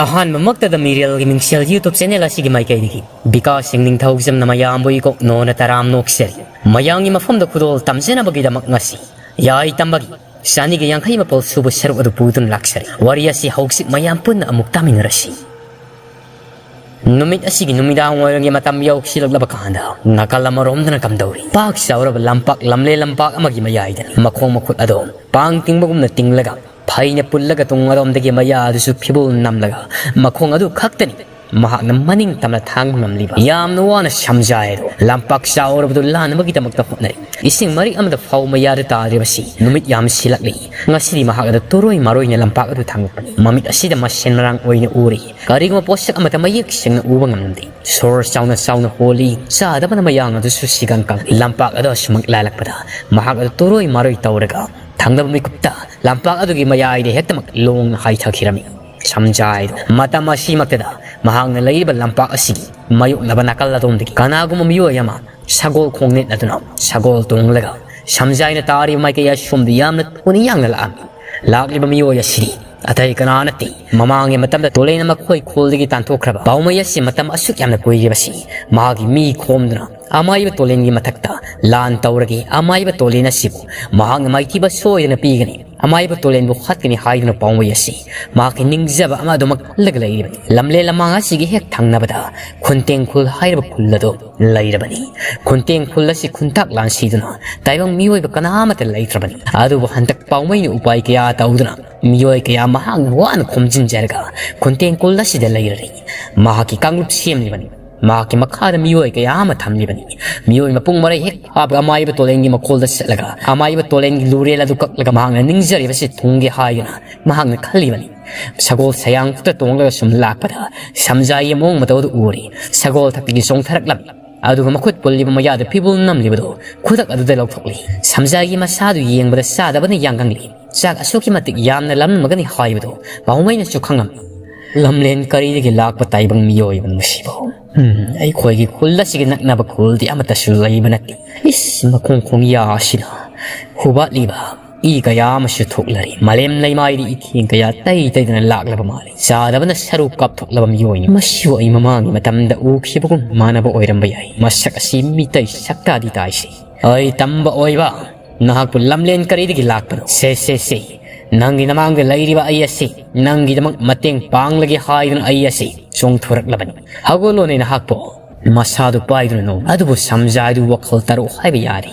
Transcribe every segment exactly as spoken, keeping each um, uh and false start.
ꯑꯍꯥꯟꯕꯃꯛꯇꯗ ꯃꯤꯔꯦꯜꯒꯤ ꯃꯤꯡꯁꯦꯜ YouTube channel ꯑꯁꯤꯒꯤ ꯃꯥꯏꯀꯩꯗꯒꯤ ꯕꯤꯀꯥꯁ ꯁꯤꯡ ꯅꯤꯡꯊꯧꯖꯝꯅ ꯃꯌꯥꯝꯕꯨ ꯏꯀꯣꯛ ꯅꯣꯟꯅ ꯇꯔꯥꯝ ꯅꯣꯛꯆꯔꯤ꯫ ꯃꯌꯥꯝꯒꯤ ꯃꯐꯝꯗ ꯈꯨꯗꯣꯜ ꯇꯝꯖꯅꯕꯒꯤꯗꯃꯛ ꯉꯁꯤ ꯌꯥꯏ ꯇꯝꯕꯒꯤ ꯆꯅꯤꯒ ꯌꯥꯡꯈꯩ ꯃꯥꯄꯜ ꯁꯨꯕ ꯁꯔꯨꯛ ꯑꯗꯨ ꯄꯨꯗꯨꯅ ꯂꯥꯛꯆꯔꯤ꯫ ꯋꯥꯔꯤ ꯑꯁꯤ ꯍꯧꯖꯤꯛ ꯃꯌꯥꯝ ꯄꯨꯟꯅ ꯑꯃꯨꯛ ꯇꯥꯃꯤꯟꯅꯔꯁꯤ꯫ ꯅꯨꯃꯤꯠ ꯑꯁꯤꯒꯤ ꯅꯨꯃꯤꯗꯥꯡ ꯋꯥꯏꯔꯝꯒꯤ ꯃꯇꯝ ꯌꯧꯁꯤꯜꯂꯛꯂꯕ ꯀꯥꯟꯗ ꯅꯥꯀꯜ ꯑꯃꯔꯣꯝꯗꯅ ꯀꯝꯗꯧꯔꯤ? ꯄꯥꯛ ꯆꯥꯎꯔꯕ ꯂꯝꯄꯥꯛ, ꯂꯝꯂꯦꯟ ꯂꯝꯄꯥꯛ ꯑꯃꯒꯤ ꯃꯌꯥꯏꯗꯅꯤ꯫ ꯃꯈꯣꯡ ꯃꯈꯨꯠ ꯑꯗꯣ ꯄꯥꯡ ꯇꯤꯡꯕꯒꯨꯝꯅ ꯇꯤꯡꯂꯒ, ꯐꯩꯅ ꯄꯨꯜꯂꯒ ꯇꯨꯡ ꯑꯗꯣꯝꯗꯒꯤ ꯃꯌꯥ ꯑꯗꯨꯁꯨ ꯐꯤꯕꯨꯜ ꯅꯝꯂꯒ, ꯃꯈꯣꯡ ꯑꯗꯨ ꯈꯛꯇꯅꯤ ꯃꯍꯥꯛꯅ ꯃꯅꯤꯡ ꯇꯝꯅ ꯊꯥꯡꯕ ꯉꯝꯂꯤꯕ꯫ ꯌꯥꯝꯅ ꯋꯥꯅ ꯁꯝꯖꯥꯏ ꯑꯗꯨ ꯂꯝꯄꯥꯛ ꯆꯥꯎꯔꯕꯗꯨ ꯂꯥꯟꯅꯕꯒꯤꯗꯃꯛꯇ ꯍꯣꯠꯅꯔꯤ꯫ ꯏꯁꯤꯡ ꯃꯔꯤꯛ ꯑꯃꯗ ꯐꯥꯎ ꯃꯌꯥꯗ ꯇꯥꯗ꯭ꯔꯤꯕꯁꯤ ꯅꯨꯃꯤꯠ ꯌꯥꯝ ꯁꯤꯜꯂꯛꯂꯤ꯫ ꯉꯁꯤꯗꯤ ꯃꯍꯥꯛ ꯑꯗꯨ ꯇꯨꯔꯣꯏ ꯃꯔꯣꯏꯅ ꯂꯝꯄꯥꯛ ꯑꯗꯨ ꯊꯥꯡꯒꯠꯄꯅꯤ꯫ ꯃꯃꯤꯠ ꯑꯁꯤꯗ ꯃꯁꯦꯟ ꯃꯔꯥꯡ ꯑꯣꯏꯅ ꯎꯔꯤ꯫ ꯀꯔꯤꯒꯨꯝꯕ ꯄꯣꯠꯁꯛ ꯑꯃꯠꯇ ꯃꯌꯦꯛ ꯁꯦꯡꯅ ꯎꯕ ꯉꯝꯂꯝꯗꯦ꯫ ꯁꯣꯔ ꯆꯥꯎꯅ ꯆꯥꯎꯅ ꯍꯣꯜꯂꯤ꯫ ꯆꯥꯗꯕꯅ ꯃꯌꯥꯡ ꯑꯗꯨꯁꯨ ꯁꯤꯒꯪ ꯀꯪꯂꯤ꯫ ꯂꯝꯄꯥꯛ ꯑꯗꯨ ꯑꯁꯨꯃꯛ ꯂꯥꯜꯂꯛꯄꯗ ꯃꯍꯥꯛ ꯑꯗꯨ ꯇꯨꯔꯣꯏ ꯃꯔꯣꯏ ꯇꯧꯔꯒ ꯊꯪꯅꯕ ꯃꯤꯀꯨꯞꯇ ꯂꯝꯄꯥꯛ ꯑꯗꯨꯒꯤ ꯃꯌꯥꯏꯗ ꯍꯦꯛꯇꯃꯛ ꯂꯣꯡꯅ ꯍꯥꯏꯊꯈꯤꯔꯝꯃꯤ꯫ ꯁꯝꯖꯥꯏꯗꯣ ꯃꯇꯝ ꯑꯁꯤꯃꯛꯇꯗ ꯃꯍꯥꯛꯅ ꯂꯩꯔꯤꯕ ꯂꯝꯄꯥꯛ ꯑꯁꯤꯒꯤ ꯃꯥꯌꯣꯛꯅꯕ ꯅꯥꯀꯜ ꯑꯗꯣꯝꯗꯒꯤ ꯀꯅꯥꯒꯨꯝꯕ ꯃꯤꯑꯣꯏ ꯑꯃ ꯁꯒꯣꯜ ꯈꯣꯡꯅꯦꯠ ꯑꯗꯨꯅ ꯁꯒꯣꯜ ꯇꯣꯡꯂꯒ ꯁꯝꯖꯥꯏꯅ ꯇꯥꯔꯤꯕ ꯃꯥꯏꯀꯩ ꯑꯁꯣꯝꯗ ꯌꯥꯝꯅ ꯊꯨꯅ ꯌꯥꯡꯅ ꯂꯥꯛꯑꯝꯃꯤ꯫ ꯂꯥꯛꯂꯤꯕ ꯃꯤꯑꯣꯏ ꯑꯁꯤꯗꯤ ꯑꯇꯩ ꯀꯅꯥ ꯅꯠꯇꯦ, ꯃꯃꯥꯡꯒꯤ ꯃꯇꯝꯗ ꯇꯣꯂꯦꯟꯅ ꯃꯈꯣꯏ ꯈꯨꯜꯗꯒꯤ ꯇꯥꯟꯊꯣꯛꯈ꯭ꯔꯕ ꯄꯥꯎꯃꯩ ꯑꯁꯤ ꯃꯇꯝ ꯑꯁꯨꯛ ꯌꯥꯝꯅ ꯀꯨꯏꯔꯤꯕꯁꯤ ꯃꯍꯥꯛꯀꯤ ꯃꯤ ꯈꯣꯝꯗꯨꯅ ꯑꯃꯥꯏꯕ ꯇꯣꯂꯦꯟꯒꯤ ꯃꯊꯛꯇ ꯂꯥꯟ ꯇꯧꯔꯒꯦ, ꯑꯃꯥꯏꯕ ꯇꯣꯂꯦꯟ ꯑꯁꯤꯕꯨ ꯃꯍꯥꯛꯅ ꯃꯥꯏꯊꯤꯕ ꯁꯣꯏꯗꯅ ꯄꯤꯒꯅꯤ, ꯑꯃꯥꯏꯕ ꯇꯣꯂꯦꯟꯕꯨ ꯍꯥꯠꯀꯅꯤ ꯍꯥꯏꯗꯨꯅ ꯄꯥꯎꯃꯩ ꯑꯁꯤ ꯃꯍꯥꯛꯀꯤ ꯅꯤꯡꯖꯕ ꯑꯃ ꯑꯗꯨꯃꯛ ꯈꯜꯂꯒ ꯂꯩꯔꯤꯕꯅꯤ꯫ ꯂꯝꯂꯦꯟ ꯂꯃꯥꯡ ꯑꯁꯤꯒꯤ ꯍꯦꯛ ꯊꯪꯅꯕꯗ ꯈꯨꯟꯇꯦꯡ ꯈꯨꯜ ꯍꯥꯏꯔꯤꯕ ꯈꯨꯜ ꯑꯗꯨ ꯂꯩꯔꯕꯅꯤ꯫ ꯈꯨꯟꯇꯦꯡ ꯈꯨꯜ ꯑꯁꯤ ꯈꯨꯟꯇꯥꯛ ꯂꯥꯟꯁꯤꯗꯨꯅ ꯇꯥꯏꯕꯪ ꯃꯤꯑꯣꯏꯕ ꯀꯅꯥ ꯑꯃꯠꯇ ꯂꯩꯇ꯭ꯔꯕꯅꯤ꯫ ꯑꯗꯨꯕꯨ ꯍꯟꯗꯛ ꯄꯥꯎꯃꯩꯅ ꯎꯄꯥꯏ ꯀꯌꯥ ꯇꯧꯗꯨꯅ ꯃꯤꯑꯣꯏ ꯀꯌꯥ ꯃꯍꯥꯛꯅ ꯋꯥꯅ ꯈꯣꯝꯖꯤꯟꯖꯔꯒ ꯈꯨꯟꯇꯦꯡ ꯈꯨꯜ ꯑꯁꯤꯗ ꯂꯩꯔꯔꯤ꯫ ꯃꯍꯥꯛꯀꯤ ꯀꯥꯡꯂꯨꯞ ꯁꯦꯝꯂꯤꯕꯅꯤ꯫ ꯃꯍꯥꯛꯀꯤ ꯃꯈꯥꯗ ꯃꯤꯑꯣꯏ ꯀꯌꯥ ꯑꯃ ꯊꯝꯂꯤꯕꯅꯤ꯫ ꯃꯤꯑꯣꯏ ꯃꯄꯨꯡ ꯃꯔꯩ ꯍꯦꯛ ꯐꯥꯕꯒ ꯑꯃꯥꯏꯕ ꯇꯣꯂꯦꯟꯒꯤ ꯃꯈꯣꯜꯗ ꯆꯠꯂꯒ ꯑꯃꯥꯏꯕ ꯇꯣꯂꯦꯟꯒꯤ ꯂꯨꯔꯦꯜ ꯑꯗꯨ ꯀꯛꯂꯒ ꯃꯍꯥꯛꯅ ꯅꯤꯡꯖꯔꯤꯕꯁꯤ ꯊꯨꯡꯒꯦ ꯍꯥꯏꯗꯨꯅ ꯃꯍꯥꯛꯅ ꯈꯜꯂꯤꯕꯅꯤ꯫ ꯁꯒꯣꯜ ꯁꯌꯥꯡ ꯈꯨꯠꯇ ꯇꯣꯡꯂꯒ ꯁꯨꯝ ꯂꯥꯛꯄꯗ ꯁꯝꯖꯥꯏꯒꯤ ꯃꯑꯣꯡ ꯃꯇꯧ ꯑꯗꯨ ꯎꯔꯤ꯫ ꯁꯒꯣꯜ ꯊꯛꯇꯒꯤ ꯆꯣꯡꯊꯔꯛꯂꯝꯃꯤ꯫ ꯑꯗꯨꯒ ꯃꯈꯨꯠ ꯄꯨꯜꯂꯤꯕ ꯃꯌꯥꯗ ꯐꯤꯕꯨꯜ ꯅꯝꯂꯤꯕꯗꯨ ꯈꯨꯗꯛ ꯑꯗꯨꯗ ꯂꯧꯊꯣꯛꯂꯤ꯫ ꯁꯝꯖꯥꯏꯒꯤ ꯃꯁꯥꯗꯨ ꯌꯦꯡꯕꯗ ꯆꯥꯗꯕꯅ ꯌꯥꯡꯒꯪꯂꯤ꯫ ꯆꯥꯛ ꯑꯁꯨꯛꯀꯤ ꯃꯇꯤꯛ ꯌꯥꯝꯅ ꯂꯥꯝꯂꯝꯒꯅꯤ ꯍꯥꯏꯕꯗꯨ ꯄꯥꯎꯃꯩꯅꯁꯨ ꯈꯪꯂꯝꯃꯤ꯫ ꯂꯝꯂꯦꯟ ꯀꯔꯤꯗꯒꯤ ꯂꯥꯛꯄ ꯇꯥꯏꯕꯪ ꯃꯤꯑꯣꯏꯕꯅꯣ ꯃꯁꯤꯕꯨ? ꯎꯝ, ꯑꯩꯈꯣꯏꯒꯤ ꯈꯨꯜ ꯑꯁꯤꯒꯤ ꯅꯛꯅꯕ ꯈꯨꯜꯗꯤ ꯑꯃꯠꯇꯁꯨ ꯂꯩꯕ ꯅꯠꯇꯦ꯫ ꯏꯁ, ꯃꯈꯣꯡ ꯈꯣꯡꯌꯥ ꯑꯁꯤꯅ ꯍꯨꯕꯥꯠꯂꯤꯕ ꯏ ꯀꯌꯥ ꯑꯃꯁꯨ ꯊꯣꯛꯂꯔꯤ꯫ ꯃꯥꯂꯦꯝ ꯂꯩꯃꯥꯏꯗ ꯏꯊꯦꯡ ꯀꯌꯥ ꯇꯩ ꯇꯩꯗꯨꯅ ꯂꯥꯛꯂꯕ ꯃꯥꯜꯂꯤ꯫ ꯆꯥꯗꯕꯅ ꯁꯔꯨ ꯀꯥꯞꯊꯣꯛꯂꯕ ꯃꯤꯑꯣꯏꯅꯤ꯫ ꯃꯁꯤꯕꯨ ꯑꯩ ꯃꯃꯥꯡꯒꯤ ꯃꯇꯝꯗ ꯎꯈꯤꯕꯒꯨꯝ ꯃꯥꯟꯅꯕ ꯑꯣꯏꯔꯝꯕ ꯌꯥꯏ꯫ ꯃꯁꯛ ꯑꯁꯤ ꯃꯤꯇꯩ ꯁꯛꯇꯥꯗꯤ ꯇꯥꯏꯁꯤ꯫ ꯑꯩ ꯇꯝꯕ ꯑꯣꯏꯕ, ꯅꯍꯥꯛꯄꯨ ꯂꯝꯂꯦꯟ ꯀꯔꯤꯗꯒꯤ ꯂꯥꯛꯄꯅꯣ? ꯁꯦ, ꯁꯦ, ꯁꯦ, ꯅꯪꯒꯤ ꯅꯃꯥꯡꯗ ꯂꯩꯔꯤꯕ ꯑꯩ ꯑꯁꯤ ꯅꯪꯒꯤꯗꯃꯛ ꯃꯇꯦꯡ ꯄꯥꯡꯂꯒꯦ ꯍꯥꯏꯗꯨꯅ ꯑꯩ ꯑꯁꯤ ꯆꯣꯡꯊꯣꯔꯛꯂꯕꯅꯤ꯫ ꯍꯧꯒꯠꯂꯣꯅꯦ ꯅꯍꯥꯛꯄꯨ꯫ ꯃꯁꯥꯗꯨ ꯄꯥꯏꯗꯨꯅ ꯅꯣꯡ ꯑꯗꯨꯕꯨ ꯁꯝꯖꯥꯏꯗꯨ ꯋꯥꯈꯜ ꯇꯥꯔꯛꯎ ꯍꯥꯏꯕ ꯌꯥꯔꯤ꯫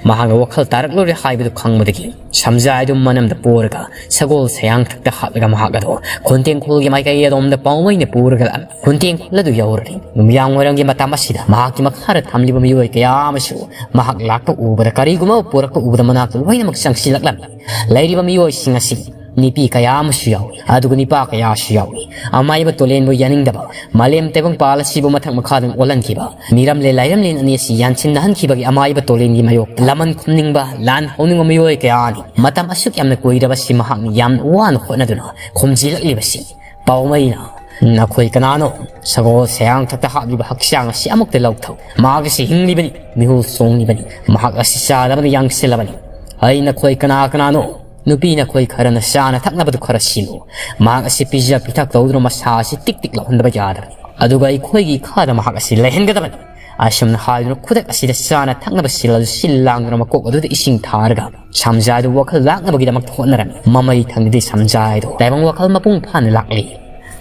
ꯃꯍꯥꯛꯅ ꯋꯥꯈꯜ ꯇꯥꯔꯛꯂꯨꯔꯦ ꯍꯥꯏꯕꯗꯨ ꯈꯪꯕꯗꯒꯤ ꯁꯝꯖꯥꯏꯗꯨ ꯃꯅꯝꯗ ꯄꯣꯔꯒ ꯁꯒꯣꯜ ꯁꯌꯥꯡꯊꯛꯇ ꯍꯥꯞꯂꯒ ꯃꯍꯥꯛ ꯑꯗꯨ ꯈꯨꯟꯇꯦꯡꯈꯣꯜꯒꯤ ꯃꯥꯏꯀꯩ ꯑꯗꯣꯝꯗ ꯄꯥꯎꯃꯩꯅ ꯄꯨꯔꯒ ꯂꯥꯛꯂꯝꯃꯤ꯫ ꯈꯨꯟꯇꯦꯡꯈꯣꯜ ꯑꯗꯨ ꯌꯧꯔꯔꯤ꯫ ꯅꯨꯃꯤꯗꯥꯡ ꯋꯥꯏꯔꯝꯒꯤ ꯃꯇꯝ ꯑꯁꯤꯗ ꯃꯍꯥꯛꯀꯤ ꯃꯈꯥꯗ ꯊꯝꯂꯤꯕ ꯃꯤꯑꯣꯏ ꯀꯌꯥ ꯑꯃꯁꯨ ꯃꯍꯥꯛ ꯂꯥꯛꯄ ꯎꯕꯗ, ꯀꯔꯤꯒꯨꯝꯕ ꯑꯃ ꯄꯨꯔꯛꯄ ꯎꯕꯗ ꯃꯅꯥꯛꯇ ꯂꯣꯏꯅꯃꯛ ꯆꯪꯁꯤꯜꯂꯛꯂꯝꯃꯤ꯫ ꯂꯩꯔꯤꯕ ꯃꯤꯑꯣꯏꯁꯤꯡ ꯑꯁꯤ ꯅꯨꯄꯤ ꯀꯌꯥ ꯑꯃꯁꯨ ꯌꯥꯎꯏ, ꯑꯗꯨꯒ ꯅꯨꯄꯥ ꯀꯌꯥꯁꯨ ꯌꯥꯎꯏ꯫ ꯑꯃꯥꯏꯕ ꯇꯣꯂꯦꯟꯕꯨ ꯌꯥꯅꯤꯡꯗꯕ, ꯃꯥꯂꯦꯝ ꯇꯥꯏꯕꯪꯄꯥꯜ ꯑꯁꯤꯕꯨ ꯃꯊꯛ ꯃꯈꯥꯗ ꯑꯣꯜꯍꯟꯈꯤꯕ, ꯃꯤꯔꯝꯂꯦꯟ ꯂꯥꯏꯔꯝꯂꯦꯟ ꯑꯅꯤ ꯑꯁꯤ ꯌꯥꯟꯁꯤꯟꯅꯍꯟꯈꯤꯕꯒꯤ ꯑꯃꯥꯏꯕ ꯇꯣꯂꯦꯟꯒꯤ ꯃꯥꯌꯣꯛꯇ ꯂꯃꯟ ꯈꯨꯝꯅꯤꯡꯕ, ꯂꯥꯟ ꯍꯧꯅꯤꯡꯕ ꯃꯤꯑꯣꯏ ꯀꯌꯥꯅꯤ꯫ ꯃꯇꯝ ꯑꯁꯨꯛ ꯌꯥꯝꯅ ꯀꯨꯏꯔꯕꯁꯤ ꯃꯍꯥꯛꯅ ꯌꯥꯝꯅ ꯋꯥꯅ ꯍꯣꯠꯅꯗꯨꯅ ꯈꯨꯝꯖꯤꯜꯂꯛꯂꯤꯕꯁꯤ꯫ ꯄꯥꯎꯃꯩꯅ, "ꯅꯈꯣꯏ ꯀꯅꯥꯅꯣ? ꯁꯒꯣꯜ ꯁꯌꯥꯡꯊꯛꯇ ꯍꯥꯞꯂꯤꯕ ꯍꯛꯆꯥꯡ ꯑꯁꯤ ꯑꯃꯨꯛꯇ ꯂꯧꯊꯧ꯫ ꯃꯍꯥꯛ ꯑꯁꯤ ꯍꯤꯡꯂꯤꯕꯅꯤ, ꯃꯤꯍꯨꯜ ꯆꯣꯡꯂꯤꯕꯅꯤ꯫ ꯃꯍꯥꯛ ꯑꯁꯤ ꯆꯥꯗꯕꯅ ꯌꯥꯡꯁꯤꯜꯂꯕꯅꯤ꯫ ꯑꯩ ꯅꯈꯣꯏ ꯀꯅꯥ ꯀꯅꯥꯅꯣ?" ꯅꯨꯄꯤ ꯅꯈꯣꯏ ꯈꯔꯅ ꯆꯥꯅ ꯊꯛꯅꯕꯗꯨ ꯈꯔ ꯁꯤꯜꯂꯨ꯫ ꯃꯍꯥꯛ ꯑꯁꯤ ꯄꯤꯖ ꯄꯤꯊꯛ ꯇꯧꯗꯨꯅ ꯃꯁꯥ ꯑꯁꯤ ꯇꯤꯛ ꯇꯤꯛ ꯂꯥꯎꯍꯟꯗꯕ ꯌꯥꯗꯕꯅꯤ꯫ ꯑꯗꯨꯒ ꯑꯩꯈꯣꯏꯒꯤ ꯏꯈꯥꯗ ꯃꯍꯥꯛ ꯑꯁꯤ ꯂꯩꯍꯟꯒꯗꯕꯅꯤ꯫ ꯑꯁꯨꯝꯅ ꯍꯥꯏꯗꯨꯅ ꯈꯨꯗꯛ ꯑꯁꯤꯗ ꯆꯥꯅ ꯊꯛꯅꯕ ꯁꯤꯜ ꯑꯗꯨ ꯁꯤꯜ ꯂꯥꯡꯗꯨꯅ ꯃꯀꯣꯛ ꯑꯗꯨꯗ ꯏꯁꯤꯡ ꯊꯥꯔꯒ ꯁꯝꯖꯥꯏꯗꯨ ꯋꯥꯈꯜ ꯂꯥꯛꯅꯕꯒꯤꯗꯃꯛꯇ ꯍꯣꯠꯅꯔꯝꯃꯤ꯫ ꯃꯃꯩ ꯊꯪꯗꯗꯤ ꯁꯝꯖꯥꯏꯗꯨ ꯇꯥꯏꯕꯪ ꯋꯥꯈꯜ ꯃꯄꯨꯡ ꯐꯥꯅ ꯂꯥꯛꯂꯤ꯫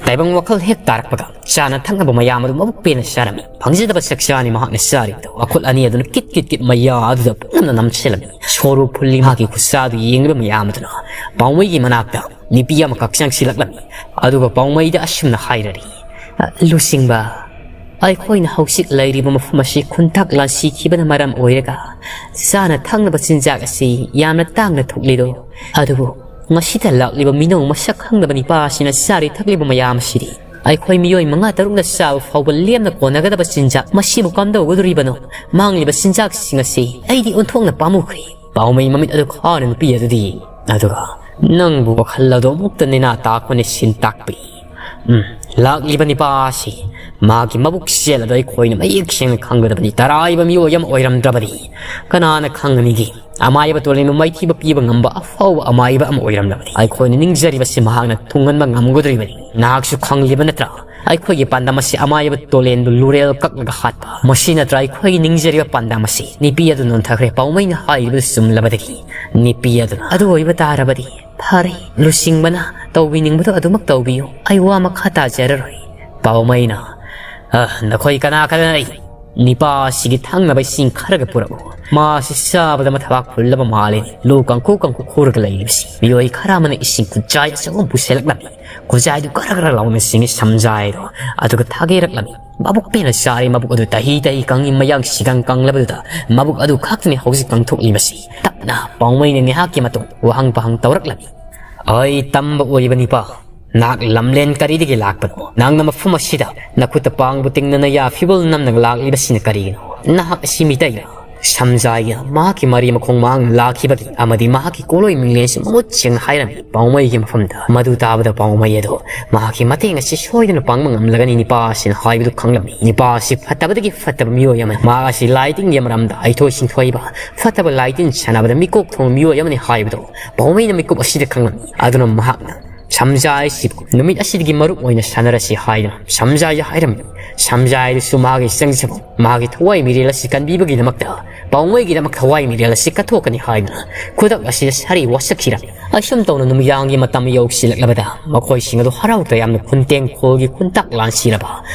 ꯇꯥꯏꯕꯪ ꯋꯥꯈꯜ ꯍꯦꯛ ꯇꯥꯔꯛꯄꯒ ꯆꯥꯅ ꯊꯛꯅꯕ ꯃꯌꯥꯝ ꯑꯗꯨ ꯃꯕꯨꯛ ꯄꯦꯟꯅ ꯆꯥꯔꯝꯃꯤ꯫ ꯐꯪꯖꯗꯕ ꯆꯥꯛꯆꯥꯅꯤ ꯃꯍꯥꯛꯅ ꯆꯥꯔꯤꯕꯗꯣ꯫ ꯃꯈꯨꯠ ꯑꯅꯤ ꯑꯗꯨꯅ ꯀꯤꯠ ꯀꯤꯠ ꯀꯤꯠ ꯃꯌꯥ ꯑꯗꯨꯗ ꯄꯨꯝꯅ ꯅꯝꯁꯤꯜꯂꯝꯃꯤ꯫ ꯁꯣꯔꯨ ꯐꯨꯜꯂꯤ꯫ ꯃꯍꯥꯛꯀꯤ ꯈꯨꯠꯁꯥ ꯑꯗꯨ ꯌꯦꯡꯂꯤꯕ ꯃꯌꯥꯝ ꯑꯗꯨꯅ ꯄꯥꯎꯃꯩꯒꯤ ꯃꯅꯥꯛꯇ ꯅꯨꯄꯤ ꯑꯃꯈꯛ ꯆꯪꯁꯤꯜꯂꯛꯂꯝꯃꯤ꯫ ꯑꯗꯨꯒ ꯄꯥꯎꯃꯩꯗ ꯑꯁꯨꯝꯅ ꯍꯥꯏꯔꯔꯤ, "ꯂꯨꯆꯤꯡꯕ, ꯑꯩꯈꯣꯏꯅ ꯍꯧꯖꯤꯛ ꯂꯩꯔꯤꯕ ꯃꯐꯝ ꯑꯁꯤ ꯈꯨꯟꯇꯥꯛ ꯂꯥꯟꯁꯤꯈꯤꯕꯅ ꯃꯔꯝ ꯑꯣꯏꯔꯒ ꯆꯥꯅ ꯊꯛꯅꯕ ꯆꯤꯟꯖꯥꯛ ꯑꯁꯤ ꯌꯥꯝꯅ ꯇꯥꯡꯅ ꯊꯣꯛꯂꯤꯗꯣ꯫ ꯑꯗꯨꯕꯨ ꯃꯁꯤꯗ ꯂꯥꯛꯂꯤꯕ ꯃꯤꯅꯧ ꯃꯁꯛ ꯈꯪꯗꯕ ꯅꯤꯄꯥ ꯑꯁꯤꯅ ꯆꯥꯔꯤ ꯊꯛꯂꯤꯕ ꯃꯌꯥꯝ ꯑꯁꯤꯗꯤ ꯑꯩꯈꯣꯏ ꯃꯤꯑꯣꯏ ꯃꯉꯥ ꯇꯔꯨꯛꯅ ꯆꯥꯕ ꯐꯥꯎꯕ ꯂꯦꯝꯅ ꯀꯣꯟꯅꯒꯗꯕ ꯆꯤꯟꯖꯥꯛ꯫ ꯃꯁꯤꯕꯨ ꯀꯝꯗꯧꯒꯗꯣꯔꯤꯕꯅꯣ? ꯃꯥꯡꯂꯤꯕ ꯆꯤꯟꯖꯥꯛꯁꯤꯡ ꯑꯁꯤ ꯑꯩꯗꯤ ꯑꯣꯟꯊꯣꯛꯅ ꯄꯥꯝꯃꯨꯈ꯭ꯔꯦ"꯫ ꯄꯥꯎꯃꯩ ꯃꯃꯤꯠ ꯑꯗꯨ ꯈꯥꯅ ꯅꯨꯄꯤ ꯑꯗꯨꯗ ꯌꯦꯡꯏ꯫ ꯑꯗꯨꯒ, "ꯅꯪꯕꯨ ꯋꯥꯈꯜ ꯑꯗꯨ ꯑꯃꯨꯛꯇ ꯅꯦꯅꯥ ꯇꯥꯛꯄꯅꯤ ꯁꯤꯟꯇꯥꯛꯄꯤ꯫ ꯎꯝ, ꯂꯥꯛꯂꯤꯕ ꯅꯤꯄꯥ ꯑꯁꯤ ꯃꯥꯒꯤ ꯃꯕꯨꯛ ꯆꯦꯜ ꯑꯗꯨ ꯑꯩꯈꯣꯏꯅ ꯃꯌꯦꯛ ꯁꯦꯡꯅ ꯈꯪꯒꯗꯕꯅꯤ꯫ ꯇꯔꯥꯏꯕ ꯃꯤꯑꯣꯏ ꯑꯃ ꯑꯣꯏꯔꯝꯗ꯭ꯔꯕꯗꯤ ꯀꯅꯥꯅ ꯈꯪꯒꯅꯤꯒꯦ?" ꯑꯃꯥꯏꯕ ꯇꯣꯂꯦꯟꯕꯨ ꯃꯥꯏꯊꯤꯕ ꯄꯤꯕ ꯉꯝꯕ ꯑꯐꯥꯎꯕ ꯑꯃꯥꯏꯕ ꯑꯃ ꯑꯣꯏꯔꯝꯂꯕꯗꯤ ꯑꯩꯈꯣꯏꯅ ꯅꯤꯡꯖꯔꯤꯕꯁꯤ ꯃꯍꯥꯛꯅ ꯊꯨꯡꯍꯟꯕ ꯉꯝꯒꯗꯧꯔꯤꯕꯅꯤ꯫ ꯅꯍꯥꯛꯁꯨ ꯈꯪꯂꯤꯕ ꯅꯠꯇ꯭ꯔꯥ? ꯑꯩꯈꯣꯏꯒꯤ ꯄꯥꯟꯗꯝ ꯑꯁꯤ ꯑꯃꯥꯏꯕ ꯇꯣꯂꯦꯟꯕꯨ ꯂꯨꯔꯦꯜ ꯀꯛꯂꯒ ꯍꯥꯠꯄ꯫ ꯃꯁꯤ ꯅꯠꯇ꯭ꯔꯥ ꯑꯩꯈꯣꯏꯒꯤ ꯅꯤꯡꯖꯔꯤꯕ ꯄꯥꯟꯗꯝ ꯑꯁꯤ? ꯅꯨꯄꯤ ꯑꯗꯨ ꯅꯣꯟꯊꯈ꯭ꯔꯦ꯫ ꯄꯥꯎꯃꯩꯅ ꯍꯥꯏꯔꯤꯕꯗꯨ ꯆꯨꯝꯂꯕꯗꯒꯤ ꯅꯨꯄꯤ ꯑꯗꯨꯅ, "ꯑꯗꯨ ꯑꯣꯏꯕ ꯇꯥꯔꯕꯗꯤ ꯐꯔꯦ, ꯂꯨꯆꯤꯡꯕꯅ ꯇꯧꯕꯤꯅꯤꯡꯕꯗꯣ ꯑꯗꯨꯃꯛ ꯇꯧꯕꯤꯌꯨ꯫ ꯑꯩ ꯋꯥ ꯃꯈꯥ ꯇꯥꯖꯔꯔꯣꯏ꯫" ꯄꯥꯎꯃꯩꯅ, "ꯑ, ꯅꯈꯣꯏ ꯀꯅꯥ ꯀꯅꯥ ꯂꯩ? ꯅꯤꯄꯥ ꯑꯁꯤꯒꯤ ꯊꯛꯅꯕ ꯏꯁꯤꯡ ꯈꯔꯒ ꯄꯨꯔꯛꯎ꯫ ꯃꯥꯁꯤ ꯆꯥꯕꯗ ꯃꯊꯕꯥꯛ ꯐꯨꯜꯂꯕ ꯃꯥꯜꯂꯦ꯫ ꯂꯨ ꯀꯥꯡꯈꯨ ꯀꯥꯡꯈꯨ ꯈꯨꯔꯒ ꯂꯩꯔꯤꯕꯁꯤ꯫" ꯃꯤꯑꯣꯏ ꯈꯔ ꯑꯃꯅ ꯏꯁꯤꯡ ꯈꯨꯖꯥꯏ ꯑꯆꯧꯕ ꯑꯃ ꯄꯨꯁꯤꯜꯂꯛꯂꯝꯃꯤ꯫ ꯈꯨꯖꯥꯏꯗꯨ ꯒꯔ ꯒꯔ ꯂꯥꯎꯅ ꯆꯤꯡꯏ꯫ ꯁꯝꯖꯥꯏꯗꯣ ꯑꯗꯨꯒ ꯊꯥꯒꯦꯔꯛꯂꯝꯃꯤ꯫ ꯃꯕꯨꯛ ꯄꯦꯟꯅ ꯆꯥꯔꯦ꯫ ꯃꯕꯨꯛ ꯑꯗꯨ ꯇꯍꯤ ꯇꯍꯤ ꯀꯪꯏ꯫ ꯃꯌꯥꯡ ꯁꯤꯒꯪ ꯀꯪꯂꯕꯗꯨꯗ ꯃꯕꯨꯛ ꯑꯗꯨ ꯈꯛꯇꯅꯤ ꯍꯧꯖꯤꯛ ꯀꯪꯊꯣꯛꯂꯤꯕꯁꯤ꯫ ꯇꯞꯅ ꯄꯥꯎꯃꯩꯅ ꯉꯥꯏꯍꯥꯛꯀꯤ ꯃꯇꯨꯡ ꯋꯥꯍꯪ ꯄꯥꯍꯪ ꯇꯧꯔꯛꯂꯝꯃꯤ꯫ "ꯑꯩ ꯇꯝꯕ ꯑꯣꯏꯔꯤꯕ ꯅꯤꯄꯥ, ꯅꯍꯥꯛ ꯂꯝꯂꯦꯟ ꯀꯔꯤꯗꯒꯤ ꯂꯥꯛꯄꯅꯣ? ꯅꯪꯅ ꯃꯐꯝ ꯑꯁꯤꯗ ꯅꯈꯨꯠꯇ ꯄꯥꯡꯕꯨ ꯇꯤꯡꯗꯅ ꯌꯥ ꯐꯤꯕꯣꯜ ꯅꯝꯗꯅ ꯂꯥꯛꯂꯤꯕꯁꯤꯅ ꯀꯔꯤꯒꯤꯅꯣ? ꯅꯍꯥꯛ ꯑꯁꯤ ꯃꯤꯇꯩꯔ?" ꯁꯝꯖꯥꯏꯅ ꯃꯍꯥꯛꯀꯤ ꯃꯔꯤ ꯃꯈꯣꯡ ꯃꯥꯡꯅ ꯂꯥꯛꯈꯤꯕꯒꯤ ꯑꯃꯗꯤ ꯃꯍꯥꯛꯀꯤ ꯀꯣꯂꯣꯏ ꯃꯤꯡꯂꯦꯟꯁꯨ ꯃꯃꯨꯠ ꯁꯦꯡꯅ ꯍꯥꯏꯔꯝꯃꯤ꯫ ꯄꯥꯎꯃꯩꯒꯤ ꯃꯐꯝꯗ ꯃꯗꯨ ꯇꯥꯕꯗ ꯄꯥꯎꯃꯩ ꯑꯗꯣ ꯃꯍꯥꯛꯀꯤ ꯃꯇꯦꯡ ꯑꯁꯤ ꯁꯣꯏꯗꯅ ꯄꯥꯡꯕ ꯉꯝꯂꯒꯅꯤ ꯅꯤꯄꯥ ꯑꯁꯤꯅ ꯍꯥꯏꯕꯗꯨ ꯈꯪꯂꯝꯃꯤ꯫ ꯅꯤꯄꯥ ꯑꯁꯤ ꯐꯠꯇꯕꯗꯒꯤ ꯐꯠꯇꯕ ꯃꯤꯑꯣꯏ ꯑꯃꯅꯤ꯫ ꯃꯍꯥꯛ ꯑꯁꯤ ꯂꯥꯏꯇꯤꯟꯒꯤ ꯃꯔꯝꯗ ꯍꯩꯊꯣꯏ ꯁꯤꯡꯊꯣꯏꯕ, ꯐꯠꯇꯕ ꯂꯥꯏꯇꯤꯟ ꯁꯥꯟꯅꯕꯗ ꯃꯤꯀꯣꯛ ꯊꯣꯡꯕ ꯃꯤꯑꯣꯏ ꯑꯃꯅꯤ ꯍꯥꯏꯕꯗꯨ ꯄꯥꯎꯃꯩꯅ ꯃꯤꯀꯨꯞ ꯑꯁꯤꯗ ꯈꯪꯂꯝꯃꯤ꯫ ꯑꯗꯨꯅ ꯃꯍꯥꯛꯅ ꯁꯝꯖꯥꯏꯁꯤꯕꯨ ꯅꯨꯃꯤꯠ ꯑꯁꯤꯗꯒꯤ ꯃꯔꯨꯞ ꯑꯣꯏꯅ ꯁꯥꯟꯅꯔꯁꯤ ꯍꯥꯏꯗꯨꯅ ꯁꯝꯖꯥꯏꯗ ꯍꯥꯏꯔꯝꯃꯤ꯫ ꯁꯝꯖꯥꯏꯗꯁꯨ ꯃꯥꯒꯤ ꯆꯪꯖꯕ, ꯃꯥꯒꯤ ꯊꯋꯥꯏ ꯃꯤꯔꯦꯜ ꯑꯁꯤ ꯀꯟꯕꯤꯕꯒꯤꯗꯃꯛꯇ ꯄꯥꯎꯃꯩꯒꯤꯗꯃꯛ ꯊꯋꯥꯏ ꯃꯤꯔꯦꯜ ꯑꯁꯤ ꯀꯠꯊꯣꯛꯀꯅꯤ ꯍꯥꯏꯗꯨꯅ ꯈꯨꯗꯛ ꯑꯁꯤꯗ ꯁꯥꯔꯤ ꯋꯥꯁꯛꯈꯤꯔꯝꯃꯤ꯫ ꯑꯁꯨꯝ ꯇꯧꯅ ꯅꯨꯃꯤꯗꯥꯡꯒꯤ ꯃꯇꯝ ꯌꯧꯁꯤꯜꯂꯛꯂꯕꯗ ꯃꯈꯣꯏꯁꯤꯡ ꯑꯗꯨ ꯍꯔꯥꯎ ꯇꯌꯥꯝꯅ ꯈꯨꯟꯇꯦꯡ ꯈꯨꯜꯒꯤ ꯈꯨꯟꯇꯥꯛ ꯂꯥꯟꯁꯤꯔꯕ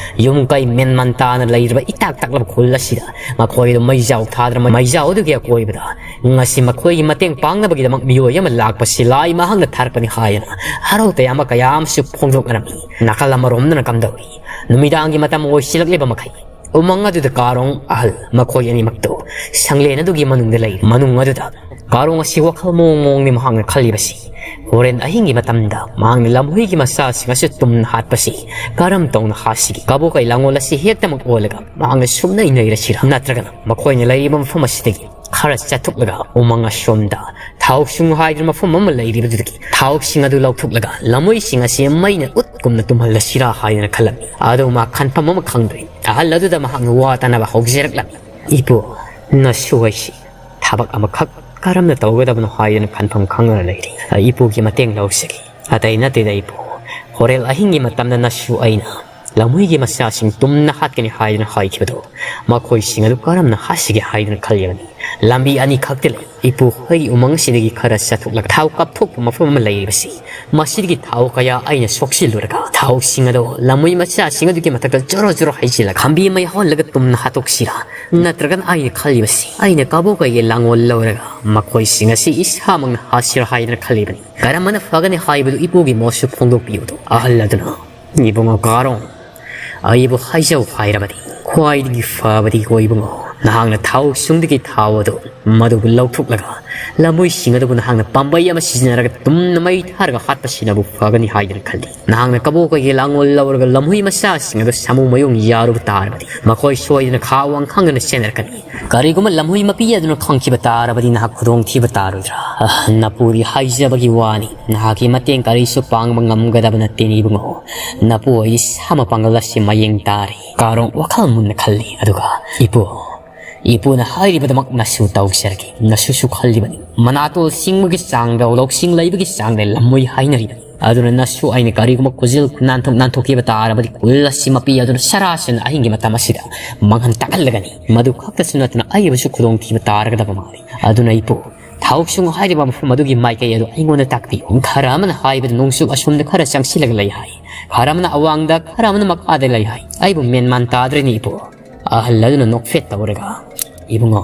ꯌꯨꯝ ꯀꯩ ꯃꯦꯟ ꯃꯥꯟ ꯇꯥꯅ ꯂꯩꯔꯕ ꯏꯇꯥꯛ ꯇꯥꯛꯂꯕ ꯈꯨꯜ ꯑꯁꯤꯗ ꯃꯈꯣꯏꯗꯨ ꯃꯩꯖꯥꯎ ꯊꯥꯗꯨꯅ ꯃꯩꯖꯥꯎ ꯑꯗꯨꯒꯤ ꯑꯀꯣꯏꯕꯗ ꯉꯁꯤ ꯃꯈꯣꯏꯒꯤ ꯃꯇꯦꯡ ꯄꯥꯡꯅꯕꯒꯤꯗꯃꯛ ꯃꯤꯑꯣꯏ ꯑꯃ ꯂꯥꯛꯄꯁꯤ ꯂꯥꯏ ꯃꯍꯥꯛꯅ ꯊꯥꯔꯛꯄꯅꯤ ꯍꯥꯏꯗꯨꯅ ꯍꯔꯥꯎ ꯇꯌꯥꯝꯕ ꯀꯌꯥ ꯑꯃꯁꯨ ꯐꯣꯡꯗꯣꯛꯅꯔꯝꯃꯤ꯫ ꯅꯥꯀꯜ ꯑꯃꯔꯣꯝꯗꯅ ꯀꯝꯗꯧꯏ? ꯅꯨꯃꯤꯗꯥꯡꯒꯤ ꯃꯇꯝ ꯑꯣꯏꯁꯤꯜꯂꯛꯂꯤꯕ ꯃꯈꯩ ꯎꯃꯪ ꯑꯗꯨꯗ ꯀꯥꯔꯣꯡ ꯑꯍꯜ ꯃꯈꯣꯏ ꯑꯅꯤꯃꯛꯇꯨ ꯁꯪꯂꯦꯟ ꯑꯗꯨꯒꯤ ꯃꯅꯨꯡꯗ ꯂꯩꯔꯤ꯫ ꯃꯅꯨꯡ ꯑꯗꯨꯗ ꯀꯥꯔꯣꯡ ꯑꯁꯤ ꯋꯥꯈꯜ ꯃꯑꯣꯡ ꯃꯑꯣꯡꯅꯤ ꯃꯍꯥꯛꯅ ꯈꯜꯂꯤꯕꯁꯤ꯫ ꯍꯣꯔꯦꯟ ꯑꯍꯤꯡꯒꯤ ꯃꯇꯝꯗ ꯃꯍꯥꯛꯅ ꯂꯝꯍꯨꯏꯒꯤ ꯃꯆꯥꯁꯤꯡ ꯑꯁꯤ ꯇꯨꯝꯅ ꯍꯥꯠꯄꯁꯤ ꯀꯔꯝ ꯇꯧꯅ ꯍꯥꯠꯁꯤꯒꯦ? ꯀꯕꯣꯀꯩ ꯂꯥꯡꯒꯣꯜ ꯑꯁꯤ ꯍꯦꯛꯇꯃꯛ ꯑꯣꯜꯂꯒ ꯃꯍꯥꯛꯅ ꯁꯨꯝꯅ ꯏꯅꯩꯔꯁꯤꯔꯥ? ꯅꯠꯇ꯭ꯔꯒꯅ ꯃꯈꯣꯏꯅ ꯂꯩꯔꯤꯕ ꯃꯐꯝ ꯑꯁꯤꯗꯒꯤ ꯈꯔ ꯆꯠꯊꯣꯛꯂꯒ ꯎꯃꯪ ꯑꯁꯣꯝꯗ ꯊꯥꯎꯁꯨꯡ ꯍꯥꯏꯗꯨꯅ ꯃꯐꯝ ꯑꯃ ꯂꯩꯔꯤꯕꯗꯨꯗꯒꯤ ꯊꯥꯎꯁꯤꯡ ꯑꯗꯨ ꯂꯧꯊꯣꯛꯂꯒ ꯂꯝꯃꯣꯏꯁꯤꯡ ꯑꯁꯤ ꯃꯩꯅ ꯎꯠꯀꯨꯝꯅ ꯇꯨꯝꯍꯜꯂꯁꯤꯔꯥ ꯍꯥꯏꯗꯨꯅ ꯈꯜꯂꯝꯃꯤ꯫ ꯑꯗꯨ ꯃꯥ ꯈꯟꯐꯝ ꯑꯃ ꯈꯪꯗ꯭ꯔꯦ꯫ ꯑꯍꯜ ꯑꯗꯨꯗ ꯃꯍꯥꯛꯅ ꯋꯥ ꯇꯥꯅꯕ ꯍꯧꯖꯔꯛꯂꯝꯃꯤ꯫ "ꯏꯄꯨ, ꯅꯁꯨ ꯑꯩꯁꯤ ꯊꯕꯛ ꯑꯃꯈꯛ ꯀꯔꯝꯅ ꯇꯧꯒꯗꯕꯅꯣ ꯍꯥꯏꯗꯨꯅ ꯈꯟꯐꯝ ꯈꯪꯗꯅ ꯂꯩꯔꯤ꯫ ꯑ, ꯏꯄꯨꯒꯤ ꯃꯇꯦꯡ ꯂꯧꯁꯤꯒꯦ꯫ ꯑꯇꯩ ꯅꯠꯇꯦꯗ ꯏꯄꯨ, ꯍꯣꯔꯦꯟ ꯑꯍꯤꯡꯒꯤ ꯃꯇꯝꯗ ꯅꯁꯨ ꯑꯩꯅ ꯂꯝꯍꯨꯏꯒꯤ ꯃꯆꯥꯁꯤꯡ ꯇꯨꯝꯅ ꯍꯥꯠꯀꯅꯤ ꯍꯥꯏꯗꯨꯅ ꯍꯥꯏꯈꯤꯕꯗꯣ, ꯃꯈꯣꯏꯁꯤꯡ ꯑꯗꯨ ꯀꯔꯝꯅ ꯍꯥꯠꯁꯤꯒꯦ ꯍꯥꯏꯗꯨꯅ ꯈꯜꯂꯤꯕꯅꯤ꯫ ꯂꯝꯕꯤ ꯑꯅꯤꯈꯛꯇꯤ ꯂꯩ꯫ ꯏꯄꯨ, ꯍꯣꯏꯒꯤ ꯎꯃꯪꯁꯤꯗꯒꯤ ꯈꯔ ꯆꯠꯊꯣꯛꯂꯒ ꯊꯥꯎ ꯀꯥꯞꯊꯣꯛꯄ ꯃꯐꯝ ꯑꯃ ꯂꯩꯔꯤꯕꯁꯤ, ꯃꯁꯤꯗꯒꯤ ꯊꯥꯎ ꯀꯌꯥ ꯑꯩꯅ ꯁꯣꯛꯆꯤꯜꯂꯨꯔꯒ ꯊꯥꯎꯁꯤꯡ ꯑꯗꯣ ꯂꯝꯍꯨꯏ ꯃꯆꯥꯁꯤꯡ ꯑꯗꯨꯒꯤ ꯃꯊꯛꯇ ꯖꯣꯔꯣ ꯖꯣꯔꯣ ꯍꯩꯖꯤꯜꯂꯒ ꯈꯥꯝꯕꯤ ꯑꯃ ꯌꯥꯎꯍꯜꯂꯒ ꯇꯨꯝꯅ ꯍꯥꯠꯇꯣꯛꯁꯤꯔꯥ? ꯅꯠꯇ꯭ꯔꯒꯅ ꯑꯩꯅ ꯈꯜꯂꯤꯕꯁꯤ, ꯑꯩꯅ ꯀꯕꯣꯀꯩꯒꯤ ꯂꯥꯡꯑꯣꯜ ꯂꯧꯔꯒ ꯃꯈꯣꯏꯁꯤꯡ ꯑꯁꯤ ꯏꯁꯥꯃꯛꯅ ꯍꯥꯠꯁꯤꯔꯥ ꯍꯥꯏꯗꯅ ꯈꯜꯂꯤꯕꯅꯤ꯫ ꯀꯔꯝꯕꯅ ꯐꯒꯅꯤ ꯍꯥꯏꯕꯗꯨ ꯏꯄꯨꯒꯤ ꯃꯣꯠꯁꯨ ꯐꯣꯡꯗꯣꯛꯄꯤꯌꯨ꯫ ꯑꯍꯜ ꯑꯗꯨꯅ, "ꯏꯕꯨꯡꯉꯣ ꯀꯥꯔꯣꯡ, ꯑꯩꯕꯨ ꯍꯥꯏꯖꯧ ꯍꯥꯏꯔꯕꯗꯤ ꯈ꯭ꯋꯥꯏꯗꯒꯤ ꯐꯕꯗꯤ ꯀꯣ ꯏꯕꯨꯡꯉꯣ, ꯅꯍꯥꯛꯅ ꯊꯥꯎ ꯁꯨꯡꯗꯒꯤ ꯊꯥꯎ ꯑꯗꯨ ꯃꯗꯨꯕꯨ ꯂꯧꯊꯣꯛꯂꯒ ꯂꯝꯃꯣꯏꯁꯤꯡ ꯑꯗꯨꯕꯨ ꯅꯍꯥꯛꯅ ꯄꯥꯝꯕꯩ ꯑꯃ ꯁꯤꯖꯤꯟꯅꯔꯒ ꯇꯨꯝꯅ ꯃꯩ ꯊꯥꯔꯒ ꯍꯥꯠꯄꯁꯤꯅꯕꯨ ꯐꯒꯅꯤ ꯍꯥꯏꯗꯅ ꯈꯜꯂꯤ꯫ ꯅꯍꯥꯛꯅ ꯀꯕꯣꯀꯩꯒꯤ ꯂꯥꯡꯑꯣꯜ ꯂꯧꯔꯒ ꯂꯝꯍꯨꯏ ꯃꯆꯥꯁꯤꯡ ꯑꯗꯨ ꯁꯥꯃꯨ ꯃꯌꯨꯡ ꯌꯥꯔꯨꯕ ꯇꯥꯔꯕꯗꯤ ꯃꯈꯣꯏ ꯁꯣꯏꯗꯅ ꯈꯥ ꯋꯥꯡ ꯈꯪꯗꯅ ꯆꯦꯟꯅꯔꯛꯀꯅꯤ꯫ ꯀꯔꯤꯒꯨꯝꯕ ꯂꯝꯍꯨꯏ ꯃꯄꯤ ꯑꯗꯨꯅ ꯈꯪꯈꯤꯕ ꯇꯥꯔꯕꯗꯤ ꯅꯍꯥꯛ ꯈꯨꯗꯣꯡꯊꯤꯕ ꯇꯥꯔꯣꯏꯗ꯭ꯔꯥ? ꯑ, ꯅꯄꯨꯗꯤ ꯍꯥꯏꯖꯕꯒꯤ ꯋꯥꯅꯤ, ꯅꯍꯥꯛꯀꯤ ꯃꯇꯦꯡ ꯀꯔꯤꯁꯨ ꯄꯥꯡꯕ ꯉꯝꯒꯗꯕ ꯅꯠꯇꯦꯅꯦ ꯏꯕꯨꯡꯉꯣ꯫ ꯅꯄꯨ ꯑꯩ ꯁꯥ ꯃꯄꯥꯡꯒꯜ ꯑꯁꯤ ꯃꯌꯦꯡ ꯇꯥꯔꯦ꯫ ꯀꯥꯔꯣꯡ ꯋꯥꯈꯜ ꯃꯨꯟꯅ ꯈꯜꯂꯤ, ꯑꯗꯨꯒ, "ꯏꯄꯨ, ꯏꯄꯨꯅ ꯍꯥꯏꯔꯤꯕꯗꯃꯛ ꯅꯁꯨ ꯇꯧꯖꯔꯒꯦ꯫ ꯅꯁꯨꯁꯨ ꯈꯜꯂꯤꯕꯅꯤ꯫ ꯃꯅꯥꯇꯣꯜ ꯁꯤꯡꯕꯒꯤ ꯆꯥꯡꯗ, ꯂꯧꯁꯤꯡ ꯂꯩꯕꯒꯤ ꯆꯥꯡꯗ ꯂꯝꯃꯣꯏ ꯍꯥꯏꯅꯔꯤꯕꯅꯤ꯫ ꯑꯗꯨꯅ ꯅꯁꯨ ꯑꯩꯅ ꯀꯔꯤꯒꯨꯝꯕ ꯈꯨꯖꯤꯜ ꯅꯥꯟꯊꯣꯛ ꯅꯥꯟꯊꯣꯛꯈꯤꯕ ꯇꯥꯔꯕꯗꯤ ꯀꯨꯜ ꯑꯁꯤ ꯃꯄꯤ ꯑꯗꯨꯅ ꯁꯔꯥꯁꯤꯅ ꯑꯍꯤꯡꯒꯤ ꯃꯇꯝ ꯑꯁꯤꯗ ꯃꯥꯡꯍꯟ ꯇꯥꯛꯍꯜꯂꯒꯅꯤ꯫ ꯃꯗꯨ ꯈꯛꯇꯁꯨ ꯅꯠꯇꯅ ꯑꯩꯕꯨꯁꯨ ꯈꯨꯗꯣꯡꯊꯤꯕ ꯇꯥꯔꯒꯗꯕ ꯃꯥꯜꯂꯤ꯫ ꯑꯗꯨꯅ ꯏꯄꯨ, ꯊꯥꯎꯁꯨꯡ ꯍꯥꯏꯔꯤꯕ ꯃꯐꯝ ꯑꯗꯨꯒꯤ ꯃꯥꯏꯀꯩ ꯑꯗꯨ ꯑꯩꯉꯣꯟꯗ ꯇꯥꯛꯄꯤꯌꯨ꯫ ꯈꯔ ꯑꯃꯅ ꯍꯥꯏꯕꯗ ꯅꯣꯡꯆꯨꯞ ꯑꯁꯣꯝꯗ ꯈꯔ ꯆꯪꯁꯤꯜꯂꯒ ꯂꯩ ꯍꯥꯏ, ꯈꯔ ꯑꯃꯅ ꯑꯋꯥꯡꯗ, ꯈꯔ ꯑꯃꯅ ꯃꯈꯥꯗ ꯂꯩ ꯍꯥꯏ꯫ ꯑꯩꯕꯨ ꯃꯦꯟꯃꯥꯟ ꯇꯥꯗ꯭ꯔꯦꯅꯦ ꯏꯄꯨ꯫" ꯑꯍꯜ ꯑꯗꯨꯅ ꯅꯣꯛꯐꯦꯠ ꯇꯧꯔꯒ, "ꯏꯕꯨꯡꯉꯣ,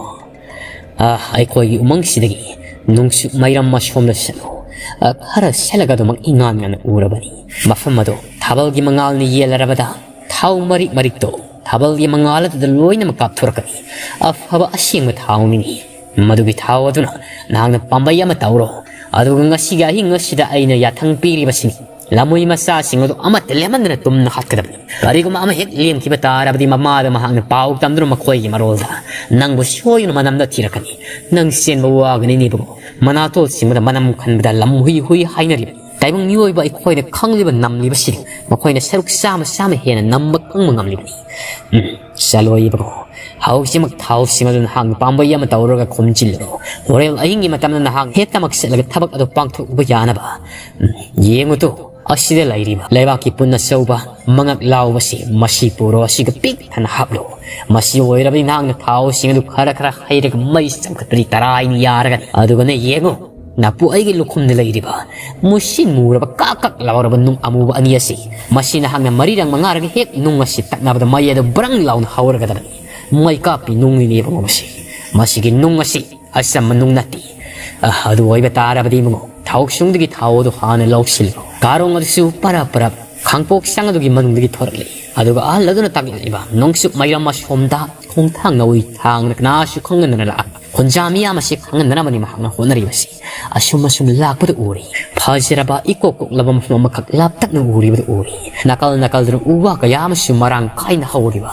ꯑ, ꯑꯩꯈꯣꯏꯒꯤ ꯎꯃꯪꯁꯤꯗꯒꯤ ꯅꯣꯡꯆꯨꯞ ꯃꯩꯔꯝ ꯑꯁꯣꯝꯗ ꯆꯠꯂꯨ꯫ ꯑ, ꯈꯔ ꯆꯠꯂꯒ ꯑꯗꯨꯃꯛ ꯏꯉꯥꯟ ꯉꯥꯟꯅ ꯎꯔꯕꯅꯤ꯫ ꯃꯐꯝ ꯑꯗꯨ ꯊꯥꯕꯜꯒꯤ ꯃꯉꯥꯜꯅ ꯌꯦꯜꯂꯔꯕꯗ ꯊꯥꯎ ꯃꯔꯤꯛ ꯃꯔꯤꯛꯇꯣ ꯊꯥꯕꯜꯒꯤ ꯃꯉꯥꯜ ꯑꯗꯨꯗ ꯂꯣꯏꯅꯃꯛ ꯀꯥꯞꯊꯣꯔꯛꯀꯅꯤ꯫ ꯑꯐꯕ ꯑꯁꯦꯡꯕ ꯊꯥꯎꯅꯤꯅꯤ꯫ ꯃꯗꯨꯒꯤ ꯊꯥꯎ ꯑꯗꯨꯅ ꯅꯍꯥꯛꯅ ꯄꯥꯝꯕꯩ ꯑꯃ ꯇꯧꯔꯣ꯫ ꯑꯗꯨꯒ ꯉꯁꯤꯒꯤ ꯑꯍꯤꯡ ꯑꯁꯤꯗ ꯑꯩꯅ ꯌꯥꯊꯪ ꯄꯤꯔꯤꯕꯁꯤꯅꯤ, ꯂꯝꯃꯣꯏ ꯃꯆꯥꯁꯤꯡ ꯑꯗꯨ ꯑꯃꯠꯇ ꯂꯦꯝꯍꯟꯗꯅ ꯇꯨꯝꯅ ꯍꯥꯠꯀꯗꯕꯅꯤ꯫ ꯀꯔꯤꯒꯨꯝꯕ ꯑꯃ ꯍꯦꯛ ꯂꯦꯝꯈꯤꯕ ꯇꯥꯔꯕꯗꯤ ꯃꯃꯥꯗ ꯃꯍꯥꯛꯅ ꯄꯥꯎ ꯇꯝꯗꯨꯅ ꯃꯈꯣꯏꯒꯤ ꯃꯔꯣꯜꯗ ꯅꯪꯕꯨ ꯁꯣꯏꯗꯅ ꯃꯅꯝꯗ ꯊꯤꯔꯛꯀꯅꯤ꯫ ꯅꯪ ꯆꯦꯟꯕ ꯋꯥꯒꯅꯤ ꯏꯕꯨꯡꯉꯣ꯫ ꯃꯅꯥꯇꯣꯜ ꯁꯤꯡꯕꯗ ꯃꯅꯝ ꯈꯟꯕꯗ ꯂꯝꯍꯨꯏ ꯍꯨꯏ ꯍꯥꯏꯅꯔꯤꯕꯅꯤ꯫ ꯇꯥꯏꯕꯪ ꯃꯤꯑꯣꯏꯕ ꯑꯩꯈꯣꯏꯅ ꯈꯪꯂꯤꯕ ꯅꯝꯂꯤꯕꯁꯤꯗꯤ ꯃꯈꯣꯏꯅ ꯁꯔꯨꯛ ꯆꯥꯝꯃ ꯆꯥꯝꯃ ꯍꯦꯟꯅ ꯅꯝꯕ ꯈꯪꯕ ꯉꯝꯂꯤꯕꯅꯤ꯫ ꯎꯝ, ꯆꯠꯂꯣ ꯏꯕꯨꯡꯉꯣ, ꯍꯧꯖꯤꯛꯃꯛ ꯊꯥꯎꯁꯤꯡ ꯑꯗꯨ ꯅꯍꯥꯛꯅ ꯄꯥꯝꯕꯩ ꯑꯃ ꯇꯧꯔꯒ ꯈꯣꯝꯖꯤꯜꯂꯨꯔꯣ꯫ ꯍꯣꯔꯦꯟ ꯑꯍꯤꯡꯒꯤ ꯃꯇꯝꯗ ꯅꯍꯥꯛ ꯍꯦꯛꯇꯃꯛ ꯆꯠꯂꯒ ꯊꯕꯛ ꯑꯗꯨ ꯄꯥꯡꯊꯣꯛꯄ ꯌꯥꯅꯕ꯫ ꯎꯝ, ꯌꯦꯡꯉꯨ ꯇꯨ, ꯑꯁꯤꯗ ꯂꯩꯔꯤꯕ ꯂꯩꯕꯥꯛꯀꯤ ꯄꯨꯟ ꯑꯆꯧꯕ ꯃꯉꯛ ꯂꯥꯎꯕꯁꯤ ꯃꯁꯤ ꯄꯨꯔꯣ, ꯑꯁꯤꯒ ꯄꯤꯛ ꯊꯟꯅ ꯍꯥꯞꯂꯣ꯫ ꯃꯁꯤ ꯑꯣꯏꯔꯕꯗꯤ ꯅꯍꯥꯛꯅ ꯊꯥꯎꯁꯤꯡ ꯑꯗꯨ ꯈꯔ ꯈꯔ ꯍꯩꯔꯒ ꯃꯩ ꯆꯪꯈꯠꯄꯗꯤ ꯇꯔꯥꯏꯅ ꯌꯥꯔꯒꯅꯤ꯫ ꯑꯗꯨꯒꯅꯦ ꯌꯦꯡꯉꯨ, ꯅꯄꯨ ꯑꯩꯒꯤ ꯂꯨꯈꯨꯝꯗ ꯂꯩꯔꯤꯕ ꯃꯨꯁꯤꯟ ꯃꯨꯔꯕ ꯀꯥꯛ ꯀꯥꯛ ꯂꯥꯎꯔꯕ ꯅꯨꯡ ꯑꯃꯨꯕ ꯑꯅꯤ ꯑꯁꯤ, ꯃꯁꯤ ꯅꯍꯥꯛꯅ ꯃꯔꯤꯔꯛ ꯃꯉꯥꯔꯛ ꯍꯦꯛ ꯅꯨꯡ ꯑꯁꯤ ꯇꯛꯅꯕꯗ ꯃꯩ ꯑꯗꯨ ꯕ꯭ꯔꯪ ꯂꯥꯎꯅ ꯍꯧꯔꯒꯗꯕꯅꯤ꯫ ꯃꯩ ꯀꯥꯞꯄꯤ ꯅꯨꯡꯅꯤꯅꯦ ꯏꯕꯨꯡꯉꯣ ꯃꯁꯤ꯫ ꯃꯁꯤꯒꯤ ꯅꯨꯡ ꯑꯁꯤ ꯑꯆꯝꯕ ꯅꯨꯡ ꯅꯠꯇꯦ꯫ ꯑ, ꯑꯗꯨ ꯑꯣꯏꯕ ꯇꯥꯔꯕꯗꯤ ꯏꯕꯨꯡꯉꯣ, ꯊꯥꯎꯁꯨꯡꯗꯒꯤ ꯊꯥꯎ ꯑꯗꯨ ꯍꯥꯟꯅ ꯂꯧꯁꯤꯜꯂꯣ꯫ ꯀꯥꯔꯣꯡ ꯑꯗꯨꯁꯨ ꯄꯔꯞ ꯄꯔꯞ ꯈꯥꯡꯄꯣꯛ ꯁꯪ ꯑꯗꯨꯒꯤ ꯃꯅꯨꯡꯗꯒꯤ ꯊꯣꯔꯛꯂꯤ꯫ ꯑꯗꯨꯒ ꯑꯍꯜ ꯑꯗꯨꯅ ꯇꯥꯛꯂꯛꯂꯤꯕ ꯅꯣꯡꯆꯨꯞ ꯃꯥꯏꯔꯝ ꯑꯁꯣꯝꯗ ꯈꯣꯡꯊꯥꯡ ꯅꯥꯎꯔꯤ ꯊꯥꯡꯅ ꯀꯅꯥꯁꯨ ꯈꯪꯍꯟꯗꯅ ꯂꯥꯛꯄ ꯈꯨꯟꯖꯥ ꯃꯤꯌꯥꯝ ꯑꯁꯤ ꯈꯪꯍꯟꯗꯅꯕꯅꯤ ꯃꯍꯥꯛꯅ ꯍꯣꯠꯅꯔꯤꯕꯁꯤ꯫ ꯑꯁꯨꯝ ꯑꯁꯨꯝ ꯂꯥꯛꯄꯗ ꯎꯔꯤ꯫ ꯐꯖꯔꯕ ꯏꯀꯣꯛ ꯀꯣꯛꯂꯕ ꯃꯐꯝ ꯑꯃꯈꯛ ꯂꯥꯞꯇꯛꯅ ꯎꯔꯤꯕꯗꯨ ꯎꯔꯤ꯫ ꯅꯥꯀꯜ ꯅꯥꯀꯜꯗꯨꯅ ꯎ ꯋꯥ ꯀꯌꯥ ꯑꯃꯁꯨ ꯃꯔꯥꯡ ꯀꯥꯏꯅ ꯍꯧꯔꯤꯕ,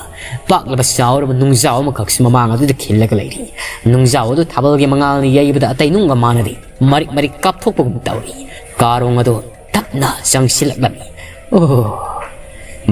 ꯄꯥꯛꯂꯕ ꯆꯥꯎꯔꯕ ꯅꯨꯡꯖꯥꯎ ꯑꯃꯈꯛꯁꯨ ꯃꯃꯥꯡ ꯑꯗꯨꯗ ꯈꯤꯜꯂꯒ ꯂꯩꯔꯤ꯫ ꯅꯨꯡꯖꯥꯎ ꯑꯗꯨ ꯊꯥꯕꯜꯒꯤ ꯃꯉꯥꯜꯅ ꯌꯩꯕꯗ ꯑꯇꯩ ꯅꯨꯡꯒ ꯃꯥꯟꯅꯗꯦ꯫ ꯃꯔꯤꯛ ꯃꯔꯤꯛ ꯀꯥꯞꯊꯣꯛꯄꯒꯨꯝ ꯇꯧꯔꯤ꯫ ꯀꯥꯔꯣꯡ ꯑꯗꯨ ꯇꯞꯅ ꯆꯪꯁꯤꯜꯂꯛꯂꯝꯃꯤ꯫ ꯑꯣ,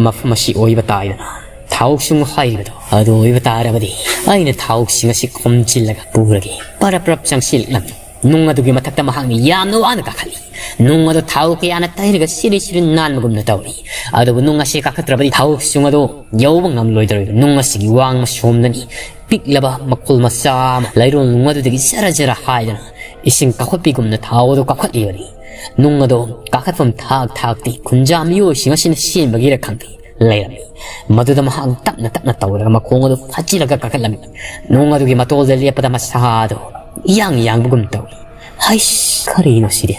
ꯃꯐꯝ ꯑꯁꯤ ꯑꯣꯏꯕ ꯇꯥꯏꯗꯅ꯫ ꯊꯥꯎꯁꯨꯡ ꯍꯥꯏꯔꯤꯕꯗꯣ ꯑꯗꯨ ꯑꯣꯏꯕ ꯇꯥꯔꯕꯗꯤ ꯑꯩꯅ ꯊꯥꯎꯁꯤꯡ ꯑꯁꯤ ꯈꯣꯝꯖꯤꯜꯂꯒ ꯄꯨꯔꯒꯦ꯫ ꯄꯔꯞ ꯄꯔꯞ ꯆꯪꯁꯤꯜꯂꯛꯂꯝꯃꯤ꯫ ꯅꯨꯡ ꯑꯗꯨꯒꯤ ꯃꯊꯛꯇ ꯃꯍꯥꯛꯅ ꯌꯥꯝꯅ ꯋꯥꯅ ꯀꯥꯈꯠꯂꯤ꯫ ꯅꯨꯡ ꯑꯗꯨ ꯊꯥꯎ ꯀꯌꯥꯅ ꯇꯩꯔꯒ ꯁꯤꯔꯤ ꯁꯤꯔꯤ ꯅꯥꯟꯕꯒꯨꯝꯅ ꯇꯧꯔꯤ꯫ ꯑꯗꯨꯕꯨ ꯅꯨꯡ ꯑꯁꯤ ꯀꯥꯈꯠꯇ꯭ꯔꯕꯗꯤ ꯊꯥꯎꯁꯨꯡ ꯑꯗꯨ ꯌꯧꯕ ꯉꯝꯂꯣꯏꯗꯧꯔꯤꯕ꯫ ꯅꯨꯡ ꯑꯁꯤꯒꯤ ꯋꯥꯡꯃ ꯁꯣꯝꯗꯅꯤ ꯄꯤꯛꯂꯕ ꯃꯈꯨꯜ ꯃꯆꯥ ꯑꯃ ꯂꯩꯔꯣꯜ ꯅꯨꯡ ꯑꯗꯨꯗꯒꯤ ꯖꯔ ꯖꯔ ꯍꯥꯏꯗꯅ ꯏꯁꯤꯡ ꯀꯥꯈꯠꯄꯤꯒꯨꯝꯅ ꯊꯥꯎ ꯑꯗꯨ ꯀꯥꯈꯠꯂꯤꯕꯅꯤ꯫ ꯅꯨꯡ ꯑꯗꯣ ꯀꯥꯈꯠꯐꯝ ꯊꯥꯛ ꯊꯥꯛꯇꯤ ꯈꯨꯟꯖꯥ ꯃꯤꯑꯣꯏꯁꯤꯡ ꯑꯁꯤꯅ ꯁꯦꯝꯕꯒꯤꯔ ꯈꯪꯗꯦ, ꯂꯩꯔꯝꯃꯤ꯫ ꯃꯗꯨꯗ ꯃꯍꯥꯛ ꯇꯞꯅ ꯇꯞꯅ ꯇꯧꯔꯒ ꯃꯈꯣꯡ ꯑꯗꯨ ꯐꯥꯠꯆꯤꯜꯂꯒ ꯀꯥꯈꯠꯂꯝꯃꯤ꯫ ꯅꯨꯡ ꯑꯗꯨꯒꯤ ꯃꯇꯣꯜꯗ ꯂꯦꯞꯄꯗ ꯃꯁꯥ ꯑꯗꯨ ꯏꯌꯥꯡ ꯌꯥꯡꯕꯒꯨꯝ ꯇꯧꯏ꯫ ꯍꯩꯁ, ꯀꯔꯤꯅꯣ ꯁꯤꯗꯤ?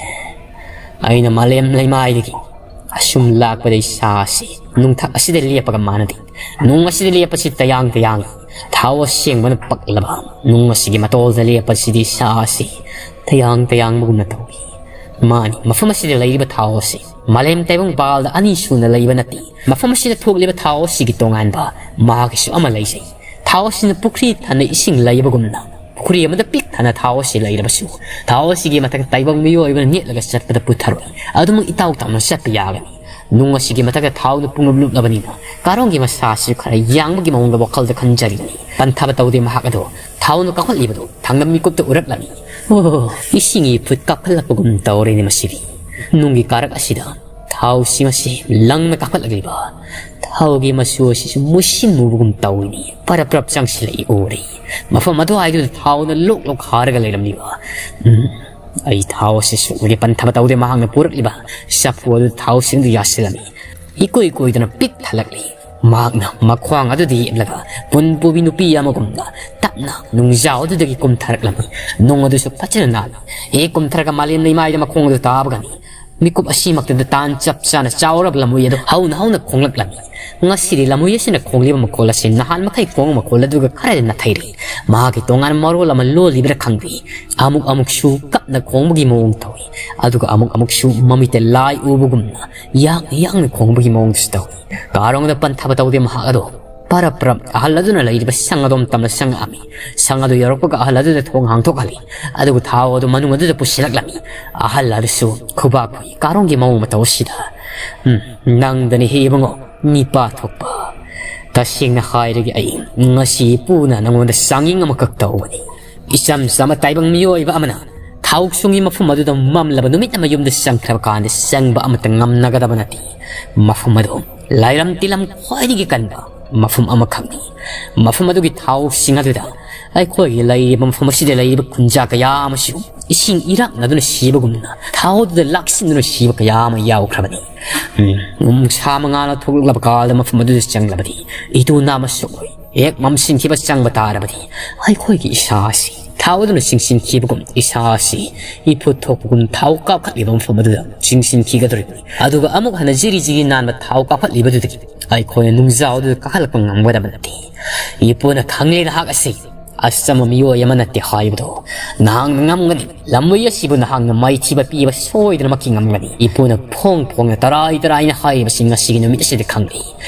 ꯑꯩꯅ ꯃꯥꯂꯦꯝ ꯂꯩꯃꯥꯏꯗꯒꯤ ꯑꯁꯨꯝ ꯂꯥꯛꯄꯗ ꯏꯁꯥ ꯑꯁꯤ ꯅꯨꯡꯊꯛ ꯑꯁꯤꯗ ꯂꯦꯞꯄꯒ ꯃꯥꯟꯅꯗꯦ꯫ ꯅꯨꯡ ꯑꯁꯤꯗ ꯂꯦꯞꯄꯁꯤ ꯇꯌꯥꯡ ꯇꯌꯥꯡ꯫ ꯊꯥꯎ ꯑꯁꯦꯡꯕꯅ ꯄꯛꯂꯕ ꯅꯨꯡ ꯑꯁꯤꯒꯤ ꯃꯇꯣꯜꯗ ꯂꯦꯞꯄꯁꯤꯗꯤ ꯏꯁꯥ ꯑꯁꯤ ꯇꯌꯥꯡ ꯇꯌꯥꯡꯕꯒꯨꯝꯅ ꯇꯧꯏ꯫ ꯃꯥꯅꯤ, ꯃꯐꯝ ꯑꯁꯤꯗ ꯂꯩꯔꯤꯕ ꯊꯥꯎ ꯑꯁꯤ ꯃꯥꯂꯦꯝ ꯇꯥꯏꯕꯪꯄꯥꯜꯗ ꯑꯅꯤ ꯁꯨꯅ ꯂꯩꯕ ꯅꯠꯇꯦ꯫ ꯃꯐꯝ ꯑꯁꯤꯗ ꯊꯣꯛꯂꯤꯕ ꯊꯥꯎ ꯑꯁꯤꯒꯤ ꯇꯣꯉꯥꯟꯕ ꯃꯍꯥꯛꯀꯤꯁꯨ ꯑꯃ ꯂꯩꯖꯩ꯫ ꯊꯥꯎ ꯑꯁꯤꯅ ꯄꯨꯈ꯭ꯔꯤ ꯊꯟꯅ ꯏꯁꯤꯡ ꯂꯩꯕꯒꯨꯝꯅ, ꯄꯨꯈ꯭ꯔꯤ ꯑꯃꯗ ꯄꯤꯛ ꯊꯟꯅ ꯊꯥꯎ ꯑꯁꯤ ꯂꯩꯔꯕꯁꯨ, ꯊꯥꯎ ꯑꯁꯤꯒꯤ ꯃꯊꯛꯇ ꯇꯥꯏꯕꯪ ꯃꯤꯑꯣꯏꯕꯅ ꯅꯦꯠꯂꯒ ꯆꯠꯄꯗ ꯄꯨꯊꯔꯣꯏ꯫ ꯑꯗꯨꯃꯛ ꯏꯇꯥꯎ ꯇꯥꯎꯅ ꯆꯠꯄ ꯌꯥꯒꯅꯤ꯫ ꯅꯨꯡ ꯑꯁꯤꯒꯤ ꯃꯊꯛꯇ ꯊꯥꯎꯅ ꯄꯨꯡꯂꯨꯞ ꯂꯨꯞꯂꯕꯅꯤꯅ ꯀꯥꯔꯣꯡꯒꯤ ꯃꯁꯥ ꯑꯁꯤ ꯈꯔ ꯌꯥꯡꯕꯒꯤ ꯃꯑꯣꯡꯗ ꯋꯥꯈꯜꯗ ꯈꯟꯖꯔꯤꯕꯅꯤ꯫ ꯄꯟꯊꯕ ꯇꯧꯗꯦ ꯃꯍꯥꯛ ꯑꯗꯣ ꯊꯥꯎꯅ ꯀꯥꯈꯠꯂꯤꯕꯗꯨ ꯊꯥꯡꯅ ꯃꯤꯀꯨꯞꯇ ꯎꯔꯛꯂꯝꯃꯤ꯫ ꯑꯣ, ꯏꯁꯤꯡꯒꯤ ꯏꯐꯨꯠ ꯀꯥꯈꯠꯂꯛꯄꯒꯨꯝ ꯇꯧꯔꯦꯅꯦ ꯃꯁꯤꯗꯤ꯫ ꯅꯨꯡꯒꯤ ꯀꯥꯔꯛ ꯑꯁꯤꯗ ꯊꯥꯎꯁꯤꯡ ꯑꯁꯤ ꯂꯪꯅ ꯀꯥꯈꯠꯂꯛꯂꯤꯕ ꯊꯥꯎꯒꯤ ꯃꯆꯨ ꯑꯁꯤꯁꯨ ꯃꯨꯁꯤꯟ ꯃꯨꯕꯒꯨꯝ ꯇꯧꯏꯅꯤ꯫ ꯄꯔꯞ ꯄꯔꯞ ꯆꯪꯁꯤꯜꯂꯛꯏ ꯎꯔꯦ꯫ ꯃꯐꯝ ꯑꯗꯨꯋꯥꯏꯗꯨꯗ ꯊꯥꯎꯅ ꯂꯣꯛ ꯂꯣꯛ ꯍꯥꯔꯒ ꯂꯩꯔꯝꯂꯤꯕ꯫ ꯎꯝ, ꯑꯩ ꯊꯥꯎ ꯑꯁꯤ ꯁꯨꯛꯂꯒꯦ ꯄꯟꯊꯕ ꯇꯧꯗꯦ ꯃꯍꯥꯛꯅ ꯄꯨꯔꯛꯂꯤꯕ ꯆꯐꯨ ꯑꯗꯨ ꯊꯥꯎꯁꯤꯡꯗꯨ ꯌꯥꯁꯤꯜꯂꯝꯃꯤ꯫ ꯏꯀꯣꯏ ꯀꯣꯏꯗꯅ ꯄꯤꯛ ꯊꯜꯂꯛꯂꯤ꯫ ꯃꯍꯥꯛꯅ ꯃꯈ꯭ꯋꯥꯡ ꯑꯗꯨꯗ ꯌꯦꯞꯂꯒ ꯄꯨꯟ ꯄꯨꯕꯤ ꯅꯨꯄꯤ ꯑꯃꯒꯨꯝꯅ ꯇꯞꯅ ꯅꯨꯡꯖꯥꯎ ꯑꯗꯨꯗꯒꯤ ꯀꯨꯝꯊꯔꯛꯂꯝꯃꯤ꯫ ꯅꯨꯡ ꯑꯗꯨꯁꯨ ꯐꯖꯅ ꯅꯥꯜꯂꯤ꯫ ꯍꯦꯛ ꯀꯨꯝꯊꯔꯒ ꯃꯥꯂꯦꯝ ꯂꯩꯃꯥꯏꯗ ꯃꯈꯣꯡ ꯑꯗꯨ ꯇꯥꯕꯒꯅꯤ ꯃꯤꯀꯨꯞ ꯑꯁꯤꯃꯛꯇꯗ ꯇꯥꯟ ꯆꯞ ꯆꯥꯅ ꯆꯥꯎꯔꯕ ꯂꯝꯍꯨꯏ ꯑꯗꯨ ꯍꯧꯅ ꯍꯧꯅ ꯈꯣꯡꯂꯛꯂꯝꯃꯤ꯫ ꯉꯁꯤꯗꯤ ꯂꯝꯍꯨꯏ ꯑꯁꯤꯅ ꯈꯣꯡꯂꯤꯕ ꯃꯈꯣꯜ ꯑꯁꯤ ꯅꯍꯥꯟ ꯃꯈꯩ ꯈꯣꯡꯕ ꯃꯈꯣꯜ ꯑꯗꯨꯒ ꯈꯔꯗꯤ ꯅꯥꯊꯩꯔꯦ꯫ ꯃꯍꯥꯛꯀꯤ ꯇꯣꯉꯥꯟꯕ ꯃꯔꯣꯜ ꯑꯃ ꯂꯣꯜꯂꯤꯕ꯭ꯔꯥ ꯈꯪꯗꯦ꯫ ꯑꯃꯨꯛ ꯑꯃꯨꯛꯁꯨ ꯀꯞꯅ ꯈꯣꯡꯕꯒꯤ ꯃꯑꯣꯡ ꯇꯧꯏ, ꯑꯗꯨꯒ ꯑꯃꯨꯛ ꯑꯃꯨꯛꯁꯨ ꯃꯃꯤꯠꯇ ꯂꯥꯏ ꯎꯕꯒꯨꯝꯅ ꯌꯥꯡꯅ ꯌꯥꯡꯅ ꯈꯣꯡꯕꯒꯤ ꯃꯑꯣꯡꯗꯨꯁꯨ ꯇꯧꯏ꯫ ꯀꯥꯔꯣꯡꯗ ꯄꯟꯊꯕ ꯇꯧꯗꯦ ꯃꯍꯥꯛ ꯑꯗꯣ꯫ ꯄꯔꯞ ꯄꯔꯞ ꯑꯍꯜ ꯑꯗꯨꯅ ꯂꯩꯔꯤꯕ ꯁꯪ ꯑꯗꯣꯝ ꯇꯝꯅ ꯆꯪꯉꯛꯑꯝꯃꯤ꯫ ꯁꯪ ꯑꯗꯨ ꯌꯧꯔꯛꯄꯒ ꯑꯍꯜ ꯑꯗꯨꯅ ꯊꯣꯡ ꯍꯥꯡꯗꯣꯛꯍꯜꯂꯤ꯫ ꯑꯗꯨꯒ ꯊꯥꯎ ꯑꯗꯨ ꯃꯅꯨꯡ ꯑꯗꯨꯗ ꯄꯨꯁꯤꯜꯂꯛꯂꯝꯃꯤ꯫ ꯑꯍꯜ ꯑꯗꯨꯁꯨ ꯈꯨꯕꯥꯛ ꯈꯨꯏ ꯀꯥꯔꯣꯡꯒꯤ ꯃꯑꯣꯡ ꯃꯇꯧ ꯑꯁꯤꯗ꯫ "ꯎꯝ, ꯅꯪꯗꯅꯤ ꯍꯦ ꯏꯕꯨꯡꯉꯣ, ꯃꯤꯄꯥ ꯊꯣꯛꯄ꯫ ꯇꯁꯦꯡꯅ ꯍꯥꯏꯔꯒꯦ, ꯑꯩ ꯉꯁꯤ ꯏꯄꯨꯅ ꯅꯉꯣꯟꯗ ꯆꯥꯡꯌꯦꯡ ꯑꯃꯈꯛ ꯇꯧꯕꯅꯤ꯫ ꯏꯆꯝ ꯆꯝꯕ ꯇꯥꯏꯕꯪ ꯃꯤꯑꯣꯏꯕ ꯑꯃꯅ ꯊꯥꯎꯁꯨꯡꯒꯤ ꯃꯐꯝ ꯑꯗꯨꯗ ꯃꯝꯂꯕ ꯅꯨꯃꯤꯠ ꯑꯃ ꯌꯨꯝꯗ ꯆꯪꯈ꯭ꯔꯕ ꯀꯥꯟꯗ ꯆꯪꯕ ꯑꯃꯠꯇ ꯉꯝꯅꯒꯗꯕ ꯅꯠꯇꯦ꯫ ꯃꯐꯝ ꯑꯗꯨ ꯂꯥꯏꯔꯝ ꯇꯤꯂꯝ ꯈ꯭ꯋꯥꯏꯗꯒꯤ ꯀꯟꯕ ꯃꯐꯝ ꯑꯃꯈꯛꯅꯤ꯫ ꯃꯐꯝ ꯑꯗꯨꯒꯤ ꯊꯥꯎꯁꯤꯡ ꯑꯗꯨꯗ ꯑꯩꯈꯣꯏꯒꯤ ꯂꯩꯔꯤꯕ ꯃꯐꯝ ꯑꯁꯤꯗ ꯂꯩꯔꯤꯕ ꯈꯨꯟꯖꯥ ꯀꯌꯥ ꯑꯃꯁꯨ ꯏꯁꯤꯡ ꯏꯔꯥꯛꯅꯗꯨꯅ ꯁꯤꯕꯒꯨꯝꯅ ꯊꯥꯎꯗꯨꯗ ꯂꯥꯛꯁꯤꯟꯗꯨꯅ ꯁꯤꯕ ꯀꯌꯥ ꯑꯃ ꯌꯥꯎꯈ꯭ꯔꯕꯅꯤ꯫ ꯎꯝ, ꯅꯨꯡꯁꯥ ꯃꯉꯥꯜꯅ ꯊꯣꯛꯂꯛꯂꯕ ꯀꯥꯟꯗ ꯃꯐꯝ ꯑꯗꯨꯗ ꯆꯪꯂꯕꯗꯤ ꯏꯇꯨ ꯅꯥꯃ ꯁꯣꯛꯂꯣꯏ꯫ ꯍꯦꯛ ꯃꯝꯁꯤꯟꯈꯤꯕ ꯆꯪꯕ ꯇꯥꯔꯕꯗꯤ ꯑꯩꯈꯣꯏꯒꯤ ꯏꯁꯥ ꯑꯁꯤ ꯊꯥꯎ ꯑꯗꯨꯅ ꯆꯤꯡꯁꯤꯟꯈꯤꯕꯒꯨꯝ ꯏꯁꯥ ꯑꯁꯤ ꯏꯐꯨꯠ ꯊꯣꯛꯄꯒꯨꯝ ꯊꯥꯎ ꯀꯥꯞꯈꯠꯂꯤꯕ ꯃꯐꯝ ꯑꯗꯨꯗ ꯆꯤꯡꯁꯤꯟꯈꯤꯒꯗꯧꯔꯤꯕꯅꯤ꯫ ꯑꯗꯨꯒ ꯑꯃꯨꯛ ꯍꯟꯅ ꯖꯤꯔꯤ ꯖꯤꯔꯤ ꯅꯥꯟꯕ ꯊꯥꯎ ꯀꯥꯞꯈꯠꯂꯤꯕꯗꯨꯗꯒꯤ ꯑꯩꯈꯣꯏꯅ ꯅꯨꯡꯖꯥꯎ ꯑꯗꯨꯗ ꯀꯥꯈꯠꯂꯛꯄ ꯉꯝꯒꯗꯕ ꯅꯠꯇꯦ꯫ ꯏꯄꯨꯅ ꯈꯪꯂꯦ ꯅꯍꯥꯛ ꯑꯁꯤ ꯑꯆꯝꯕ ꯃꯤꯑꯣꯏ ꯑꯃ ꯅꯠꯇꯦ ꯍꯥꯏꯕꯗꯣ꯫ ꯅꯍꯥꯛꯅ ꯉꯝꯒꯅꯤ꯫ ꯂꯝꯃꯣꯏ ꯑꯁꯤꯕꯨ ꯅꯍꯥꯛꯅ ꯃꯥꯏꯊꯤꯕ ꯄꯤꯕ ꯁꯣꯏꯗꯅꯃꯛꯀꯤ ꯉꯝꯒꯅꯤ꯫ ꯏꯄꯨꯅ ꯐꯣꯡ ꯐꯣꯡꯅ ꯇꯔꯥꯏ ꯇꯔꯥꯏꯅ ꯍꯥꯏꯔꯤꯕꯁꯤ ꯉꯁꯤꯒꯤ ꯅꯨꯃꯤꯠ ꯑꯁꯤꯗ ꯈꯪꯂꯦ꯫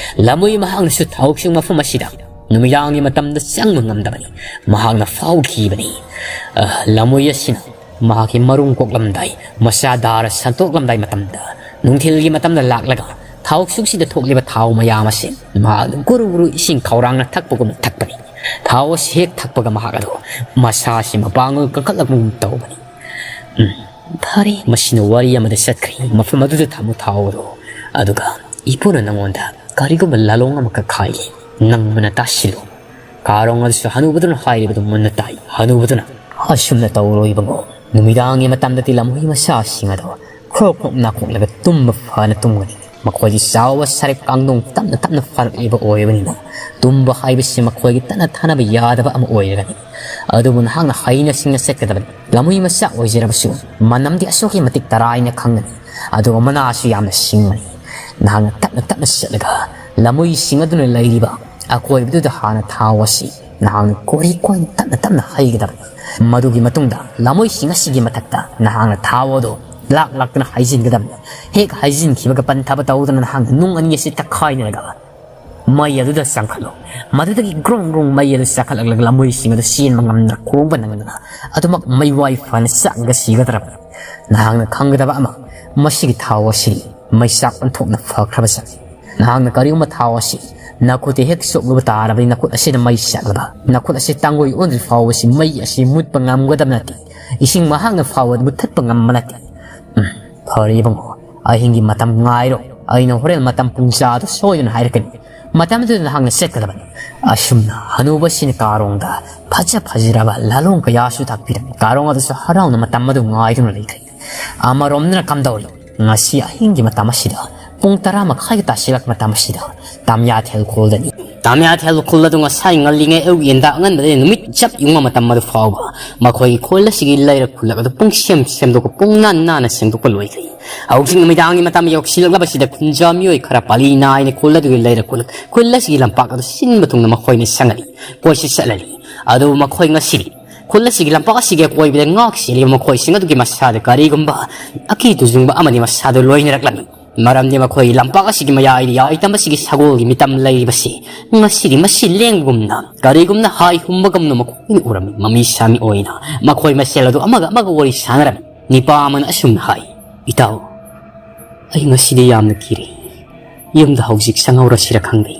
ꯂꯝꯃꯣꯏ ꯃꯍꯥꯛꯅꯁꯨ ꯊꯥꯎꯁꯤꯡ ꯃꯐꯝ ꯑꯁꯤꯗ ꯅꯨꯃꯤꯗꯥꯡꯒꯤ ꯃꯇꯝꯗ ꯆꯪꯕ ꯉꯝꯗꯕꯅꯤ꯫ ꯃꯍꯥꯛꯅ ꯐꯥꯎꯈꯤꯕꯅꯤ꯫ ꯑ, ꯂꯝꯃꯣꯏ ꯑꯁꯤꯅ ꯃꯍꯥꯛꯀꯤ ꯃꯔꯨꯝ ꯀꯣꯛꯂꯝꯗꯥꯏ, ꯃꯆꯥ ꯗꯥꯔ ꯁꯟꯇꯣꯛꯂꯝꯗꯥꯏ ꯃꯇꯝꯗ ꯅꯨꯡꯊꯤꯜꯒꯤ ꯃꯇꯝꯗ ꯂꯥꯛꯂꯒ ꯊꯥꯎꯁꯨꯛꯁꯤꯗ ꯊꯣꯛꯂꯤꯕ ꯊꯥꯎ ꯃꯌꯥꯝ ꯑꯁꯤ ꯃꯍꯥꯛ ꯒꯨꯔꯨ ꯒꯨꯔꯨ ꯏꯁꯤꯡ ꯈꯧꯔꯥꯡꯅ ꯊꯛꯄꯒꯨꯝꯅ ꯊꯛꯄꯅꯤ꯫ ꯊꯥꯎ ꯑꯁꯤ ꯍꯦꯛ ꯊꯛꯄꯒ ꯃꯍꯥꯛ ꯑꯗꯨ ꯃꯁꯥꯁꯤ ꯃꯄꯥꯡꯒꯜ ꯀꯟꯈꯠꯂꯛꯄꯒꯨꯝ ꯇꯧꯕꯅꯤ꯫ ꯎꯝ, ꯐꯔꯦ, ꯃꯁꯤꯅ ꯋꯥꯔꯤ ꯑꯃꯗ ꯆꯠꯈ꯭ꯔꯦ꯫ ꯃꯐꯝ ꯑꯗꯨꯗ ꯊꯝꯃꯨ ꯊꯥꯎ ꯑꯗꯨ꯫ ꯑꯗꯨꯒ ꯏꯄꯨꯅ ꯅꯉꯣꯟꯗ ꯀꯔꯤꯒꯨꯝꯕ ꯂꯥꯂꯣꯡ ꯑꯃꯈꯛ ꯍꯥꯏꯒꯦ, ꯅꯪ ꯃꯨꯟꯅ ꯇꯥꯁꯤꯜꯂꯨ꯫ ꯀꯥꯔꯣꯡ ꯑꯗꯨꯁꯨ ꯍꯅꯨꯕꯗꯨꯅ ꯍꯥꯏꯔꯤꯕꯗꯨ ꯃꯨꯟꯅ ꯇꯥꯏ꯫ ꯍꯅꯨꯕꯗꯨꯅ, ꯑꯁꯨꯝꯅ ꯇꯧꯔꯣ ꯏꯕꯨꯡꯉꯣ, ꯅꯨꯃꯤꯗꯥꯡꯒꯤ ꯃꯇꯝꯗꯗꯤ ꯂꯝꯍꯨꯏ ꯃꯆꯥꯁꯤꯡ ꯑꯗꯣ ꯈ꯭ꯔꯣꯛ ꯈ꯭ꯔꯣꯛ ꯅꯥꯀꯣꯛꯂꯒ ꯇꯨꯝꯕ ꯐꯅ ꯇꯨꯝꯒꯅꯤ꯫ ꯃꯈꯣꯏꯗꯤ ꯆꯥꯎꯕ ꯁꯔꯦꯛ ꯀꯥꯡꯗꯣꯡ ꯇꯞꯅ ꯇꯞꯅ ꯐꯥꯔꯛꯂꯤꯕ ꯑꯣꯏꯕꯅꯤꯅ ꯇꯨꯝꯕ ꯍꯥꯏꯕꯁꯤ ꯃꯈꯣꯏꯒꯤ ꯇꯠꯅ ꯊꯥꯅꯕ ꯌꯥꯗꯕ ꯑꯃ ꯑꯣꯏꯔꯒꯅꯤ꯫ ꯑꯗꯨꯕꯨ ꯅꯍꯥꯛꯅ ꯍꯩꯅ ꯁꯤꯡꯅ ꯆꯠꯀꯗꯕꯅꯤ꯫ ꯂꯝꯍꯨꯏ ꯃꯆꯥ ꯑꯣꯏꯖꯔꯕꯁꯨ ꯃꯅꯝꯗꯤ ꯑꯁꯨꯛꯀꯤ ꯃꯇꯤꯛ ꯇꯔꯥꯏꯅ ꯈꯪꯒꯅꯤ꯫ ꯑꯗꯨꯒ ꯃꯅꯥꯁꯨ ꯌꯥꯝꯅ ꯁꯤꯡꯒꯅꯤ꯫ ꯅꯍꯥꯛꯅ ꯇꯞꯅ ꯇꯞꯅ ꯆꯠꯂꯒ ꯂꯝꯍꯨꯏꯁꯤꯡ ꯑꯗꯨꯅ ꯂꯩꯔꯤꯕ ꯑꯀꯣꯏꯕꯗꯨꯗ ꯍꯥꯟꯅ ꯊꯥꯎ ꯑꯁꯤ ꯅꯍꯥꯛꯅ ꯀꯣꯔꯤ ꯀꯣꯏꯅ ꯇꯞꯅ ꯇꯞꯅ ꯍꯩꯒꯗꯕꯅꯤ꯫ ꯃꯗꯨꯒꯤ ꯃꯇꯨꯡꯗ ꯂꯝꯍꯨꯏꯁꯤꯡ ꯑꯁꯤꯒꯤ ꯃꯊꯛꯇ ꯅꯍꯥꯛꯅ ꯊꯥꯎ ꯑꯗꯨ ꯂꯥꯛ ꯂꯥꯛꯇꯨꯅ ꯍꯩꯖꯤꯟꯒꯗꯕꯅꯤ꯫ ꯍꯦꯛ ꯍꯩꯖꯤꯟꯈꯤꯕꯒ ꯄꯟꯊꯕ ꯇꯧꯗꯨꯅ ꯅꯍꯥꯛꯅ ꯅꯨꯡ ꯑꯅꯤ ꯑꯁꯤ ꯇꯛꯈꯥꯏꯅꯔꯒ ꯃꯩ ꯑꯗꯨꯗ ꯆꯪꯈꯠꯂꯨ꯫ ꯃꯗꯨꯗꯒꯤ ꯒ꯭ꯔꯣꯡ ꯒ꯭ꯔꯣꯡ ꯃꯩ ꯑꯗꯨ ꯆꯥꯈꯠꯂꯛꯂꯒ ꯂꯝꯍꯨꯏꯁꯤꯡ ꯑꯗꯨ ꯆꯦꯟꯕ ꯉꯝꯗꯅ ꯈꯣꯡꯕ ꯅꯪꯗꯅ ꯑꯗꯨꯃꯛ ꯃꯩꯋꯥꯏ ꯐꯅ ꯆꯥꯛꯂꯒ ꯁꯤꯒꯗ꯭ꯔꯕꯅꯤ꯫ ꯅꯍꯥꯛꯅ ꯈꯪꯒꯗꯕ ꯑꯃ, ꯃꯁꯤꯒꯤ ꯊꯥꯎ ꯑꯁꯤꯗꯤ ꯃꯩꯆꯥꯛ ꯑꯣꯟꯊꯣꯛꯅ ꯐꯈ꯭ꯔꯕ ꯖꯥꯠꯅꯤ꯫ ꯅꯍꯥꯛꯅ ꯀꯔꯤꯒꯨꯝꯕ ꯊꯥꯎ ꯑꯁꯤ ꯅꯈꯨꯠꯇ ꯍꯦꯛ ꯁꯣꯛꯂꯨꯕ ꯇꯥꯔꯕꯗꯤ ꯅꯈꯨꯠ ꯑꯁꯤꯗ ꯃꯩ ꯆꯥꯛꯂꯕ, ꯅꯈꯨꯠ ꯑꯁꯤ ꯇꯥꯡꯒꯣꯏ ꯑꯣꯟꯗ꯭ꯔꯤ ꯐꯥꯎꯕꯁꯤ ꯃꯩ ꯑꯁꯤ ꯃꯨꯠꯄ ꯉꯝꯒꯗꯕ ꯅꯠꯇꯦ꯫ ꯏꯁꯤꯡ ꯃꯍꯥꯛꯅ ꯐꯥꯎꯕ ꯃꯨꯠꯊꯠꯄ ꯉꯝꯕ ꯅꯠꯇꯦ꯫ ꯎꯝ, ꯐꯔꯦ ꯏꯕꯨꯡꯉꯣ, ꯑꯍꯤꯡꯒꯤ ꯃꯇꯝ ꯉꯥꯏꯔꯣ꯫ ꯑꯩꯅ ꯍꯣꯔꯦꯟ ꯃꯇꯝ ꯄꯨꯡ ꯆꯥꯗꯨ ꯁꯣꯏꯗꯅ ꯍꯥꯏꯔꯛꯀꯅꯤ꯫ ꯃꯇꯝꯗꯨꯗ ꯅꯍꯥꯛꯅ ꯆꯠꯀꯗꯕꯅꯤ꯫ ꯑꯁꯨꯝꯅ ꯍꯅꯨꯕꯁꯤꯅ ꯀꯥꯔꯣꯡꯗ ꯐꯖ ꯐꯖꯔꯕ ꯂꯥꯂꯣꯡ ꯀꯌꯥꯁꯨ ꯇꯥꯛꯄꯤꯔꯝꯃꯤ꯫ ꯀꯥꯔꯣꯡ ꯑꯗꯨꯁꯨ ꯍꯔꯥꯎꯅ ꯃꯇꯝ ꯑꯗꯨ ꯉꯥꯏꯗꯨꯅ ꯂꯩꯈ꯭ꯔꯦ꯫ ꯑꯃꯔꯣꯝꯗꯅ ꯀꯝꯗꯧꯔꯤ? ꯉꯁꯤ ꯑꯍꯤꯡꯒꯤ ꯃꯇꯝ ꯑꯁꯤꯗ ꯄꯨꯡ ꯇꯔꯥ ꯃꯈꯥꯏꯒ ꯇꯥꯁꯤꯜꯂꯛꯄ ꯃꯇꯝ ꯑꯁꯤꯗ ꯇꯥꯃꯤꯌꯥꯊꯦꯜ ꯈꯨꯜꯗꯅꯤ꯫ ꯇꯥꯃꯤꯌꯥꯊꯦꯜ ꯈꯨꯜ ꯑꯗꯨ ꯉꯁꯥꯏ ꯉꯜꯂꯤꯉꯩ ꯑꯌꯨꯛ ꯌꯦꯟꯗꯥ ꯑꯉꯟꯕꯗꯒꯤ ꯅꯨꯃꯤꯠ ꯆꯞ ꯌꯨꯡꯕ ꯃꯇꯝ ꯑꯗꯨ ꯐꯥꯎꯕ ꯃꯈꯣꯏꯒꯤ ꯈꯨꯜ ꯑꯁꯤꯒꯤ ꯂꯩꯔꯛ ꯈꯨꯜꯂꯛ ꯑꯗꯨ ꯄꯨꯡ ꯁꯦꯝ ꯁꯦꯝꯗꯣꯛꯄ, ꯄꯨꯡ ꯅꯥꯟ ꯅꯥꯟꯅ ꯁꯦꯡꯗꯣꯛꯄ ꯂꯣꯏꯈ꯭ꯔꯦ꯫ ꯍꯧꯖꯤꯛ ꯅꯨꯃꯤꯗꯥꯡꯒꯤ ꯃꯇꯝ ꯌꯧꯁꯤꯜꯂꯛꯂꯕꯁꯤꯗ ꯈꯨꯟꯖꯥ ꯃꯤꯑꯣꯏ ꯈꯔ ꯄꯥꯂꯤ ꯅꯥꯏꯅ ꯈꯨꯜ ꯑꯗꯨꯒꯤ ꯂꯩꯔꯛ ꯈꯨꯜꯂꯛ, ꯈꯨꯜ ꯑꯁꯤꯒꯤ ꯂꯝꯄꯥꯛ ꯑꯗꯨ ꯁꯤꯟꯕ ꯊꯨꯡꯅ ꯃꯈꯣꯏꯅ ꯆꯪꯉꯛꯏ, ꯀꯣꯏꯆꯠ ꯆꯠꯂꯛꯏ꯫ ꯑꯗꯨꯕꯨ ꯃꯈꯣꯏ ꯉꯁꯤꯗꯤ ꯈꯨꯜ ꯑꯁꯤꯒꯤ ꯂꯝꯄꯥꯛ ꯑꯁꯤꯒꯤ ꯑꯀꯣꯏꯕꯗ ꯉꯥꯛ ꯁꯦꯜꯂꯤꯕ ꯃꯈꯣꯏꯁꯤꯡ ꯑꯗꯨꯒꯤ ꯃꯁꯥꯗ ꯀꯔꯤꯒꯨꯝꯕ ꯑꯀꯤ ꯇꯨꯖꯨꯡꯕ ꯑꯃꯗꯤ ꯃꯁꯥꯗ ꯂꯣꯏꯅꯔꯛꯂꯝꯃꯤ꯫ ꯃꯔꯝꯗꯤ ꯃꯈꯣꯏꯒꯤ ꯂꯝꯄꯥꯛ ꯑꯁꯤꯒꯤ ꯃꯌꯥꯏꯗ ꯌꯥꯏꯇꯝ ꯑꯁꯤꯒꯤ ꯁꯒꯣꯜꯒꯤ ꯃꯤꯇꯝ ꯂꯩꯔꯤꯕꯁꯤ ꯉꯁꯤꯗꯤ ꯃꯁꯤ ꯂꯦꯡꯕꯒꯨꯝꯅ, ꯀꯔꯤꯒꯨꯝꯅ ꯍꯥꯏ ꯍꯨꯝꯕꯒꯨꯝꯅ ꯃꯈꯣꯏꯅ ꯎꯔꯝꯃꯤ꯫ ꯃꯃꯤ ꯁꯥꯃꯤ ꯑꯣꯏꯅ ꯃꯈꯣꯏ ꯃꯁꯦꯜ ꯑꯗꯨ ꯑꯃꯒ ꯑꯃꯒ ꯋꯥꯔꯤ ꯁꯥꯟꯅꯔꯝꯃꯤ꯫ ꯅꯤꯄꯥ ꯑꯃꯅ ꯑꯁꯨꯝꯅ ꯍꯥꯏ, "ꯏꯇꯥꯎ, "ꯑꯩ ꯉꯁꯤꯗꯤ ꯌꯥꯝꯅ ꯀꯤꯔꯦ꯫ ꯌꯨꯝꯗ ꯍꯧꯖꯤꯛ ꯆꯪꯍꯧꯔꯁꯤꯔ ꯈꯪꯗꯦ꯫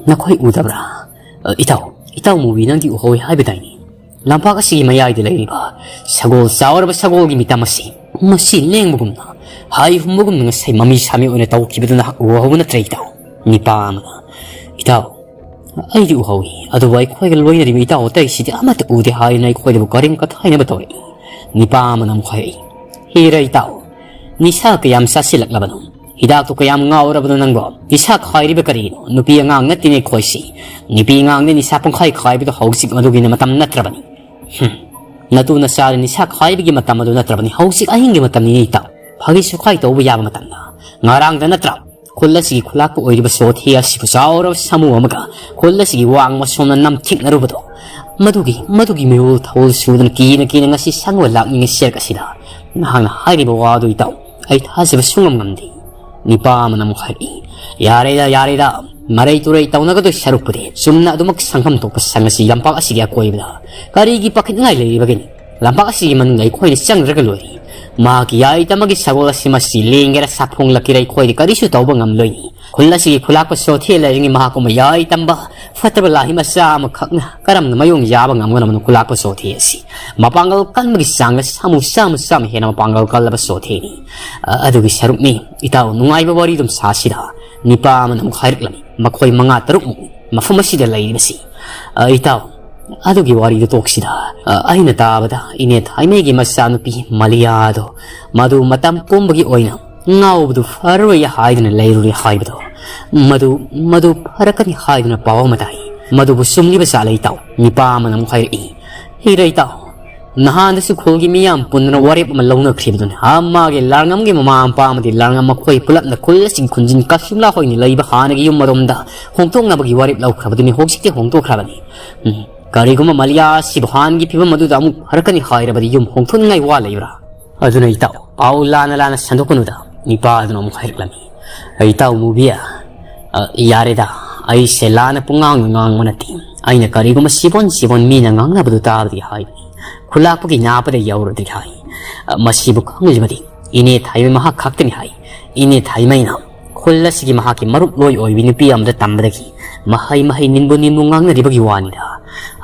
ꯅꯈꯣꯏ ꯎꯗꯕ꯭ꯔꯥ? ꯑ, ꯏꯇꯥꯎ, ꯏꯇꯥꯎ ꯃꯨꯕꯤ, ꯅꯪꯗꯤ ꯎꯍꯧꯏ ꯍꯥꯏꯕꯗꯥꯏꯅꯦ? ꯂꯝꯄꯥꯛ ꯑꯁꯤꯒꯤ ꯃꯌꯥꯏꯗ ꯂꯩꯔꯤꯕ ꯁꯒꯣꯜ ꯆꯥꯎꯔꯕ ꯁꯒꯣꯜꯒꯤ ꯃꯤꯇꯝ ꯑꯁꯤ, ꯃꯁꯤ ꯂꯦꯡꯕꯒꯨꯝꯅ, ꯍꯥꯏ ꯍꯨꯝꯕꯒꯨꯝꯅ ꯉꯁꯥꯏ ꯃꯃꯤ ꯁꯥꯃꯤ ꯑꯣꯏꯅ ꯇꯧꯈꯤꯕꯗꯨ ꯅꯍꯥꯛ ꯎꯍꯧꯕ ꯅꯠꯇ꯭ꯔꯦ ꯏꯇꯥꯎ?" ꯅꯤꯄꯥ ꯑꯃꯅ, "ꯏꯇꯥꯎ, ꯑꯩꯗꯤ ꯎꯍꯧꯏ, ꯑꯗꯨꯕꯨ ꯑꯩꯈꯣꯏꯒ ꯂꯣꯏꯅꯔꯤꯕ ꯏꯇꯥꯎ ꯑꯇꯩꯁꯤꯗꯤ ꯑꯃꯠꯇ ꯎꯗꯦ" ꯍꯥꯏꯗꯨꯅ ꯑꯩꯈꯣꯏꯗꯕꯨ ꯀꯔꯦꯝ ꯀꯊꯥꯏꯅꯕ ꯇꯧꯔꯛꯏ꯫ ꯅꯤꯄꯥ ꯑꯃꯅ ꯑꯃꯨꯛ ꯍꯥꯏꯔꯛꯏ, "ꯍꯤꯔ ꯏꯇꯥꯎ, ꯅꯤꯁꯥ ꯀꯌꯥꯝ ꯆꯥꯁꯤꯜꯂꯛꯂꯕꯅꯣ? ꯍꯤꯗꯥꯛꯇꯨ ꯀꯌꯥꯝ ꯉꯥꯎꯔꯕꯅꯣ ꯅꯪꯕꯣ? ꯅꯤꯁꯥ ꯈꯥꯏꯔꯤꯕ ꯀꯔꯤꯅꯣ? ꯅꯨꯄꯤ ꯑꯉꯥꯡ ꯅꯠꯇꯦꯅꯦ ꯑꯩꯈꯣꯏꯁꯤ꯫ ꯅꯨꯄꯤ ꯑꯉꯥꯡꯗ ꯅꯤꯁꯥ ꯄꯨꯡꯈꯥꯏ ꯈꯥꯏꯕꯗꯣ ꯍꯧꯖꯤꯛ ꯃꯗꯨꯒꯤꯅ ꯃꯇꯝ ꯅꯠꯇ꯭ꯔꯕꯅꯤ꯫ ꯍꯨꯝ꯫ ꯅꯇꯨ ꯅꯆꯥꯗ ꯅꯤꯁꯥ ꯈꯥꯏꯕꯒꯤ ꯃꯇꯝ ꯑꯗꯨ ꯅꯠꯇ꯭ꯔꯕꯅꯤ꯫ ꯍꯧꯖꯤꯛ ꯑꯍꯤꯡꯒꯤ ꯃꯇꯝꯅꯤꯅꯦ ꯏꯇꯥꯎ꯫ ꯐꯥꯒꯤ ꯁꯨꯈꯥꯏ ꯇꯧꯕ ꯌꯥꯕ ꯃꯇꯝꯗ꯫ ꯉꯔꯥꯡꯗ ꯅꯠꯇ꯭ꯔꯥ ꯈꯨꯜ ꯑꯁꯤꯒꯤ ꯈꯨꯂꯥꯛꯄ ꯑꯣꯏꯔꯤꯕ ꯆꯣꯊꯦ ꯑꯁꯤꯕꯨ ꯆꯥꯎꯔꯕ ꯁꯥꯃꯨ ꯑꯃꯒ ꯈꯨꯜ ꯑꯁꯤꯒꯤ ꯋꯥꯡꯃ ꯁꯣꯝꯅ ꯅꯝꯊꯦꯡꯅꯔꯨꯕꯗꯣ? ꯃꯗꯨꯒꯤ, ꯃꯗꯨꯒꯤ ꯃꯤꯔꯣꯜ ꯊꯧꯑꯣꯜ ꯁꯨꯗꯅ ꯀꯤꯅ ꯀꯤꯅ ꯉꯁꯤ ꯁꯪꯕ ꯂꯥꯛꯅꯤꯡꯉꯦ ꯆꯦꯔꯛ ꯑꯁꯤꯗ꯫ ꯅꯍꯥꯛꯅ ꯍꯥꯏꯔꯤꯕ ꯋꯥꯗꯨ ꯏꯇꯥꯎ, ꯑꯩ ꯊꯥꯖꯕ ꯁꯨꯡꯉꯝ ꯉꯝꯗꯦ꯫" ꯅꯤꯄꯥ ꯑꯃꯅ ꯑꯃꯨꯛ ꯍꯥꯏꯔꯛꯏ, "ꯌꯥꯔꯦꯗ, ꯌꯥꯔꯦꯗ, ꯃꯔꯩ ꯇꯨꯔꯩ ꯇꯧꯅꯒꯗꯣꯏ ꯁꯔꯨꯛꯄꯨꯗꯤ ꯆꯨꯝꯅ ꯑꯗꯨꯃꯛ ꯁꯪꯐꯝ ꯊꯣꯛꯄ ꯁꯪꯉꯁꯤ ꯂꯝꯄꯥꯛ ꯑꯁꯤꯒꯤ ꯑꯀꯣꯏꯕꯗ꯫ ꯀꯔꯤꯒꯤ ꯄꯥꯈꯠꯅꯤꯡꯉꯥꯏ ꯂꯩꯔꯤꯕꯒꯦꯅꯦ? ꯂꯝꯄꯥꯛ ꯑꯁꯤꯒꯤ ꯃꯅꯨꯡꯗ ꯑꯩꯈꯣꯏꯅ ꯆꯪꯗ꯭ꯔꯒ ꯂꯣꯏꯔꯦ꯫ ꯃꯍꯥꯛꯀꯤ ꯌꯥꯏ ꯇꯝꯕꯒꯤ ꯁꯒꯣꯜ ꯑꯁꯤ ꯃꯁꯤ ꯂꯦꯡꯒꯦꯔꯥ ꯁꯥꯐꯣꯡꯂꯛꯀꯦꯔꯥ ꯑꯩꯈꯣꯏꯗꯤ ꯀꯔꯤꯁꯨ ꯇꯧꯕ ꯉꯝꯂꯣꯏꯅꯤ꯫ ꯈꯨꯜ ꯑꯁꯤꯒꯤ ꯈꯨꯂꯥꯛꯄ ꯆꯣꯊꯦ ꯂꯩꯔꯤꯉꯩ ꯃꯍꯥꯛꯀꯨꯝꯕ ꯌꯥꯏ ꯇꯝꯕ ꯐꯠꯇꯕ ꯂꯥꯍꯤ ꯃꯆꯥ ꯑꯃꯈꯛꯅ ꯀꯔꯝꯅ ꯃꯥꯌꯣꯡ ꯌꯥꯕ ꯉꯝꯒꯗꯕꯅꯣ ꯈꯨꯂꯥꯛꯄ ꯆꯣꯊꯦ ꯑꯁꯤ? ꯃꯄꯥꯡꯒꯜ ꯀꯟꯕꯒꯤ ꯆꯥꯡꯗ ꯁꯥꯃꯨ ꯆꯥꯝꯃ ꯆꯥꯝꯃ ꯍꯦꯟꯅ ꯃꯄꯥꯡꯒꯜ ꯀꯜꯂꯕ ꯆꯣꯊꯦꯅꯤ꯫ ꯑ-, ꯑꯗꯨꯒꯤ ꯁꯔꯨꯛꯅꯤ꯫ ꯏꯇꯥꯎ, ꯅꯨꯡꯉꯥꯏꯕ ꯋꯥꯔꯤ ꯑꯗꯨꯝ ꯁꯥꯁꯤꯗ꯫" ꯅꯤꯄꯥ ꯑꯃꯅ ꯑꯃꯨꯛ ꯍꯥꯏꯔꯛꯂꯝꯃꯤ, "ꯃꯈꯣꯏ ꯃꯉꯥ ꯇꯔꯨꯛꯃꯨꯛ ꯃꯐꯝ ꯑꯁꯤꯗ ꯂꯩꯔꯤꯕꯁꯤ꯫ ꯑ, ꯏꯇꯥꯎ, ꯑꯗꯨꯒꯤ ꯋꯥꯔꯤꯗꯨ ꯇꯣꯛꯁꯤꯗ꯫ ꯑ, ꯑꯩꯅ ꯇꯥꯕꯗ ꯏꯅꯦ ꯊꯥꯏꯃꯩꯒꯤ ꯃꯆꯥꯅꯨꯄꯤ ꯃꯂꯤꯌꯥꯗꯣ ꯃꯗꯨ ꯃꯇꯝ ꯄꯨꯝꯕꯒꯤ ꯑꯣꯏꯅ ꯉꯥꯎꯕꯗꯨ ꯐꯔꯔꯣꯏ ꯍꯥꯏꯗꯨꯅ ꯂꯩꯔꯨꯔꯦ ꯍꯥꯏꯕꯗꯣ, ꯃꯗꯨ, ꯃꯗꯨ ꯐꯔꯛꯀꯅꯤ ꯍꯥꯏꯗꯨꯅ ꯄꯥꯎ ꯑꯃ ꯇꯥꯏ꯫ ꯃꯗꯨꯕꯨ ꯆꯨꯝꯂꯤꯕ ꯖꯥꯠꯂ ꯏꯇꯥꯎ?" ꯅꯤꯄꯥ ꯑꯃꯅ ꯑꯃꯨꯛ ꯍꯥꯏꯔꯛꯏ, "ꯍꯤꯔ ꯏꯇꯥꯎ, ꯅꯍꯥꯟꯗꯁꯨ ꯈꯨꯜꯒꯤ ꯃꯤꯌꯥꯝ ꯄꯨꯟꯗꯨꯅ ꯋꯥꯔꯦꯞ ꯑꯃ ꯂꯧꯅꯈ꯭ꯔꯤꯕꯗꯨꯅꯤ꯫ ꯑꯥ, ꯃꯥꯒꯤ ꯂꯥꯡꯉꯝꯒꯤ ꯃꯃꯥ ꯃꯄꯥ ꯑꯃꯗꯤ ꯂꯥꯡꯉꯝ ꯃꯈꯣꯏ ꯄꯨꯂꯞꯅ ꯈꯨꯜ ꯑꯁꯤꯒꯤ ꯈꯨꯟꯖꯤꯟ ꯀꯁꯨꯝꯂꯥ ꯍꯣꯏꯅ ꯂꯩꯕ ꯍꯥꯟꯅꯒꯤ ꯌꯨꯝ ꯑꯗꯣꯝꯗ ꯍꯣꯡꯗꯣꯛꯅꯕꯒꯤ ꯋꯥꯔꯦꯞ ꯂꯧꯈ꯭ꯔꯕꯗꯨꯅꯤ꯫ ꯍꯧꯖꯤꯛꯇꯤ ꯍꯣꯡꯗꯣꯛꯈ꯭ꯔꯕꯅꯤ꯫ ꯎꯝ, ꯀꯔꯤꯒꯨꯝꯕ ꯃꯂꯤꯌꯥ ꯑꯁꯤꯕꯨ ꯍꯥꯟꯅꯒꯤ ꯐꯤꯕꯝ ꯑꯗꯨꯗ ꯑꯃꯨꯛ ꯐꯔꯛꯀꯅꯤ ꯍꯥꯏꯔꯕꯗꯤ ꯌꯨꯝ ꯍꯣꯡꯗꯣꯛꯅꯤꯡꯉꯥꯏ ꯋꯥ ꯂꯩꯕ꯭ꯔꯥ? ꯑꯗꯨꯅ ꯏꯇꯥꯎ, ꯄꯥꯎ ꯂꯥꯟꯅ ꯂꯥꯟꯅ ꯁꯟꯗꯣꯛꯀꯅꯨꯗ꯫" ꯅꯤꯄꯥ ꯑꯗꯨꯅ ꯑꯃꯨꯛ ꯍꯥꯏꯔꯛꯂꯝꯃꯤ, "ꯏꯇꯥꯎ ꯃꯨꯕꯤ, ꯑ, ꯌꯥꯔꯦꯗ, ꯑꯩꯁꯦ ꯂꯥꯟꯅ ꯄꯨꯡꯉꯥꯡꯗ ꯉꯥꯡꯕ ꯅꯠꯇꯦ꯫ ꯑꯩꯅ ꯀꯔꯤꯒꯨꯝꯕ ꯁꯤꯕꯣꯟ ꯁꯤꯕꯣꯟ ꯃꯤꯅ ꯉꯥꯡꯅꯕꯗꯨ ꯇꯥꯕꯗꯤ ꯍꯥꯏꯕꯅꯤ꯫ ꯈꯨꯂꯥꯛꯄꯒꯤ ꯅꯥꯄꯗ ꯌꯧꯔꯗ꯭ꯔꯤ ꯍꯥꯏ꯫ ꯑ, ꯃꯁꯤꯕꯨ ꯈꯪꯂꯤꯕꯗꯤ ꯏꯅꯦ ꯊꯥꯏꯃꯩ ꯃꯍꯥꯛ ꯈꯛꯇꯅꯤ ꯍꯥꯏ꯫ ꯏꯅꯦ ꯊꯥꯏꯃꯩꯅ ꯈꯨꯜ ꯑꯁꯤꯒꯤ ꯃꯍꯥꯛꯀꯤ ꯃꯔꯨꯞ ꯂꯣꯏ ꯑꯣꯏꯕꯤ ꯅꯨꯄꯤ ꯑꯃꯗ ꯇꯝꯕꯗꯒꯤ ꯃꯍꯩ ꯃꯍꯩ ꯅꯤꯟꯕꯨ ꯅꯤꯟꯕꯨ ꯉꯥꯡꯅꯔꯤꯕꯒꯤ ꯋꯥꯅꯤꯗ꯫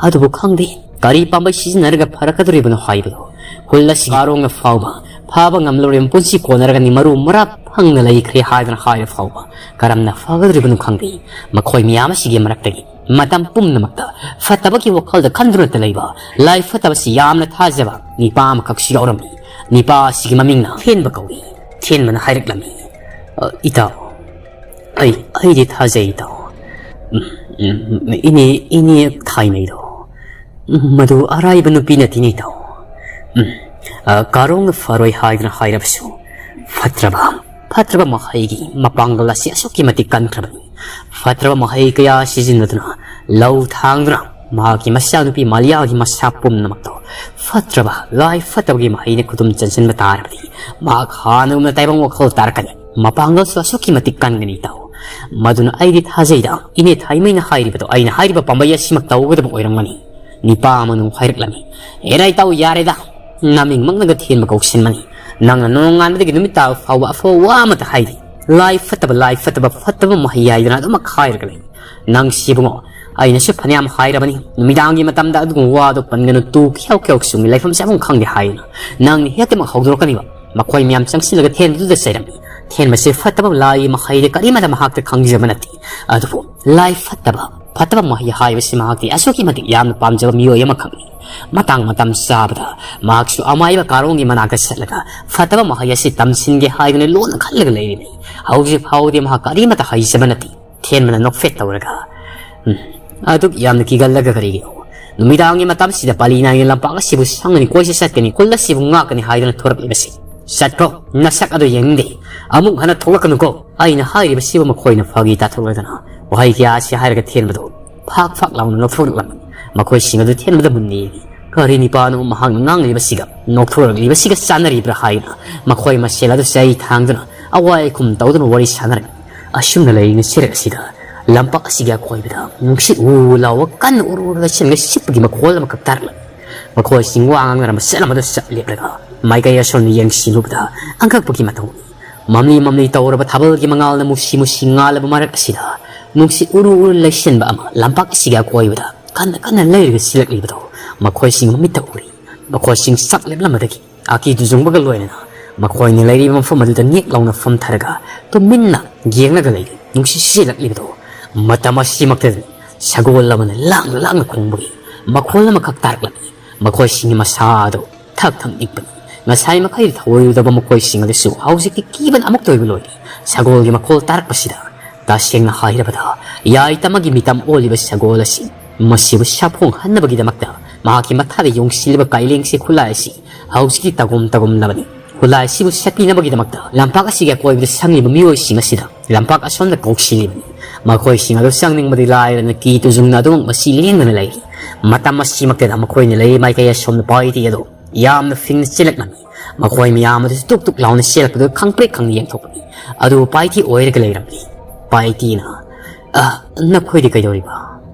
ꯑꯗꯨꯕꯨ ꯈꯪꯗꯦ, ꯀꯔꯤ ꯄꯥꯝꯕꯩ ꯁꯤꯖꯤꯟꯅꯔꯒ ꯐꯔꯛꯀꯗꯧꯔꯤꯕꯅꯣ ꯍꯥꯏꯕꯗꯣ꯫ ꯈꯨꯜ ꯑꯁꯤꯒꯤ ꯀꯥꯔꯣꯡꯅ ꯐꯥꯎꯕ ꯐꯥꯕ ꯉꯝꯂꯔꯣꯏ, ꯃꯄꯨꯟꯁꯤ ꯀꯣꯟꯅꯔꯒꯅꯤ, ꯃꯔꯨ ꯃꯔꯥ ꯐꯪꯅ ꯂꯩꯈ꯭ꯔꯦ ꯍꯥꯏꯗꯨꯅ ꯍꯥꯏꯔ ꯐꯥꯎꯕ ꯀꯔꯝꯅ ꯐꯒꯗꯧꯔꯤꯕꯅꯣ ꯈꯪꯗꯦ꯫ ꯃꯈꯣꯏ ꯃꯌꯥꯝ ꯑꯁꯤꯒꯤ ꯃꯔꯛꯇꯒꯤ ꯃꯇꯝ ꯄꯨꯝꯅꯃꯛꯇ ꯐꯠꯇꯕꯒꯤ ꯋꯥꯈꯜꯗ ꯈꯟꯗꯨꯅꯇ ꯂꯩꯕ, ꯂꯥꯏ ꯐꯠꯇꯕꯁꯤ ꯌꯥꯝꯅ ꯊꯥꯖꯕ ꯅꯤꯄꯥ ꯑꯃꯈꯛꯁꯨ ꯌꯥꯎꯔꯝꯃꯤ꯫ ꯅꯤꯄꯥ ꯑꯁꯤꯒꯤ ꯃꯃꯤꯡꯅ ꯊꯦꯟꯕ ꯀꯧꯏ꯫ ꯊꯦꯟꯕꯅ ꯍꯥꯏꯔꯛꯂꯝꯃꯤ, "ꯑ, ꯏꯇꯥꯎ, ꯑꯩ, ꯑꯩꯗꯤ ꯊꯥꯖꯩ, ꯏꯇꯥꯎ꯫ ꯎꯝ, ꯎꯝ, ꯏꯅꯦ, ꯏꯅꯦ ꯊꯥꯏꯃꯩꯗꯣ꯫ ꯎꯝ, ꯃꯗꯨ ꯑꯔꯥꯏꯕ ꯅꯨꯄꯤ ꯅꯠꯇꯦꯅꯦ, ꯏꯇꯥꯎ꯫ ꯎꯝ, ꯑ, ꯀꯥꯔꯣꯡꯅ ꯐꯔꯣꯏ ꯍꯥꯏꯗꯨꯅ ꯍꯥꯏꯔꯕꯁꯨ, ꯐꯠꯇ꯭ꯔꯕ, ꯐꯠꯇ꯭ꯔꯕ ꯃꯍꯩꯒꯤ ꯃꯄꯥꯡꯒꯜ ꯑꯁꯤ ꯑꯁꯨꯛꯀꯤ ꯃꯇꯤꯛ ꯀꯟꯈ꯭ꯔꯕꯅꯤ꯫ ꯐꯠꯇ꯭ꯔꯕ ꯃꯍꯩ ꯀꯌꯥ ꯁꯤꯖꯤꯟꯅꯗꯨꯅ, ꯂꯧ ꯊꯥꯡꯗꯨꯅ, ꯃꯍꯥꯛꯀꯤ ꯃꯆꯥꯅꯨꯄꯤ ꯃꯥꯂꯤꯌꯥꯒꯤ ꯃꯁꯥ ꯄꯨꯝꯅꯃꯛꯇꯣ ꯐꯠꯇ꯭ꯔꯕ, ꯂꯥꯏ ꯐꯠꯇꯕꯒꯤ ꯃꯍꯩꯅ ꯈꯨꯗꯨꯝ ꯆꯟꯁꯤꯟꯕ ꯇꯥꯔꯕꯗꯤ, ꯃꯍꯥꯛ ꯍꯥꯟꯅꯒꯨꯝꯅ ꯇꯥꯏꯕꯪ ꯋꯥꯈꯜ ꯇꯥꯔꯛꯀꯅꯤ꯫ ꯃꯄꯥꯡꯒꯜꯁꯨ ꯑꯁꯨꯛꯀꯤ ꯃꯇꯤꯛ ꯀꯟꯒꯅꯤ, ꯏꯇꯥꯎ꯫ ꯃꯗꯨꯅ ꯑꯩꯗꯤ ꯊꯥꯖꯩꯗ, ꯏꯅꯦ ꯊꯥꯏꯃꯩꯅ ꯍꯥꯏꯔꯤꯕꯗꯣ ꯑꯩꯅ ꯍꯥꯏꯔꯤꯕ ꯄꯥꯝꯕꯩ ꯑꯁꯤꯃꯛ ꯇꯧꯒꯗꯕ ꯑꯣꯏꯔꯝꯒꯅꯤ꯫" ꯅꯤꯄꯥ ꯑꯃꯅ ꯑꯃꯨꯛ ꯍꯥꯏꯔꯛꯂꯝꯃꯤ, "ꯑꯦꯔꯥ ꯏꯇꯥꯎ, ꯌꯥꯔꯦꯗ, ꯅꯃꯤꯡꯃꯛꯅꯒ ꯊꯦꯟꯕ ꯀꯧꯁꯤꯟꯕꯅꯤ꯫ ꯅꯪꯅ ꯅꯣꯡꯉꯥꯟꯕꯗꯒꯤ ꯅꯨꯃꯤꯠ ꯇꯥꯕ ꯐꯥꯎꯕ ꯑꯐꯕ ꯋꯥ ꯑꯃꯠꯇ ꯍꯥꯏꯗꯦ꯫ ꯂꯥꯏ ꯐꯠꯇꯕ, ꯂꯥꯏ ꯐꯠꯇꯕ, ꯐꯠꯇꯕ ꯃꯍꯩ ꯍꯥꯏꯗꯅ ꯑꯗꯨꯃꯛ ꯍꯥꯏꯔꯒ ꯂꯩ꯫ ꯅꯪꯁꯤꯕꯨꯉꯣ, ꯑꯩꯅꯁꯨ ꯐꯅꯌꯥꯝ ꯍꯥꯏꯔꯕꯅꯤ, ꯅꯨꯃꯤꯗꯥꯡꯒꯤ ꯃꯇꯝꯗ ꯑꯗꯨꯒꯨꯝꯕ ꯋꯥꯗꯣ ꯄꯟꯒꯅꯨ, ꯇꯨ ꯈ꯭ꯌꯥꯎ ꯈ꯭ꯌꯥꯎ ꯆꯨꯡꯉꯤ, ꯂꯩꯐꯝ ꯆꯥꯐꯝ ꯈꯪꯗꯦ ꯍꯥꯏꯅ꯫ ꯅꯪꯅ ꯍꯦꯛꯇꯃꯛ ꯍꯧꯗꯣꯔꯛꯀꯅꯤꯕ꯫" ꯃꯈꯣꯏ ꯃꯌꯥꯝ ꯆꯪꯁꯤꯜꯂꯒ ꯊꯦꯟꯕꯗꯨꯗ ꯆꯩꯔꯝꯃꯤ꯫ ꯊꯦꯟꯕꯁꯦ ꯐꯠꯇꯕ ꯂꯥꯏꯒꯤ ꯃꯍꯩꯗ ꯀꯔꯤꯃꯠꯇ ꯃꯍꯥꯛꯇ ꯈꯪꯖꯕ ꯅꯠꯇꯦ꯫ ꯑꯗꯨꯕꯨ ꯂꯥꯏ ꯐꯠꯇꯕ, ꯐꯠꯇꯕ ꯃꯍꯩ ꯍꯥꯏꯕꯁꯤ ꯃꯍꯥꯛꯇꯤ ꯑꯁꯨꯛꯀꯤ ꯃꯇꯤꯛ ꯌꯥꯝꯅ ꯄꯥꯝꯖꯕ ꯃꯤꯑꯣꯏ ꯑꯃꯈꯛꯅꯤ꯫ ꯃꯇꯥꯡ ꯃꯇꯝ ꯆꯥꯕꯗ ꯃꯍꯥꯛꯁꯨ ꯑꯃꯥꯏꯕ ꯀꯥꯔꯣꯡꯒꯤ ꯃꯅꯥꯛꯇ ꯆꯠꯂꯒ ꯐꯠꯇꯕ ꯃꯍꯩ ꯑꯁꯤ ꯇꯝꯁꯤꯟꯒꯦ ꯍꯥꯏꯗꯨꯅ ꯂꯣꯟꯅ ꯈꯜꯂꯒ ꯂꯩꯔꯤꯕꯅꯤ꯫ ꯍꯧꯖꯤꯛ ꯐꯥꯎꯕꯗꯤ ꯃꯍꯥꯛ ꯀꯔꯤꯃꯠꯇ ꯍꯩꯖꯕ ꯅꯠꯇꯦ꯫ ꯊꯦꯟꯕꯅ ꯅꯣꯛꯐꯦꯠ ꯇꯧꯔꯒ, "ꯎꯝ, ꯑꯗꯨꯛ ꯌꯥꯝꯅ ꯀꯤꯒꯜꯂꯒ ꯀꯔꯤꯒꯤꯅꯣ? ꯅꯨꯃꯤꯗꯥꯡꯒꯤ ꯃꯇꯝꯁꯤꯗ ꯄꯥꯂꯤ ꯅꯥꯏꯅ ꯂꯝꯄꯥꯛ ꯑꯁꯤꯕꯨ ꯁꯪꯒꯅꯤ, ꯀꯣꯏꯆꯠ ꯆꯠꯀꯅꯤ, ꯈꯨꯜ ꯑꯁꯤꯕꯨ ꯉꯥꯛꯀꯅꯤ ꯍꯥꯏꯗꯨꯅ ꯊꯣꯔꯛꯂꯤꯕꯁꯤ? ꯆꯠꯈ꯭ꯔꯣ, ꯅꯁꯛ ꯑꯗꯨ ꯌꯦꯡꯅꯤꯡꯗꯦ꯫ ꯑꯃꯨꯛ ꯍꯟꯅ ꯊꯣꯛꯂꯛꯀꯅꯨꯀꯣ꯫" ꯑꯩꯅ ꯍꯥꯏꯔꯤꯕꯁꯤꯕꯨ ꯃꯈꯣꯏꯅ ꯐꯥꯒꯤ ꯇꯥꯊꯣꯛꯂꯗꯅ ꯋꯥꯍꯩ ꯀꯌꯥ ꯑꯁꯤ ꯍꯥꯏꯔꯒ ꯊꯦꯟꯕꯗꯨ ꯐꯥꯛ ꯐꯥꯛ ꯂꯥꯎꯅ ꯅꯣꯛꯊꯣꯔꯛꯂꯝꯃꯤ꯫ ꯃꯈꯣꯏꯁꯤꯡ ꯑꯗꯨ ꯊꯦꯟꯕꯗ ꯃꯨꯟꯅ ꯌꯦꯡꯏ꯫ ꯀꯔꯤ ꯅꯤꯄꯥꯅꯣ ꯃꯍꯥꯛꯅ ꯉꯥꯡꯂꯤꯕꯁꯤꯒ ꯅꯣꯛꯊꯣꯔꯛꯂꯤꯕꯁꯤꯒ ꯆꯥꯟꯅꯔꯤꯕ꯭ꯔꯥ ꯍꯥꯏꯅ ꯃꯈꯣꯏ ꯃꯁꯦꯜ ꯑꯗꯨ ꯆꯩ ꯊꯥꯡꯗꯨꯅ ꯑꯋꯥꯏ ꯑꯈꯨꯝ ꯇꯧꯗꯨꯅ ꯋꯥꯔꯤ ꯁꯥꯟꯅꯔꯝꯃꯤ꯫ ꯑꯁꯨꯝꯅ ꯂꯩꯔꯤꯉꯩ ꯆꯦꯔꯦꯛ ꯑꯁꯤꯗ ꯂꯝꯄꯥꯛ ꯑꯁꯤꯒꯤ ꯑꯀꯣꯏꯕꯗ ꯅꯨꯡꯁꯤꯠ ꯎ ꯎ ꯂꯥꯎꯕ ꯀꯟꯅ ꯎꯔꯨ ꯎꯔꯨ ꯂꯩꯆꯤꯟꯒ ꯁꯤꯠꯄꯒꯤ ꯃꯈꯣꯜ ꯑꯃꯈꯛ ꯇꯥꯔꯛꯂꯝꯃꯤ꯫ ꯃꯈꯣꯏꯁꯤꯡ ꯋꯥ ꯉꯥꯡꯅꯔꯝꯕ ꯆꯠ ꯑꯃꯗ ꯆꯠ ꯂꯦꯞꯂꯒ ꯃꯥꯏꯀꯩ ꯑꯁꯣꯝꯗ ꯌꯦꯡꯁꯤꯜꯂꯨꯕꯗ ꯑꯉꯛꯄꯒꯤ ꯃꯇꯧ ꯎꯏ꯫ ꯃꯝꯂꯤ ꯃꯝꯂꯤ ꯇꯧꯔꯕ ꯊꯥꯕꯜꯒꯤ ꯃꯉꯥꯜꯅ ꯃꯨꯁꯤ ꯃꯨꯁꯤ ꯉꯥꯜꯂꯕ ꯃꯔꯛ ꯑꯁꯤꯗ, ꯅꯨꯡꯁꯤꯠ ꯎꯔꯨ ꯎꯔꯨ ꯂꯩꯁꯤꯟꯕ ꯑꯃ ꯂꯝꯄꯥꯛ ꯑꯁꯤꯒꯤ ꯑꯀꯣꯏꯕꯗ ꯀꯟꯅ ꯀꯟꯅ ꯂꯩꯔꯒ ꯁꯤꯜꯂꯛꯂꯤꯕꯗꯨ ꯃꯈꯣꯏꯁꯤꯡ ꯃꯃꯤꯠꯇ ꯎꯔꯤ꯫ ꯃꯈꯣꯏꯁꯤꯡ ꯁꯛ ꯂꯦꯞꯂꯝꯕꯗꯒꯤ ꯑꯀꯤ ꯇꯨꯖꯨꯡꯕꯒ ꯂꯣꯏꯅꯅ ꯃꯈꯣꯏꯅ ꯂꯩꯔꯤꯕ ꯃꯐꯝ ꯑꯗꯨꯗ ꯅꯦꯛ ꯂꯥꯎꯅ ꯐꯝꯊꯔꯒ ꯇꯨꯃꯤꯟꯅ ꯌꯦꯡꯂꯒ ꯂꯩꯔꯤ꯫ ꯅꯨꯡꯁꯤꯠ ꯁꯤꯠꯂꯛꯂꯤꯕꯗꯨ ꯃꯇꯝ ꯑꯁꯤꯃꯛꯇꯗꯅꯤ ꯁꯒꯣꯜ ꯑꯃꯅ ꯂꯥꯡꯅ ꯂꯥꯡꯅ ꯈꯣꯡꯕꯒꯤ ꯃꯈꯣꯜ ꯑꯃꯈꯛ ꯇꯥꯔꯛꯂꯝꯃꯤ꯫ ꯃꯈꯣꯏꯁꯤꯡꯒꯤ ꯃꯁꯥ ꯑꯗꯨ ꯊꯛ ꯊꯛ ꯅꯤꯛꯄꯅꯤ꯫ ꯉꯁꯥꯏ ꯃꯈꯩ ꯊꯧꯑꯣꯏꯔꯨꯗꯕ ꯃꯈꯣꯏꯁꯤꯡ ꯑꯗꯨꯁꯨ ꯍꯧꯖꯤꯛꯇꯤ ꯀꯤꯕꯅ ꯑꯃꯨꯛꯇ ꯑꯣꯏꯕ ꯂꯣꯏꯔꯦ꯫ ꯁꯒꯣꯜꯒꯤ ꯃꯈꯣꯜ ꯇꯥꯔꯛꯄꯁꯤꯗ, ꯇꯁꯦꯡꯅ ꯍꯥꯏꯔꯕꯗ, ꯌꯥꯏꯇꯃꯒꯤ ꯃꯤꯇꯝ ꯑꯣꯜꯂꯤꯕ ꯁꯒꯣꯜ ꯑꯁꯤ ꯃꯁꯤꯕꯨ ꯁꯥꯐꯣꯡꯍꯟꯅꯕꯒꯤꯗꯃꯛꯇ ꯃꯍꯥꯛꯀꯤ ꯃꯊꯥꯗ ꯌꯣꯡꯁꯤꯜꯂꯤꯕ ꯀꯥꯏꯂꯦꯡꯁꯤ ꯈꯨꯠꯂꯥꯏ ꯑꯁꯤ ꯍꯧꯖꯤꯛꯇꯤ ꯇꯒꯨꯝ ꯇꯒꯨꯝꯂꯕꯅꯤ꯫ ꯈꯨꯠꯂꯥꯏ ꯑꯁꯤꯕꯨ ꯁꯦꯠꯄꯤꯅꯕꯒꯤꯗꯃꯛꯇ ꯂꯝꯄꯥꯛ ꯑꯁꯤꯒꯤ ꯑꯀꯣꯏꯕꯗ ꯁꯪꯂꯤꯕ ꯃꯤꯑꯣꯏꯁꯤꯡ ꯑꯁꯤꯗ ꯂꯝꯄꯥꯛ ꯑꯁꯣꯝꯗ ꯀꯧꯁꯤꯜꯂꯤꯕꯅꯤ꯫ ꯃꯈꯣꯏꯁꯤꯡ ꯑꯗꯨ ꯆꯪꯅꯤꯡꯕꯗꯤ ꯂꯥꯏꯔꯅ ꯀꯤ ꯇꯨꯖꯨꯡꯅ ꯑꯗꯨꯃꯛ ꯃꯁꯤ ꯂꯦꯡꯗꯅ ꯂꯩꯔꯤ꯫ ꯃꯇꯝ ꯑꯁꯤꯃꯛꯇꯗ ꯃꯈꯣꯏꯅ ꯂꯩꯔꯤ ꯃꯥꯏꯀꯩ ꯑꯁꯣꯝꯗ ꯄꯥꯏꯇꯤ ꯑꯗꯨ ꯌꯥꯝꯅ ꯐꯤꯡꯅ ꯆꯦꯜꯂꯛꯂꯝꯃꯤ꯫ ꯃꯈꯣꯏ ꯃꯌꯥꯝ ꯑꯗꯨꯁꯨ ꯇꯨꯛ ꯇꯨꯛ ꯂꯥꯎꯅ ꯆꯦꯜꯂꯛꯄꯗꯨ ꯈꯪꯄ꯭ꯔꯦꯛ ꯈꯪꯅ ꯌꯦꯡꯊꯣꯛꯄꯅꯤ꯫ ꯑꯗꯨꯕꯨ ꯄꯥꯏꯇꯤ ꯑꯣꯏꯔꯒ ꯂꯩꯔꯝꯂꯤ꯫ ꯄꯥꯏꯇꯤꯅ, "ꯑ, ꯅꯈꯣꯏꯗꯤ ꯀꯩꯗꯧꯔꯤꯕ?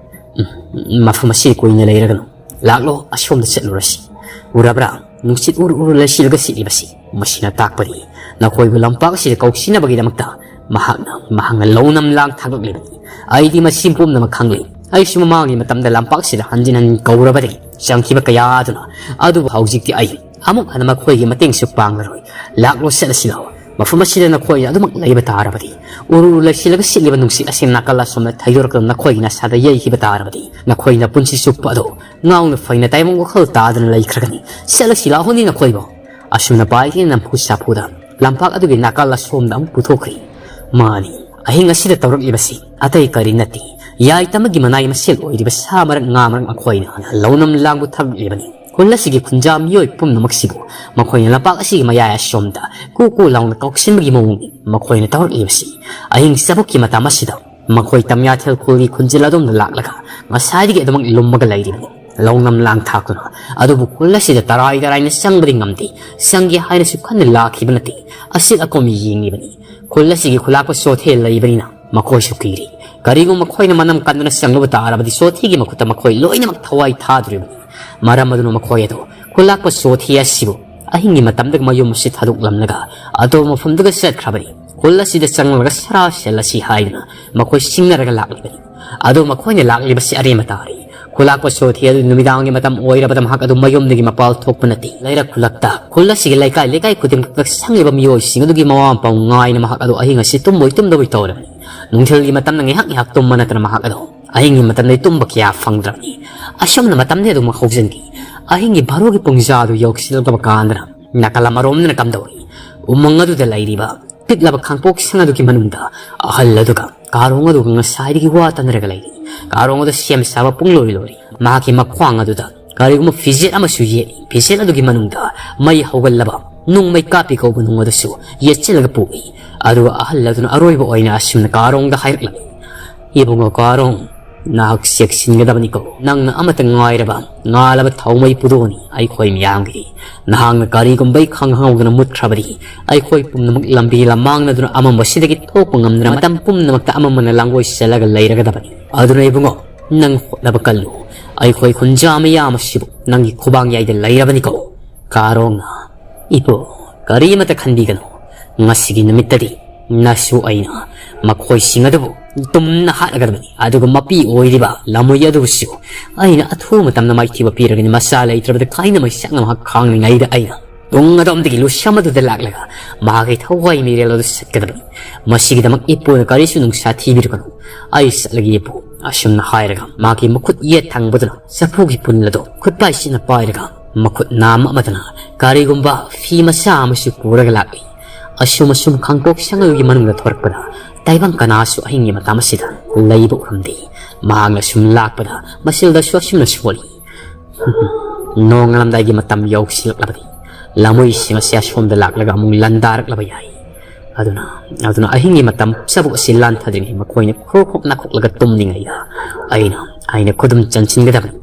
ꯎꯝ, ꯃꯐꯝ ꯑꯁꯤꯗ ꯀꯨꯏꯅ ꯂꯩꯔꯒꯅꯨ꯫ ꯂꯥꯛꯂꯣ, ꯑꯁꯣꯝꯗ ꯆꯠꯂꯨꯔꯁꯤ꯫ ꯎꯔꯕ꯭ꯔꯥ? ꯅꯨꯡꯁꯤꯠ ꯎꯔꯨ ꯎꯔꯨ ꯂꯩꯁꯤꯜꯂꯒ ꯁꯤꯠꯂꯤꯕꯁꯤ꯫ ꯃꯁꯤꯅ ꯇꯥꯛꯄꯗꯤ ꯅꯈꯣꯏꯕꯨ ꯂꯝꯄꯥꯛ ꯑꯁꯤꯗ ꯀꯧꯁꯤꯟꯅꯕꯒꯤꯗꯃꯛꯇ ꯃꯍꯥꯛꯅ, ꯃꯍꯥꯛꯅ ꯂꯧꯅꯝ ꯂꯥꯡ ꯊꯥꯛꯂꯛꯂꯤꯕꯅꯤ꯫ ꯑꯩꯗꯤ ꯃꯁꯤ ꯄꯨꯝꯅꯃꯛ ꯈꯪꯂꯤ꯫ ꯑꯩꯁꯨ ꯃꯃꯥꯡꯒꯤ ꯃꯇꯝꯗ ꯂꯝꯄꯥꯛꯁꯤꯗ ꯍꯟꯖꯤꯟ ꯍꯟꯖꯤꯟ ꯀꯧꯔꯕꯗꯒꯤ ꯆꯪꯈꯤꯕ ꯀꯌꯥ ꯑꯗꯨꯅ, ꯑꯗꯨꯕꯨ ꯍꯧꯖꯤꯛꯇꯤ ꯑꯩ ꯑꯃꯨꯛ ꯍꯟꯅ ꯃꯈꯣꯏꯒꯤ ꯃꯇꯦꯡꯁꯨ ꯄꯥꯡꯂꯔꯣꯏ꯫ ꯂꯥꯛꯂꯣ, ꯆꯠꯂꯁꯤ ꯂꯥꯛꯑꯣ꯫ ꯃꯐꯝ ꯑꯁꯤꯗ ꯅꯈꯣꯏꯅ ꯑꯗꯨꯃꯛ ꯂꯩꯕ ꯇꯥꯔꯕꯗꯤ, ꯎꯔꯨ ꯎꯔꯨ ꯂꯩꯁꯤꯜꯂꯒ ꯁꯤꯠꯂꯤꯕ ꯅꯨꯡꯁꯤꯠ ꯑꯁꯤ ꯅꯥꯀꯜ ꯑꯁꯣꯝꯗ ꯊꯩꯗꯣꯔꯛꯇꯨꯅ ꯅꯈꯣꯏꯒꯤ ꯅꯁꯥꯗ ꯌꯩꯈꯤꯕ ꯇꯥꯔꯕꯗꯤ, ꯅꯈꯣꯏꯅ ꯄꯨꯟꯁꯤ ꯆꯨꯞꯄ ꯑꯗꯨ ꯉꯥꯎꯅ ꯐꯩꯅ ꯇꯥꯏꯕꯪ ꯋꯥꯈꯜ ꯇꯥꯗꯅ ꯂꯩꯈ꯭ꯔꯒꯅꯤ꯫ ꯆꯠꯂꯁꯤ ꯂꯥꯛꯑꯣꯅꯤ ꯅꯈꯣꯏꯕꯨ꯫" ꯑꯁꯨꯝꯅ ꯄꯥꯏꯈꯤꯅ ꯅꯝꯐꯨ ꯁꯥꯐꯨꯗ ꯂꯝꯄꯥꯛ ꯑꯗꯨꯒꯤ ꯅꯥꯀꯜ ꯑꯁꯣꯝꯗ ꯑꯃꯨꯛ ꯄꯨꯊꯣꯛꯈ꯭ꯔꯤ꯫ ꯃꯥꯅꯤ, ꯑꯍꯤꯡ ꯑꯁꯤꯗ ꯇꯧꯔꯛꯂꯤꯕꯁꯤ ꯑꯇꯩ ꯀꯔꯤ ꯅꯠꯇꯦ, ꯌꯥꯏꯇꯃꯒꯤ ꯃꯅꯥꯏ ꯃꯁꯦꯜ ꯑꯣꯏꯔꯤꯕ ꯁꯥ ꯃꯔꯛ ꯉꯥ ꯃꯔꯛ ꯃꯈꯣꯏꯅ ꯂꯧꯅꯝ ꯂꯥꯡꯕ ꯊꯛꯂꯤꯕꯅꯤ꯫ ꯈꯨꯜ ꯑꯁꯤꯒꯤ ꯈꯨꯟꯖꯥ ꯃꯤꯑꯣꯏ ꯄꯨꯝꯅꯃꯛꯁꯤꯕꯨ ꯃꯈꯣꯏꯅ ꯂꯝꯄꯥꯛ ꯑꯁꯤꯒꯤ ꯃꯌꯥꯏ ꯑꯁꯣꯝꯗ ꯀꯨ ꯀꯨ ꯂꯥꯎꯅ ꯀꯧꯁꯤꯟꯕꯒꯤ ꯃꯑꯣꯡꯅꯤ ꯃꯈꯣꯏꯅ ꯇꯧꯔꯛꯂꯤꯕꯁꯤ꯫ ꯑꯍꯤꯡ ꯆꯕꯨꯛꯀꯤ ꯃꯇꯝ ꯑꯁꯤꯗ ꯃꯈꯣꯏ ꯇꯝꯌꯥꯊꯦꯜ ꯈꯨꯜꯒꯤ ꯈꯨꯟꯖꯤꯜ ꯑꯗꯣꯝꯗ ꯂꯥꯛꯂꯒ ꯉꯁꯥꯏꯗꯒꯤ ꯑꯗꯨꯃꯛ ꯂꯨꯝꯃꯒ ꯂꯩꯔꯤꯕꯅꯤ꯫ ꯂꯧꯅꯝ ꯂꯥꯡ ꯊꯥꯛꯇꯨꯅ꯫ ꯑꯗꯨꯕꯨ ꯈꯨꯜ ꯑꯁꯤꯗ ꯇꯔꯥꯏ ꯇꯔꯥꯏꯅ ꯆꯪꯕꯗꯤ ꯉꯝꯗꯦ꯫ ꯆꯪꯒꯦ ꯍꯥꯏꯅꯁꯨ ꯈꯟꯅ ꯂꯥꯛꯈꯤꯕ ꯅꯠꯇꯦ꯫ ꯑꯁꯤꯠ ꯑꯀꯣꯝ ꯌꯦꯡꯂꯤꯕꯅꯤ꯫ ꯈꯨꯜ ꯑꯁꯤꯒꯤ ꯈꯨꯂꯥꯛꯄ ꯆꯣꯊꯦ ꯂꯩꯕꯅꯤꯅ ꯃꯈꯣꯏꯁꯨ ꯀꯤꯔꯤ꯫ ꯀꯔꯤꯒꯨꯝꯕ ꯃꯈꯣꯏꯅ ꯃꯅꯝ ꯀꯟꯗꯨꯅ ꯆꯪꯂꯨꯕ ꯇꯥꯔꯕꯗꯤ ꯆꯣꯊꯦꯒꯤ ꯃꯈꯨꯠꯇ ꯃꯈꯣꯏ ꯂꯣꯏꯅꯃꯛ ꯊꯋꯥꯏ ꯊꯥꯗꯣꯔꯤꯕꯅꯤ꯫ ꯃꯔꯝ ꯑꯗꯨꯅ ꯃꯈꯣꯏ ꯑꯗꯨ ꯈꯨꯂꯥꯛꯄ ꯆꯣꯊꯦ ꯑꯁꯤꯕꯨ ꯑꯍꯤꯡꯒꯤ ꯃꯇꯝꯗ ꯃꯌꯨꯝ ꯑꯁꯤ ꯊꯥꯗꯣꯛꯂꯝꯂꯒ ꯑꯇꯣꯞꯄ ꯃꯐꯝꯗꯒ ꯆꯠꯈ꯭ꯔꯕꯅꯤ꯫ ꯈꯨꯜ ꯑꯁꯤꯗ ꯆꯪꯂꯒ ꯁꯔꯥ ꯁꯦꯜꯂꯁꯤ ꯍꯥꯏꯗꯨꯅ ꯃꯈꯣꯏ ꯁꯤꯡꯅꯔꯒ ꯂꯥꯛꯂꯤꯕꯅꯤ꯫ ꯑꯗꯣ ꯃꯈꯣꯏꯅ ꯂꯥꯛꯂꯤꯕꯁꯤ ꯑꯔꯦꯝꯕ ꯇꯥꯔꯦ꯫ ꯈꯨꯂꯥꯛꯄ ꯁꯣꯊꯤ ꯑꯗꯨ ꯅꯨꯃꯤꯗꯥꯡꯒꯤ ꯃꯇꯝ ꯑꯣꯏꯔꯕꯗ ꯃꯍꯥꯛ ꯑꯗꯨ ꯃꯌꯨꯝꯗꯒꯤ ꯃꯄꯥꯜ ꯊꯣꯛꯄ ꯅꯠꯇꯦ꯫ ꯂꯩꯔꯛ ꯈꯨꯜꯂꯛꯇ ꯈꯨꯜ ꯑꯁꯤꯒꯤ ꯂꯩꯀꯥꯏ ꯂꯩꯀꯥꯏ ꯈꯨꯗꯤꯡꯃꯛꯇ ꯁꯪꯉꯤꯕ ꯃꯤꯑꯣꯏꯁꯤꯡ ꯑꯗꯨꯒꯤ ꯃꯃꯥ ꯃꯄꯥ ꯉꯥꯏꯅ ꯃꯍꯥꯛ ꯑꯗꯨ ꯑꯍꯤꯡ ꯑꯁꯤ ꯇꯨꯝꯕꯣꯏ ꯇꯨꯝꯗꯕꯣꯏ ꯇꯧꯔꯕꯅꯤ꯫ ꯅꯨꯡꯊꯤꯜꯒꯤ ꯃꯇꯝꯗ ꯉꯥꯏꯍꯥꯛ ꯉꯥꯏꯍꯥꯛ ꯇꯨꯝꯕ ꯅꯠꯇꯅ ꯃꯍꯥꯛ ꯑꯗꯨ ꯑꯍꯤꯡꯒꯤ ꯃꯇꯝꯗ ꯇꯨꯝꯕ ꯀꯌꯥ ꯐꯪꯗ꯭ꯔꯕꯅꯤ꯫ ꯑꯁꯨꯝꯅ ꯃꯇꯝꯗꯤ ꯑꯗꯨꯃꯛ ꯍꯧꯖꯤꯟꯈꯤ꯫ ꯑꯍꯤꯡꯒꯤ ꯚꯥꯔꯣꯒꯤ ꯄꯨꯡꯖꯥ ꯑꯗꯨ ꯌꯧꯁꯤꯜꯂꯛꯂꯕ ꯀꯥꯟꯗꯅ ꯅꯥꯀꯜ ꯑꯃꯔꯣꯝꯗꯅ ꯀꯝꯗꯧꯔꯤ? ꯎꯃꯪ ꯑꯗꯨꯗ ꯂꯩꯔꯤꯕ ꯄꯤꯛꯂꯕ ꯈꯥꯡꯄꯣꯛ ꯁꯪ ꯑꯗꯨꯒꯤ ꯃꯅꯨꯡꯗ ꯑꯍꯜ ꯑꯗꯨꯒ ꯀꯥꯔꯣꯡ ꯑꯗꯨꯒ ꯉꯁꯥꯏꯗꯒꯤ ꯋꯥ ꯇꯥꯅꯔꯒ ꯂꯩꯔꯤ꯫ ꯀꯥꯔꯣꯡ ꯑꯗꯨ ꯁꯦꯝ ꯁꯥꯕ ꯄꯨꯡꯂꯣꯏ ꯂꯣꯏꯔꯤ꯫ ꯃꯍꯥꯛꯀꯤ ꯃꯈ꯭ꯋꯥꯡ ꯑꯗꯨꯗ ꯀꯔꯤꯒꯨꯝꯕ ꯐꯤꯖꯦꯠ ꯑꯃꯁꯨ ꯌꯦꯠꯂꯤ꯫ ꯐꯤꯖꯦꯠ ꯑꯗꯨꯒꯤ ꯃꯅꯨꯡꯗ ꯃꯩ ꯍꯧꯒꯠꯂꯕ ꯅꯨꯡ ꯃꯩ ꯀꯥꯞꯄꯤ ꯀꯧꯕ ꯅꯨꯡ ꯑꯗꯨꯁꯨ ꯌꯦꯠꯁꯤꯜꯂꯒ ꯄꯨꯏ꯫ ꯑꯗꯨꯒ ꯑꯍꯜ ꯑꯗꯨꯅ ꯑꯔꯣꯏꯕ ꯑꯣꯏꯅ ꯑꯁꯨꯝꯅ ꯀꯥꯔꯣꯡꯗ ꯍꯥꯏꯔꯛꯂꯝꯃꯤ, "ꯏꯕꯨꯡꯉꯣ ꯀꯥꯔꯣꯡ, ꯅꯍꯥꯛ ꯆꯦꯛꯁꯤꯟꯒꯗꯕꯅꯤꯀꯣ꯫ ꯅꯪꯅ ꯑꯃꯠꯇ ꯉꯥꯏꯔꯕ ꯉꯥꯜꯂꯕ ꯊꯧꯃꯩ ꯄꯨꯗꯣꯅꯤ ꯑꯩꯈꯣꯏ ꯃꯤꯌꯥꯝꯒꯤ꯫ ꯅꯍꯥꯛꯅ ꯀꯔꯤꯒꯨꯝꯕ ꯈꯪꯍꯧꯗꯅ ꯃꯨꯠꯈ꯭ꯔꯕꯗꯤ ꯑꯩꯈꯣꯏ ꯄꯨꯝꯅꯃꯛ ꯂꯝꯕꯤ ꯂꯃꯥꯡꯅꯗꯨꯅ ꯑꯃꯝꯕꯁꯤꯗꯒꯤ ꯊꯣꯛꯄ ꯉꯝꯗꯅ ꯃꯇꯝ ꯄꯨꯝꯅꯃꯛꯇ ꯑꯃꯝꯕꯅ ꯂꯥꯡꯒꯣꯏ ꯆꯠꯂꯒ ꯂꯩꯔꯒꯗꯕꯅꯤ꯫ ꯑꯗꯨꯅ ꯏꯕꯨꯡꯉꯣ, ꯅꯪ ꯍꯣꯠꯅꯕ ꯀꯜꯂꯨ꯫ ꯑꯩꯈꯣꯏ ꯈꯨꯟꯖꯥ ꯃꯌꯥꯝ ꯑꯁꯤꯕꯨ ꯅꯪꯒꯤ ꯈꯨꯕꯥꯡ ꯌꯥꯏꯗ ꯂꯩꯔꯕꯅꯤꯀꯣ ꯀꯥꯔꯣꯡꯅ꯫ ꯏꯄꯨ, ꯀꯔꯤꯃꯇ ꯈꯟꯕꯤꯒꯅꯨ꯫ ꯉꯁꯤꯒꯤ ꯅꯨꯃꯤꯠꯇꯗꯤ ꯅꯁꯨ ꯑꯩꯅ ꯃꯈꯣꯏꯁꯤꯡ ꯑꯗꯨꯕꯨ ꯇꯨꯝꯅ ꯍꯥꯠꯂꯒꯗꯕꯅꯤ꯫ ꯑꯗꯨꯒ ꯃꯄꯤ ꯑꯣꯏꯔꯤꯕ ꯂꯃꯣꯏ ꯑꯗꯨꯕꯨꯁꯨ ꯑꯩꯅ ꯑꯊꯨꯕ ꯃꯇꯝꯗ ꯃꯥꯏꯊꯤꯕ ꯄꯤꯔꯒꯅꯤ꯫ ꯃꯆꯥ ꯂꯩꯇ꯭ꯔꯕꯗ ꯀꯥꯏꯅ ꯃꯩꯁꯥꯛꯅ ꯃꯍꯥꯛ ꯈꯥꯡꯂꯤꯉꯩꯗ ꯑꯩꯅ ꯄꯨꯡ ꯑꯗꯣꯝꯗꯒꯤ ꯂꯨꯁꯝ ꯑꯗꯨꯗ ꯂꯥꯛꯂꯒ ꯃꯍꯥꯛꯀꯤ ꯊꯋꯥꯏ ꯃꯤꯔꯦꯜ ꯑꯗꯨ ꯆꯠꯀꯗꯕꯅꯤ꯫ ꯃꯁꯤꯒꯤꯗꯃꯛ ꯏꯄꯨꯅ ꯀꯔꯤꯁꯨ ꯅꯨꯡꯁꯥ ꯊꯤꯕꯤꯔꯨꯒꯅꯨ꯫ ꯑꯩ ꯆꯠꯂꯒꯦ ꯏꯄꯨ꯫" ꯑꯁꯨꯝꯅ ꯍꯥꯏꯔꯒ ꯃꯍꯥꯛꯀꯤ ꯃꯈꯨꯠ ꯌꯦꯠ ꯊꯪꯕꯗꯨꯅ ꯆꯐꯨꯒꯤ ꯄꯨꯟ ꯑꯗꯨ ꯈꯨꯠꯄꯥꯏꯁꯤꯅ ꯄꯥꯏꯔꯒ ꯃꯈꯨꯠ ꯅꯥꯝꯃ ꯑꯃꯗꯅ ꯀꯔꯤꯒꯨꯝꯕ ꯐꯤ ꯃꯆꯥ ꯑꯃꯁꯨ ꯄꯨꯔꯒ ꯂꯥꯛꯂꯤ꯫ ꯑꯁꯨꯝ ꯑꯁꯨꯝ ꯈꯥꯡꯄꯣꯛ ꯁꯪ ꯑꯗꯨꯒꯤ ꯃꯅꯨꯡꯗ ꯊꯣꯔꯛꯄꯗ ꯇꯥꯏꯕꯪ ꯀꯅꯥꯁꯨ ꯑꯍꯤꯡꯒꯤ ꯃꯇꯝ ꯑꯁꯤꯗ ꯂꯩꯕ ꯎꯔꯝꯗꯦ꯫ ꯃꯍꯥꯛꯅ ꯁꯨꯝ ꯂꯥꯛꯄꯗ ꯃꯁꯤꯜꯗꯁꯨ ꯑꯁꯨꯝꯅ ꯁꯣꯜꯂꯤ꯫ ꯅꯣꯡꯉꯥꯜꯂꯝꯗꯥꯏꯒꯤ ꯃꯇꯝ ꯌꯧꯁꯤꯜꯂꯛꯂꯕꯗꯤ ꯂꯃꯣꯏꯁꯤꯡ ꯑꯁꯤ ꯑꯁꯣꯝꯗ ꯂꯥꯛꯂꯒ ꯑꯃꯨꯛ ꯂꯥꯟꯗꯥꯔꯛꯂꯕ ꯌꯥꯏ꯫ ꯑꯗꯨꯅ, ꯑꯗꯨꯅ ꯑꯍꯤꯡꯒꯤ ꯃꯇꯝ ꯆꯕꯨꯛ ꯑꯁꯤ ꯂꯥꯟꯊꯗ꯭ꯔꯤꯉꯩ ꯃꯈꯣꯏꯅ ꯈ꯭ꯔꯣꯛ ꯈ꯭ꯔꯣꯛ ꯅꯥꯈꯣꯛꯂꯒ ꯇꯨꯝꯂꯤꯉꯩꯗ ꯑꯩꯅ, ꯑꯩꯅ ꯈꯨꯗꯨꯝ ꯆꯟꯁꯤꯟꯒꯗꯕꯅꯤ꯫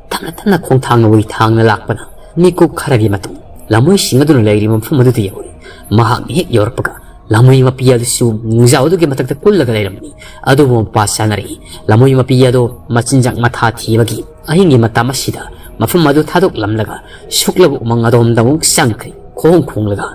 ꯇꯞꯅ ꯇꯞꯅ ꯈꯣꯡꯊꯥꯡ ꯅꯧꯔꯤ ꯊꯥꯡꯅ ꯂꯥꯛꯄꯅ ꯃꯤꯀꯨꯞ ꯈꯔꯒꯤ ꯃꯇꯨꯡ ꯂꯃꯣꯏꯁꯤꯡ ꯑꯗꯨꯅ ꯂꯩꯔꯤꯕ ꯃꯐꯝ ꯑꯗꯨꯗ ꯌꯧꯔꯦ꯫ ꯃꯍꯥꯛꯅ ꯍꯦꯛ ꯌꯧꯔꯛꯄꯒ ꯂꯃꯣꯏ ꯃꯄꯤ ꯑꯗꯨꯁꯨ ꯅꯨꯡꯖꯥꯎ ꯑꯗꯨꯒꯤ ꯃꯊꯛꯇ ꯀꯨꯜꯂꯒ ꯂꯩꯔꯝꯃꯤ꯫ ꯑꯗꯨꯕꯨ ꯃꯄꯥ ꯆꯥꯅꯔꯛꯏ꯫ ꯂꯃꯣꯏ ꯃꯄꯤ ꯑꯗꯨ ꯃꯆꯤꯟꯖꯥꯛ ꯃꯊꯥ ꯊꯤꯕꯒꯤ ꯑꯍꯤꯡꯒꯤ ꯃꯇꯝ ꯑꯁꯤꯗ ꯃꯐꯝ ꯑꯗꯨ ꯊꯥꯗꯣꯛꯂꯝꯂꯒ ꯁꯨꯛꯂꯕ ꯎꯃꯪ ꯑꯗꯣꯝꯗ ꯑꯃꯨꯛ ꯆꯪꯈ꯭ꯔꯦ꯫ ꯈꯣꯡ ꯈꯣꯡꯂꯒ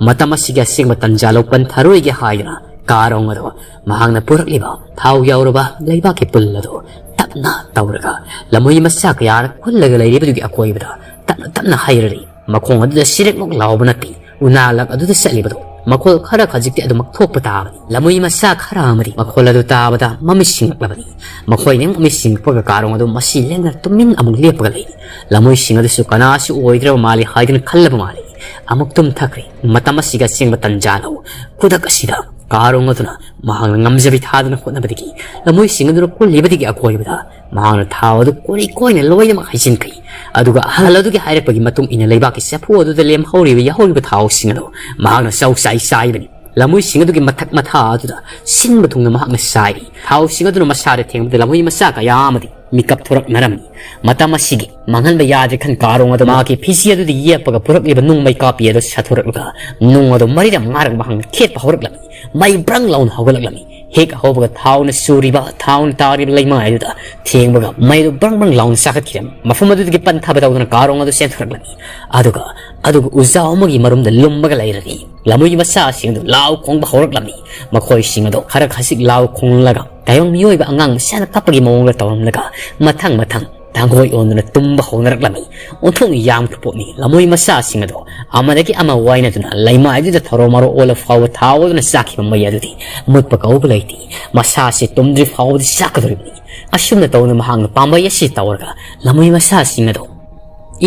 ꯃꯇꯝ ꯑꯁꯤꯒꯤ ꯑꯁꯦꯡꯕ ꯇꯟꯖꯥ ꯂꯧ ꯄꯟꯊꯔꯣꯏꯒꯦ ꯍꯥꯏꯗꯨꯅ ꯀꯥꯔꯣꯡ ꯑꯗꯣ ꯃꯍꯥꯛꯅ ꯄꯨꯔꯛꯂꯤꯕ ꯊꯥꯎ ꯌꯥꯎꯔꯕ ꯂꯩꯕꯥꯛꯀꯤ ꯄꯨꯜ ꯑꯗꯨ ꯇꯞꯅ ꯇꯧꯔꯒ ꯂꯝꯍꯨꯏ ꯃꯆꯥ ꯀꯌꯥꯅ ꯀꯨꯜꯂꯒ ꯂꯩꯔꯤꯕꯗꯨꯒꯤ ꯑꯀꯣꯏꯕꯗ ꯇꯞꯅ ꯇꯞꯅ ꯍꯩꯔꯔꯤ꯫ ꯃꯈꯣꯡ ꯑꯗꯨꯗ ꯁꯤꯔꯦꯛꯃꯛ ꯂꯥꯎꯕ ꯅꯠꯇꯦ, ꯎꯅꯥꯂꯛ ꯑꯗꯨꯗ ꯆꯠꯂꯤꯕꯗꯣ ꯃꯈꯣꯜ ꯈꯔ ꯈꯖꯤꯛꯇꯤ ꯑꯗꯨꯃꯛ ꯊꯣꯛꯄ ꯇꯥꯕꯅꯤ꯫ ꯂꯝꯍꯨꯏ ꯃꯆꯥ ꯈꯔ ꯑꯃꯗꯤ ꯃꯈꯣꯜ ꯑꯗꯨ ꯇꯥꯕꯗ ꯃꯃꯤꯠ ꯁꯤꯡꯂꯛꯂꯕꯅꯤ꯫ ꯃꯈꯣꯏꯅ ꯃꯃꯤꯠ ꯁꯤꯡꯂꯛꯄꯒ ꯀꯥꯔꯣꯡ ꯑꯗꯨ ꯃꯁꯤ ꯂꯦꯡꯗꯅ ꯇꯨꯃꯤꯟ ꯑꯃꯨꯛ ꯂꯦꯞꯄꯒ ꯂꯩꯔꯤ꯫ ꯂꯝꯍꯨꯏꯁꯤꯡ ꯑꯗꯨꯁꯨ ꯀꯅꯥꯁꯨ ꯑꯣꯏꯗ꯭ꯔꯕ ꯃꯥꯜꯂꯤ ꯍꯥꯏꯗꯨꯅ ꯈꯜꯂꯕ ꯃꯥꯜꯂꯤ꯫ ꯑꯃꯨꯛ ꯇꯨꯝꯊꯈ꯭ꯔꯦ꯫ ꯃꯇꯝ ꯑꯁꯤꯒ ꯑꯁꯦꯡꯕ ꯇꯟꯖꯥ ꯂꯧ꯫ ꯈꯨꯗꯛ ꯑꯁꯤꯗ ꯀꯥꯔꯣꯡ ꯑꯗꯨꯅ ꯃꯍꯥꯛꯅ ꯉꯝꯖꯕꯤ ꯊꯥꯗꯨꯅ ꯍꯣꯠꯅꯕꯗꯒꯤ ꯂꯝꯍꯨꯏꯁꯤꯡ ꯑꯗꯨꯅ ꯀꯨꯜꯂꯤꯕꯗꯒꯤ ꯑꯀꯣꯏꯕꯗ ꯃꯍꯥꯛꯅ ꯊꯥꯎ ꯑꯗꯨ ꯀꯣꯔꯤ ꯀꯣꯏꯅ ꯂꯣꯏꯅꯃꯛ ꯍꯩꯖꯤꯟꯈ꯭ꯔꯦ꯫ ꯑꯗꯨꯒ ꯑꯍꯜ ꯑꯗꯨꯒꯤ ꯍꯥꯏꯔꯛꯄꯒꯤ ꯃꯇꯨꯡ ꯏꯟꯅ ꯂꯩꯕꯥꯛꯀꯤ ꯆꯐꯨ ꯑꯗꯨꯗ ꯂꯦꯝꯍꯧꯔꯤꯕ ꯌꯥꯍꯧꯔꯤꯕ ꯊꯥꯎꯁꯤꯡ ꯑꯗꯨ ꯃꯍꯥꯛꯅ ꯆꯧ ꯆꯥꯏ ꯆꯥꯏꯕꯅꯤ꯫ ꯂꯝꯍꯨꯏꯁꯤꯡ ꯑꯗꯨꯒꯤ ꯃꯊꯛ ꯃꯊꯥ ꯑꯗꯨꯗ ꯁꯤꯟꯕ ꯊꯨꯡꯅ ꯃꯍꯥꯛꯅ ꯆꯥꯏꯔꯤ꯫ ꯊꯥꯎꯁꯤꯡ ꯑꯗꯨꯅ ꯃꯁꯥꯗ ꯊꯦꯡꯕꯗ ꯂꯝꯍꯨꯏ ꯃꯆꯥ ꯀꯌꯥ ꯑꯃꯗꯤ ꯃꯤꯀꯞ ꯊꯣꯔꯛꯅꯔꯝꯃꯤ꯫ ꯃꯇꯝ ꯑꯁꯤꯒꯤ ꯃꯥꯡꯍꯟꯕ ꯌꯥꯗ꯭ꯔꯦ ꯈꯟ ꯀꯥꯔꯣꯡ ꯑꯗꯨ ꯃꯍꯥꯛꯀꯤ ꯐꯤꯁꯤ ꯑꯗꯨꯗ ꯌꯦꯞꯄꯒ ꯄꯨꯔꯛꯂꯤꯕ ꯅꯨꯡ ꯃꯩ ꯀꯥꯞꯄꯤ ꯑꯗꯨ ꯁꯥꯊꯣꯔꯛꯂꯒ ꯅꯨꯡ ꯑꯗꯨ ꯃꯔꯤꯔꯛ ꯃꯉꯥꯔꯛ ꯃꯍꯥꯛꯅ ꯈꯦꯠꯄ ꯍꯧꯔꯛꯂꯝꯃꯤ꯫ ꯃꯩ ꯕ꯭ꯔꯪ ꯂꯥꯎꯅ ꯍꯧꯒꯠꯂꯛꯂꯝꯃꯤ꯫ ꯍꯦꯛ ꯍꯧꯕꯒ ꯊꯥꯎꯅ ꯁꯨꯔꯤꯕ, ꯊꯥꯎꯅ ꯇꯥꯔꯤꯕ ꯂꯩꯃꯥꯏ ꯑꯗꯨꯗ ꯊꯦꯡꯕꯒ ꯃꯩ ꯑꯗꯨ ꯕ꯭ꯔꯪ ꯕ꯭ꯔꯪ ꯂꯥꯎꯅ ꯆꯥꯈꯠꯈꯤꯔꯝꯃꯤ꯫ ꯃꯐꯝ ꯑꯗꯨꯗꯒꯤ ꯄꯟꯊꯕ ꯇꯧꯗꯨꯅ ꯀꯥꯔꯣꯡ ꯑꯗꯨ ꯆꯦꯟꯊꯣꯔꯛꯂꯝꯃꯤ꯫ ꯑꯗꯨꯒ ꯑꯗꯨꯒ ꯎꯖꯥꯎ ꯑꯃꯒꯤ ꯃꯔꯨꯝꯗ ꯂꯨꯝꯃꯒ ꯂꯩꯔꯔꯤ꯫ ꯂꯝꯍꯨꯏ ꯃꯆꯥꯁꯤꯡ ꯑꯗꯨ ꯂꯥꯎ ꯈꯣꯡꯕ ꯍꯧꯔꯛꯂꯝꯃꯤ꯫ ꯃꯈꯣꯏꯁꯤꯡ ꯑꯗꯨ ꯈꯔ ꯈꯖꯤꯛ ꯂꯥꯎ ꯈꯣꯡꯂꯒ ꯇꯥꯏꯕꯪ ꯃꯤꯑꯣꯏꯕ ꯑꯉꯥꯡ ꯃꯆꯥꯅ ꯀꯞꯄꯒꯤ ꯃꯑꯣꯡꯗ ꯇꯧꯔꯝꯂꯒ ꯃꯊꯪ ꯃꯊꯪ ꯇꯥꯡꯒꯣꯏ ꯑꯣꯟꯗꯨꯅ ꯇꯨꯝꯕ ꯍꯧꯅꯔꯛꯂꯝꯃꯤ꯫ ꯑꯣꯟꯊꯣꯛꯅ ꯌꯥꯝꯈ꯭ꯔ ꯄꯣꯠꯅꯤ꯫ ꯂꯝꯍꯨꯏ ꯃꯆꯥꯁꯤꯡ ꯑꯗꯣ ꯑꯃꯗꯒꯤ ꯑꯃ ꯋꯥꯏꯅꯗꯨꯅ ꯂꯩꯃꯥꯏꯗꯨꯗ ꯊꯧꯔꯣ ꯃꯔꯣ ꯑꯣꯜꯂ ꯐꯥꯎꯕ ꯊꯥꯎꯗꯨꯅ ꯆꯥꯈꯤꯕ ꯃꯩ ꯑꯗꯨꯗꯤ ꯃꯨꯠꯄ ꯀꯧꯕ ꯂꯩꯇꯦ꯫ ꯃꯁꯥꯁꯤ ꯇꯨꯝꯗ꯭ꯔꯤ ꯐꯥꯎꯕꯗꯤ ꯆꯥꯛꯀꯗꯧꯔꯤꯕꯅꯤ꯫ ꯑꯁꯨꯝꯅ ꯇꯧꯅ ꯃꯍꯥꯛꯅ ꯄꯥꯝꯕꯩ ꯑꯁꯤ ꯇꯧꯔꯒ ꯂꯝꯍꯨꯏ ꯃꯆꯥꯁꯤꯡ ꯑꯗꯣ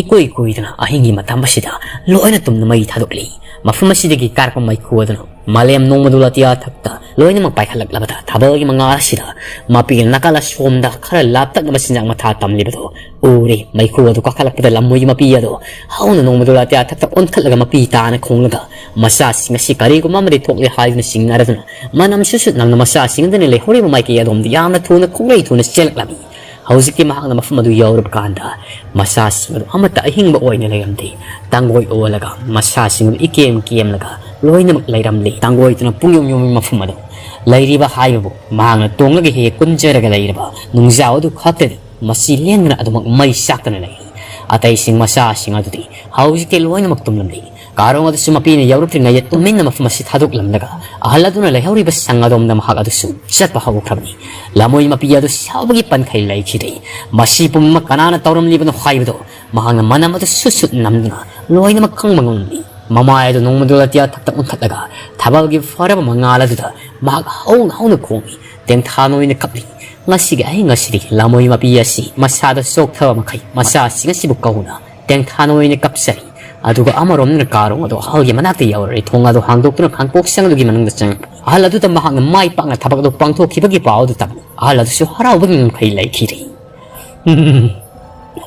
ꯏꯀꯨꯏ ꯀꯨꯏꯗꯅ ꯑꯍꯤꯡꯒꯤ ꯃꯇꯝ ꯑꯁꯤꯗ ꯂꯣꯏꯅ ꯇꯨꯝꯅ ꯃꯩ ꯊꯥꯗꯣꯛꯂꯤ꯫ ꯃꯐꯝ ꯑꯁꯤꯗꯒꯤ ꯀꯥꯔꯛꯄ ꯃꯩꯈꯨ ꯑꯗꯨꯅ ꯃꯥꯂꯦꯝ ꯅꯣꯡꯃꯗꯣ ꯑꯇꯤꯌꯥ ꯊꯛꯇ ꯂꯣꯏꯅꯃꯛ ꯄꯥꯏꯈꯠꯂꯛꯂꯕꯗ ꯊꯥꯕꯜꯒꯤ ꯃꯉꯥꯜ ꯑꯁꯤꯗ ꯃꯄꯤꯒꯤ ꯅꯥꯀꯜ ꯑꯁꯣꯝꯗ ꯈꯔ ꯂꯥꯞꯇꯛꯅꯕ ꯆꯤꯟꯖꯥꯛ ꯃꯊꯥ ꯇꯝꯂꯤꯕꯗꯨ ꯎꯔꯦ꯫ ꯃꯩꯈꯨ ꯑꯗꯨ ꯀꯥꯈꯠꯂꯛꯄꯗ ꯂꯝꯃꯣꯏꯒꯤ ꯃꯄꯤ ꯑꯗꯣ ꯍꯧꯅ ꯅꯣꯡꯃꯗꯣ ꯑꯇꯤꯌꯥ ꯊꯛꯇ ꯑꯣꯟꯈꯠꯂꯒ ꯃꯄꯤ ꯇꯥꯅ ꯈꯣꯡꯂꯒ ꯃꯆꯥꯁꯤꯡ ꯑꯁꯤ ꯀꯔꯤꯒꯨꯝꯕ ꯑꯃꯗꯤ ꯊꯣꯛꯂꯦ ꯍꯥꯏꯗꯨꯅ ꯆꯤꯡꯅꯔꯗꯨꯅ ꯃꯅꯝ ꯁꯨꯠ ꯁꯨꯠ ꯅꯝꯅ ꯃꯆꯥꯁꯤꯡ ꯑꯗꯨꯅ ꯂꯩꯍꯧꯔꯤꯕ ꯃꯥꯏꯀꯩ ꯑꯗꯣꯝꯗ ꯌꯥꯝꯅ ꯊꯨꯅ ꯈꯣꯡꯂꯩ ꯊꯨꯅ ꯆꯦꯜꯂꯛꯂꯝꯃꯤ꯫ ꯍꯧꯖꯤꯛꯇꯤ ꯃꯍꯥꯛꯅ ꯃꯐꯝ ꯑꯗꯨ ꯌꯧꯔꯕ ꯀꯥꯟꯗ ꯃꯆꯥꯁꯤꯡ ꯑꯗꯨ ꯑꯃꯠꯇ ꯑꯍꯤꯡꯕ ꯑꯣꯏꯅ ꯂꯩꯔꯝꯗꯦ꯫ ꯇꯥꯡꯒꯣꯏ ꯑꯣꯜꯂꯒ ꯃꯆꯥꯁꯤꯡ ꯑꯗꯨ ꯏꯀꯦꯝ ꯀꯦꯝꯂꯒ ꯂꯣꯏꯅꯃꯛ ꯂꯩꯔꯝꯂꯦ꯫ ꯇꯥꯡꯒꯣꯏꯗꯨꯅ ꯄꯨꯡꯌꯣꯝ ꯌꯣꯝꯃꯤ ꯃꯐꯝ ꯑꯗꯨ ꯂꯩꯔꯤꯕ ꯍꯥꯏꯕꯕꯨ ꯃꯍꯥꯛꯅ ꯇꯣꯡꯂꯒ ꯍꯦꯛ ꯍꯦꯛ ꯀꯨꯟꯖꯔꯒ ꯂꯩꯔꯤꯕ ꯅꯨꯡꯖꯥꯎ ꯑꯗꯨ ꯈꯛꯇꯅꯤ꯫ ꯃꯁꯤ ꯂꯦꯡꯗꯅ ꯑꯗꯨꯃꯛ ꯃꯩ ꯆꯥꯛꯇꯅ ꯂꯩꯔꯤ꯫ ꯑꯇꯩꯁꯤꯡ ꯃꯆꯥꯁꯤꯡ ꯑꯗꯨꯗꯤ ꯍꯧꯖꯤꯛꯇꯤ ꯂꯣꯏꯅꯃꯛ ꯇꯨꯝꯂꯝꯂꯤ꯫ ꯀꯥꯔꯣꯡ ꯑꯗꯨꯁꯨ ꯃꯄꯤꯅ ꯌꯧꯔꯛꯇ꯭ꯔꯤꯉꯩꯗ ꯇꯨꯃꯤꯟꯅ ꯃꯐꯝ ꯑꯁꯤ ꯊꯥꯗꯣꯛꯂꯝꯂꯒ ꯑꯍꯜ ꯑꯗꯨꯅ ꯂꯩꯍꯧꯔꯤꯕ ꯁꯪ ꯑꯗꯣꯝꯗ ꯃꯍꯥꯛ ꯑꯗꯨꯁꯨ ꯆꯠꯄ ꯍꯧꯈ꯭ꯔꯕꯅꯤ꯫ ꯂꯃꯣꯏ ꯃꯄꯤ ꯑꯗꯨ ꯁꯥꯎꯕꯒꯤ ꯄꯟꯈꯩ ꯂꯩꯈꯤꯗꯦ꯫ ꯃꯁꯤ ꯄꯨꯝꯅꯃꯛ ꯀꯅꯥꯅ ꯇꯧꯔꯝꯂꯤꯕꯅꯣ ꯍꯥꯏꯕꯗꯨ ꯃꯍꯥꯛꯅ ꯃꯅꯝ ꯑꯗꯨ ꯁꯨꯠ ꯁꯨꯠ ꯅꯝꯗꯨꯅ ꯂꯣꯏꯅꯃꯛ ꯈꯪꯕ ꯉꯝꯂꯝꯃꯤ꯫ ꯃꯃꯥꯏ ꯑꯗꯨ ꯅꯣꯡꯃꯗꯨ ꯑꯇꯤꯌꯥ ꯊꯛꯇ ꯑꯣꯟꯈꯠꯂꯒ ꯊꯥꯕꯜꯒꯤ ꯐꯔꯕ ꯃꯉꯥꯜ ꯑꯗꯨꯗ ꯃꯍꯥꯛ ꯍꯧꯅ ꯍꯧꯅ ꯈꯣꯡꯏ꯫ ꯇꯦꯡꯊꯥ ꯑꯣꯏꯅ ꯀꯞꯂꯤ꯫ ꯉꯁꯤꯒꯤ ꯑꯍꯤꯡ ꯑꯁꯤꯗꯒꯤ ꯂꯃꯣꯏ ꯃꯄꯤ ꯑꯁꯤ ꯃꯁꯥꯗ ꯆꯣꯛꯊꯕ ꯃꯈꯩ ꯃꯆꯥꯁꯤꯡ ꯑꯁꯤꯕꯨ ꯀꯧꯅ ꯇꯦꯡꯊꯥ ꯑꯣꯏꯅ ꯀꯞꯆꯔꯤ꯫ ꯑꯗꯨꯒ ꯑꯃꯔꯣꯝꯗꯅ ꯀꯥꯔꯣꯡ ꯑꯗꯨ ꯑꯍꯜꯒꯤ ꯃꯅꯥꯛꯇ ꯌꯧꯔꯔꯤ꯫ ꯊꯣꯡ ꯑꯗꯨ ꯍꯥꯡꯗꯣꯛꯇꯨꯅ ꯈꯥꯡꯄꯣꯛ ꯁꯪ ꯑꯗꯨꯒꯤ ꯃꯅꯨꯡꯗ ꯆꯪꯉꯛꯄ ꯑꯍꯜ ꯑꯗꯨꯗ ꯃꯍꯥꯛꯅ ꯃꯥꯏ ꯄꯥꯛꯅ ꯊꯕꯛ ꯑꯗꯨ ꯄꯥꯡꯊꯣꯛꯈꯤꯕꯒꯤ ꯄꯥꯎ ꯑꯗꯨ ꯇꯝꯃꯤ꯫ ꯑꯍꯜ ꯑꯗꯨꯁꯨ ꯍꯔꯥꯎꯕꯒꯤ ꯉꯝꯈꯩ ꯂꯩꯈꯤꯗꯦ꯫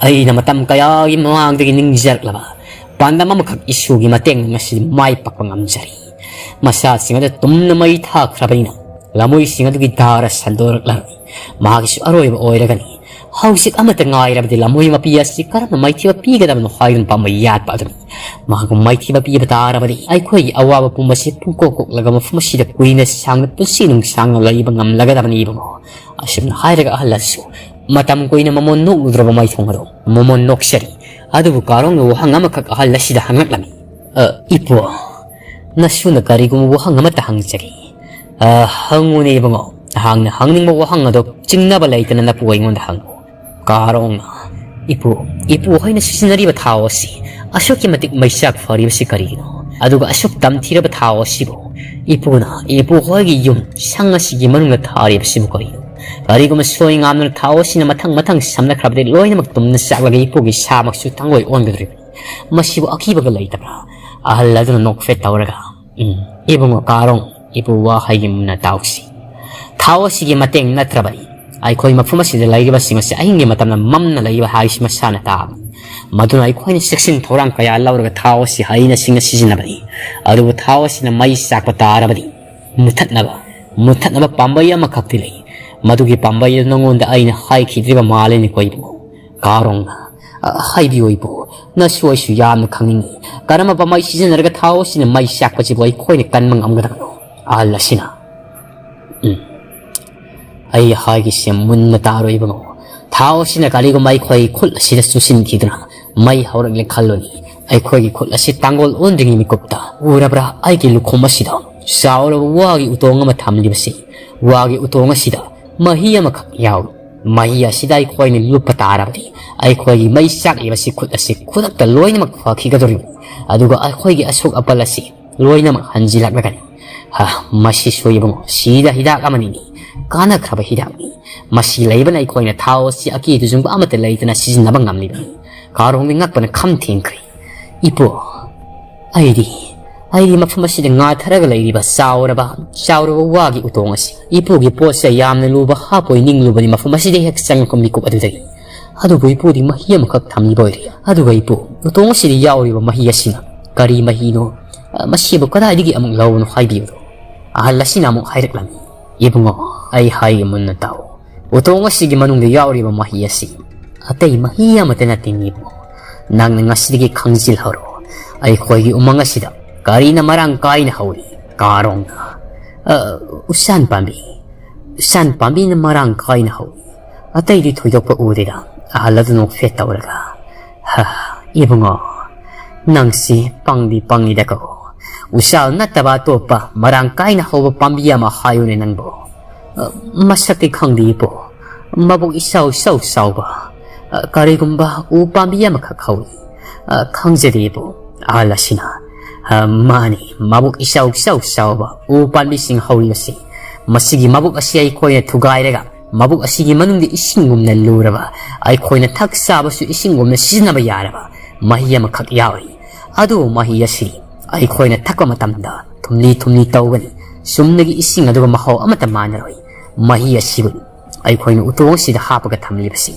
"ꯑꯩꯅ ꯃꯇꯝ ꯀꯌꯥꯒꯤ ꯃꯃꯥꯡꯗꯒꯤ ꯅꯤꯡꯖꯔꯛꯂꯕ ꯄꯥꯟꯗꯝ ꯑꯃꯈꯛ ꯏꯁꯨꯒꯤ ꯃꯇꯦꯡꯅ ꯉꯁꯤꯗꯤ ꯃꯥꯏ ꯄꯥꯛꯄ ꯉꯝꯖꯔꯤ꯫ ꯃꯁꯥꯁꯤꯡ ꯑꯗꯨ ꯇꯨꯝꯅ ꯃꯩ ꯊꯥꯈ꯭ꯔꯕꯅꯤꯅ ꯂꯃꯣꯏꯁꯤꯡ ꯑꯗꯨꯒꯤ ꯗꯥꯔ ꯁꯟꯗꯣꯔꯛꯂꯔꯣꯏ꯫ ꯃꯍꯥꯛꯀꯤꯁꯨ ꯑꯔꯣꯏꯕ ꯑꯣꯏꯔꯒꯅꯤ꯫ ꯍꯧꯖꯤꯛ ꯑꯃꯠꯇ ꯉꯥꯏꯔꯕꯗꯤ ꯂꯃꯣꯏ ꯃꯄꯤ ꯑꯁꯤ ꯀꯔꯝꯅ ꯃꯥꯏꯊꯤꯕ ꯄꯤꯒꯗꯕꯅꯣ ꯍꯥꯏꯗꯨꯅ ꯄꯥꯝꯕꯩ ꯌꯥꯠꯄ ꯑꯗꯨꯅꯤ꯫ ꯃꯍꯥꯛꯄꯨ ꯃꯥꯏꯊꯤꯕ ꯄꯤꯕ ꯇꯥꯔꯕꯗꯤ ꯑꯩꯈꯣꯏꯒꯤ ꯑꯋꯥꯕ ꯄꯨꯝꯕꯁꯤ ꯄꯨꯡꯀꯣꯛ ꯀꯣꯛꯂꯒ ꯃꯐꯝ ꯑꯁꯤꯗ ꯀꯨꯏꯅ ꯁꯥꯡꯅ ꯄꯨꯟꯁꯤ ꯅꯨꯡꯁꯥꯡꯅ ꯂꯩꯕ ꯉꯝꯂꯒꯗꯕꯅꯤ ꯏꯕꯨꯡꯉꯣ꯫" ꯑꯁꯨꯝꯅ ꯍꯥꯏꯔꯒ ꯑꯍꯜ ꯑꯁꯤꯁꯨ ꯃꯇꯝ ꯀꯨꯏꯅ ꯃꯃꯣꯟ ꯅꯣꯛꯂꯨꯗ꯭ꯔꯕ ꯃꯥꯏꯊꯣꯡ ꯑꯗꯣ ꯃꯃꯣꯟ ꯅꯣꯛꯆꯔꯤ꯫ ꯑꯗꯨꯕꯨ ꯀꯥꯔꯣꯡꯅ ꯋꯥꯍꯪ ꯑꯃꯈꯛ ꯑꯍꯜ ꯑꯁꯤꯗ ꯍꯪꯂꯛꯂꯝꯃꯤ꯫ "ꯑ, ꯏꯄꯨ, ꯅꯁꯨꯅ ꯀꯔꯤꯒꯨꯝꯕ ꯋꯥꯍꯪ ꯑꯃꯠꯇ ꯍꯪꯖꯒꯦ꯫" "ꯑ, ꯍꯪꯉꯨꯅꯦ ꯏꯕꯨꯡꯉꯣ, ꯅꯍꯥꯛꯅ ꯍꯪꯅꯤꯡꯕ ꯋꯥꯍꯪ ꯑꯗꯣ ꯆꯤꯡꯅꯕ ꯂꯩꯇꯅ ꯅꯄꯨ ꯑꯩꯉꯣꯟꯗ ꯍꯪꯉꯨ꯫" ꯀꯥꯔꯣꯡꯅ, "ꯏꯄꯨ, ꯏꯄꯨ ꯍꯣꯏꯅ ꯁꯤꯖꯤꯟꯅꯔꯤꯕ ꯊꯥꯎ ꯑꯁꯤ ꯑꯁꯨꯛꯀꯤ ꯃꯇꯤꯛ ꯃꯩꯆꯥꯛ ꯐꯔꯤꯕꯁꯤ ꯀꯔꯤꯒꯤꯅꯣ? ꯑꯗꯨꯒ ꯑꯁꯨꯛ ꯇꯝꯊꯤꯔꯕ ꯊꯥꯎ ꯑꯁꯤꯕꯨ ꯏꯄꯨꯅ ꯏꯄꯨ ꯍꯣꯏꯒꯤ ꯌꯨꯝ ꯁꯪ ꯑꯁꯤꯒꯤ ꯃꯅꯨꯡꯗ ꯊꯥꯔꯤꯕꯁꯤꯕꯨ ꯀꯔꯤꯅꯣ? ꯀꯔꯤꯒꯨꯝꯕ ꯁꯣꯏ ꯉꯥꯝꯗꯅ ꯊꯥꯎ ꯑꯁꯤꯅ ꯃꯊꯪ ꯃꯊꯪ ꯁꯝꯅꯈ꯭ꯔꯕꯗꯤ ꯂꯣꯏꯅꯃꯛ ꯇꯨꯝꯅ ꯆꯥꯛꯂꯒ ꯏꯄꯨꯒꯤ ꯁꯥꯃꯛꯁꯨ ꯊꯥꯡꯒꯣꯏ ꯑꯣꯟꯒꯗꯧꯔꯤꯕꯅꯤ꯫ ꯃꯁꯤꯕꯨ ꯑꯀꯤꯕꯒ ꯂꯩꯇꯕ꯭ꯔꯥ?" ꯑꯍꯜ ꯑꯗꯨꯅ ꯅꯣꯛꯐꯦꯠ ꯇꯧꯔꯒ, "ꯎꯝ, ꯏꯕꯨꯡꯉꯣ ꯀꯥꯔꯣꯡ, ꯏꯄꯨ ꯋꯥꯍꯩꯒꯤ ꯃꯨꯟꯅ ꯇꯥꯎꯁꯤ꯫ ꯊꯥꯎ ꯑꯁꯤꯒꯤ ꯃꯇꯦꯡ ꯅꯠꯇ꯭ꯔꯕꯗꯤ ꯑꯩꯈꯣꯏ ꯃꯐꯝ ꯑꯁꯤꯗ ꯂꯩꯔꯤꯕꯁꯤꯡ ꯑꯁꯤ ꯑꯍꯤꯡꯒꯤ ꯃꯇꯝꯗ ꯃꯝꯅ ꯂꯩꯕ ꯍꯥꯏꯕꯁꯤ ꯃꯁꯥꯅ ꯇꯥꯕꯅꯤ꯫ ꯃꯗꯨꯅ ꯑꯩꯈꯣꯏꯅ ꯆꯦꯛꯁꯤꯟ ꯊꯧꯔꯥꯡ ꯀꯌꯥ ꯂꯧꯔꯒ ꯊꯥꯎ ꯑꯁꯤ ꯍꯩꯅ ꯁꯤꯡꯅ ꯁꯤꯖꯤꯟꯅꯕꯅꯤ꯫ ꯑꯗꯨꯕꯨ ꯊꯥꯎ ꯑꯁꯤꯅ ꯃꯩ ꯆꯥꯛꯄ ꯇꯥꯔꯕꯗꯤ ꯃꯨꯊꯠꯅꯕ, ꯃꯨꯊꯠꯅꯕ ꯄꯥꯝꯕꯩ ꯑꯃꯈꯛꯇꯤ ꯂꯩ꯫ ꯃꯗꯨꯒꯤ ꯄꯥꯝꯕꯩ ꯑꯗꯨ ꯅꯉꯣꯟꯗ ꯑꯩꯅ ꯍꯥꯏꯈꯤꯗ꯭ꯔꯤꯕ ꯃꯥꯜꯂꯦꯅꯦꯀꯣ ꯏꯕꯨꯡꯉꯣ꯫" ꯀꯥꯔꯣꯡꯅ, "ꯑ, ꯍꯥꯏꯕꯤꯌꯨ ꯏꯄꯨ, ꯅꯁꯨ ꯑꯩꯁꯨ ꯌꯥꯝꯅ ꯈꯪꯅꯤꯡꯉꯤ꯫ ꯀꯔꯝꯕ ꯄꯥꯝꯕꯩ ꯁꯤꯖꯤꯟꯅꯔꯒ ꯊꯥꯎ ꯑꯁꯤꯅ ꯃꯩ ꯆꯥꯛꯄꯁꯤꯕꯨ ꯑꯩꯈꯣꯏꯅ ꯀꯟꯕ ꯉꯝꯒꯗꯕꯅꯣ?" ꯑꯍꯜ ꯑꯁꯤꯅ, "ꯎꯝ, ꯑꯩ ꯍꯥꯏꯒꯤꯁꯦ ꯃꯨꯟꯅ ꯇꯥꯔꯣ ꯏꯕꯨꯡꯉꯣ꯫ ꯊꯥꯎ ꯑꯁꯤꯅ ꯀꯔꯤꯒꯨꯝꯕ ꯑꯩꯈꯣꯏ ꯈꯨꯠ ꯑꯁꯤꯗ ꯆꯨꯁꯤꯟꯈꯤꯗꯨꯅ ꯃꯩ ꯍꯧꯔꯛꯂꯦ ꯈꯜꯂꯨꯅꯤ, ꯑꯩꯈꯣꯏꯒꯤ ꯈꯨꯠ ꯑꯁꯤ ꯇꯥꯡꯒꯣꯜ ꯑꯣꯟꯗ꯭ꯔꯤꯉꯩ ꯃꯤꯀꯨꯞꯇ ꯎꯔꯕ꯭ꯔꯥ? ꯑꯩꯒꯤ ꯂꯨꯈꯣꯡ ꯑꯁꯤꯗ ꯆꯥꯎꯔꯕ ꯋꯥꯒꯤ ꯎꯇꯣꯡ ꯑꯃ ꯊꯝꯂꯤꯕꯁꯤ꯫ ꯋꯥꯒꯤ ꯎꯇꯣꯡ ꯑꯁꯤꯗ ꯃꯍꯤ ꯑꯃꯈꯛ ꯌꯥꯎꯏ꯫ ꯃꯍꯤ ꯑꯁꯤꯗ ꯑꯩꯈꯣꯏꯅ ꯂꯨꯞꯄ ꯇꯥꯔꯕꯗꯤ ꯑꯩꯈꯣꯏꯒꯤ ꯃꯩ ꯆꯥꯛꯂꯤꯕꯁꯤ ꯈꯨꯠ ꯑꯁꯤ ꯈꯨꯗꯛꯇ ꯂꯣꯏꯅꯃꯛ ꯐꯈꯤꯒꯗꯧꯔꯤꯕꯅꯤ, ꯑꯗꯨꯒ ꯑꯩꯈꯣꯏꯒꯤ ꯑꯁꯣꯛ ꯑꯄꯜ ꯑꯁꯤ ꯂꯣꯏꯅꯃꯛ ꯍꯟꯖꯤꯜꯂꯛꯂꯒꯅꯤ꯫ ꯍ, ꯃꯁꯤꯁꯨ ꯏꯕꯨꯡꯉꯣ, ꯁꯤꯗ ꯍꯤꯗꯥꯛ ꯑꯃꯅꯤꯅꯦ, ꯀꯥꯟꯅꯈ꯭ꯔꯕ ꯍꯤꯗꯥꯛꯅꯤ꯫ ꯃꯁꯤ ꯂꯩꯕꯅ ꯑꯩꯈꯣꯏꯅ ꯊꯥꯎ ꯑꯁꯤ ꯑꯀꯤ ꯇꯨꯖꯨꯡꯕ ꯑꯃꯠꯇ ꯂꯩꯇꯅ ꯁꯤꯖꯤꯟꯅꯕ ꯉꯝꯂꯤꯕꯅꯤ꯫ ꯀꯥꯔꯣꯡꯒꯤ ꯉꯛꯄꯅ ꯈꯝ ꯊꯦꯡꯈ꯭ꯔꯦ꯫ ꯏꯄꯨ, ꯑꯩꯗꯤ, ꯑꯩꯗꯤ ꯃꯐꯝ ꯑꯁꯤꯗ ꯉꯥꯊꯔꯒ ꯂꯩꯔꯤꯕ ꯆꯥꯎꯔꯕ, ꯆꯥꯎꯔꯕ ꯋꯥꯒꯤ ꯎꯇꯣꯡ ꯑꯁꯤ, ꯏꯄꯨꯒꯤ ꯄꯣꯠꯁꯦ ꯌꯥꯝꯅ ꯂꯨꯕ ꯍꯥꯞꯄꯣꯏ ꯅꯤꯡꯂꯨꯕꯅꯤ ꯃꯐꯝ ꯑꯁꯤꯗ ꯍꯦꯛ ꯆꯪꯂꯛꯄ ꯃꯤꯀꯨꯞ ꯑꯗꯨꯗꯒꯤ꯫ ꯑꯗꯨꯕꯨ ꯏꯄꯨꯗꯤ ꯃꯍꯤ ꯑꯃꯈꯛ ꯊꯝꯂꯤꯕ ꯑꯣꯏꯔꯦ꯫ ꯑꯗꯨꯒ ꯏꯄꯨ, ꯎꯇꯣꯡ ꯑꯁꯤꯗ ꯌꯥꯎꯔꯤꯕ ꯃꯍꯤ ꯑꯁꯤꯅ ꯀꯔꯤ ꯃꯍꯤꯅꯣ? ꯑ, ꯃꯁꯤꯕꯨ ꯀꯗꯥꯏꯗꯒꯤ ꯑꯃꯨꯛ ꯂꯧꯕꯅꯣ ꯍꯥꯏꯕꯤꯌꯨꯗꯣ꯫ ꯑꯍꯜ ꯑꯁꯤꯅ ꯑꯃꯨꯛ ꯍꯥꯏꯔꯛꯂꯝꯃꯤ, ꯏꯕꯨꯡꯉꯣ, ꯑꯩ ꯍꯥꯏꯒꯦ ꯃꯨꯟꯅ ꯇꯥꯎ꯫ ꯎꯇꯣꯡ ꯑꯁꯤꯒꯤ ꯃꯅꯨꯡꯗ ꯌꯥꯎꯔꯤꯕ ꯃꯍꯤ ꯑꯁꯤ ꯑꯇꯩ ꯃꯍꯤ ꯑꯃꯠꯇ ꯅꯠꯇꯦ ꯏꯕꯨꯡꯉꯣ꯫ ꯅꯪꯅ ꯉꯁꯤꯗꯒꯤ ꯈꯪꯖꯤꯜꯍꯧꯔꯣ꯫ ꯑꯩꯈꯣꯏꯒꯤ ꯎꯃꯪ ꯑꯁꯤꯗ ꯀꯔꯤꯅ ꯃꯔꯥꯡ ꯀꯥꯏꯅ ꯍꯧꯏ? ꯀꯥꯔꯣꯡꯅ, ꯑ, ꯎꯆꯥꯟ ꯄꯥꯝꯕꯤ꯫ ꯎꯆꯥꯟ ꯄꯥꯝꯕꯤꯅ ꯃꯔꯥꯡ ꯀꯥꯏꯅ ꯍꯧꯏ꯫ ꯑꯇꯩꯗꯤ ꯊꯣꯏꯗꯣꯛꯄ ꯎꯗꯦꯗ꯫ ꯑꯍꯜ ꯑꯗꯨ ꯅꯣꯛꯐꯦꯠ ꯇꯧꯔꯒ, ꯍ, ꯏꯕꯨꯡꯉꯣ, ꯅꯪꯁꯤ ꯄꯪꯗꯤ ꯄꯪꯉꯤꯗꯀꯣ꯫ ꯎꯆꯥꯜ ꯅꯠꯇꯕ ꯑꯇꯣꯞꯄ ꯃꯔꯥꯡ ꯀꯥꯏꯅ ꯍꯧꯕ ꯄꯥꯝꯕꯤ ꯑꯃ ꯍꯥꯏꯌꯨꯅꯦ ꯅꯪꯕꯨ꯫ ꯑ, ꯃꯁꯛꯇꯤ ꯈꯪꯗꯦ ꯏꯄꯨ꯫ ꯃꯕꯨꯛ ꯏꯆꯥꯎ ꯏꯆꯥꯎ ꯆꯥꯎꯕ, ꯑ, ꯀꯔꯤꯒꯨꯝꯕ ꯎ ꯄꯥꯝꯕꯤ ꯑꯃꯈꯛ ꯍꯧꯏ꯫ ꯑ, ꯈꯪꯖꯗꯦ ꯏꯄꯨ꯫ ꯑꯍꯜ ꯑꯁꯤꯅ, ꯑ, ꯃꯥꯅꯤ, ꯃꯕꯨꯛ ꯏꯆꯥꯎ ꯏꯆꯥꯎ ꯆꯥꯎꯕ ꯎ ꯄꯥꯝꯕꯤꯁꯤꯡ ꯍꯧꯔꯤꯕꯁꯤ꯫ ꯃꯁꯤꯒꯤ ꯃꯕꯨꯛ ꯑꯁꯤ ꯑꯩꯈꯣꯏꯅ ꯊꯨꯒꯥꯏꯔꯒ ꯃꯕꯨꯛ ꯑꯁꯤꯒꯤ ꯃꯅꯨꯡꯗ ꯏꯁꯤꯡꯒꯨꯝꯅ ꯂꯨꯔꯕ, ꯑꯩꯈꯣꯏꯅ ꯊꯛ ꯆꯥꯕꯁꯨ ꯏꯁꯤꯡꯒꯨꯝꯅ ꯁꯤꯖꯤꯟꯅꯕ ꯌꯥꯔꯕ ꯃꯍꯤ ꯑꯃꯈꯛ ꯌꯥꯎꯔꯤ꯫ ꯑꯗꯨꯕꯨ ꯃꯍꯤ ꯑꯁꯤ ꯑꯩꯈꯣꯏꯅ ꯊꯛꯄ ꯃꯇꯝꯗ ꯊꯨꯝꯂꯤ ꯊꯨꯝꯂꯤ ꯇꯧꯒꯅꯤ꯫ ꯆꯨꯝꯅꯒꯤ ꯏꯁꯤꯡ ꯑꯗꯨꯒ ꯃꯍꯥꯎ ꯑꯃꯠꯇ ꯃꯥꯟꯅꯔꯣꯏ꯫ ꯃꯍꯤ ꯑꯁꯤꯕꯨ ꯑꯩꯈꯣꯏꯅ ꯎꯇꯣꯡ ꯑꯁꯤꯗ ꯍꯥꯞꯄꯒ ꯊꯝꯂꯤꯕꯁꯤ꯫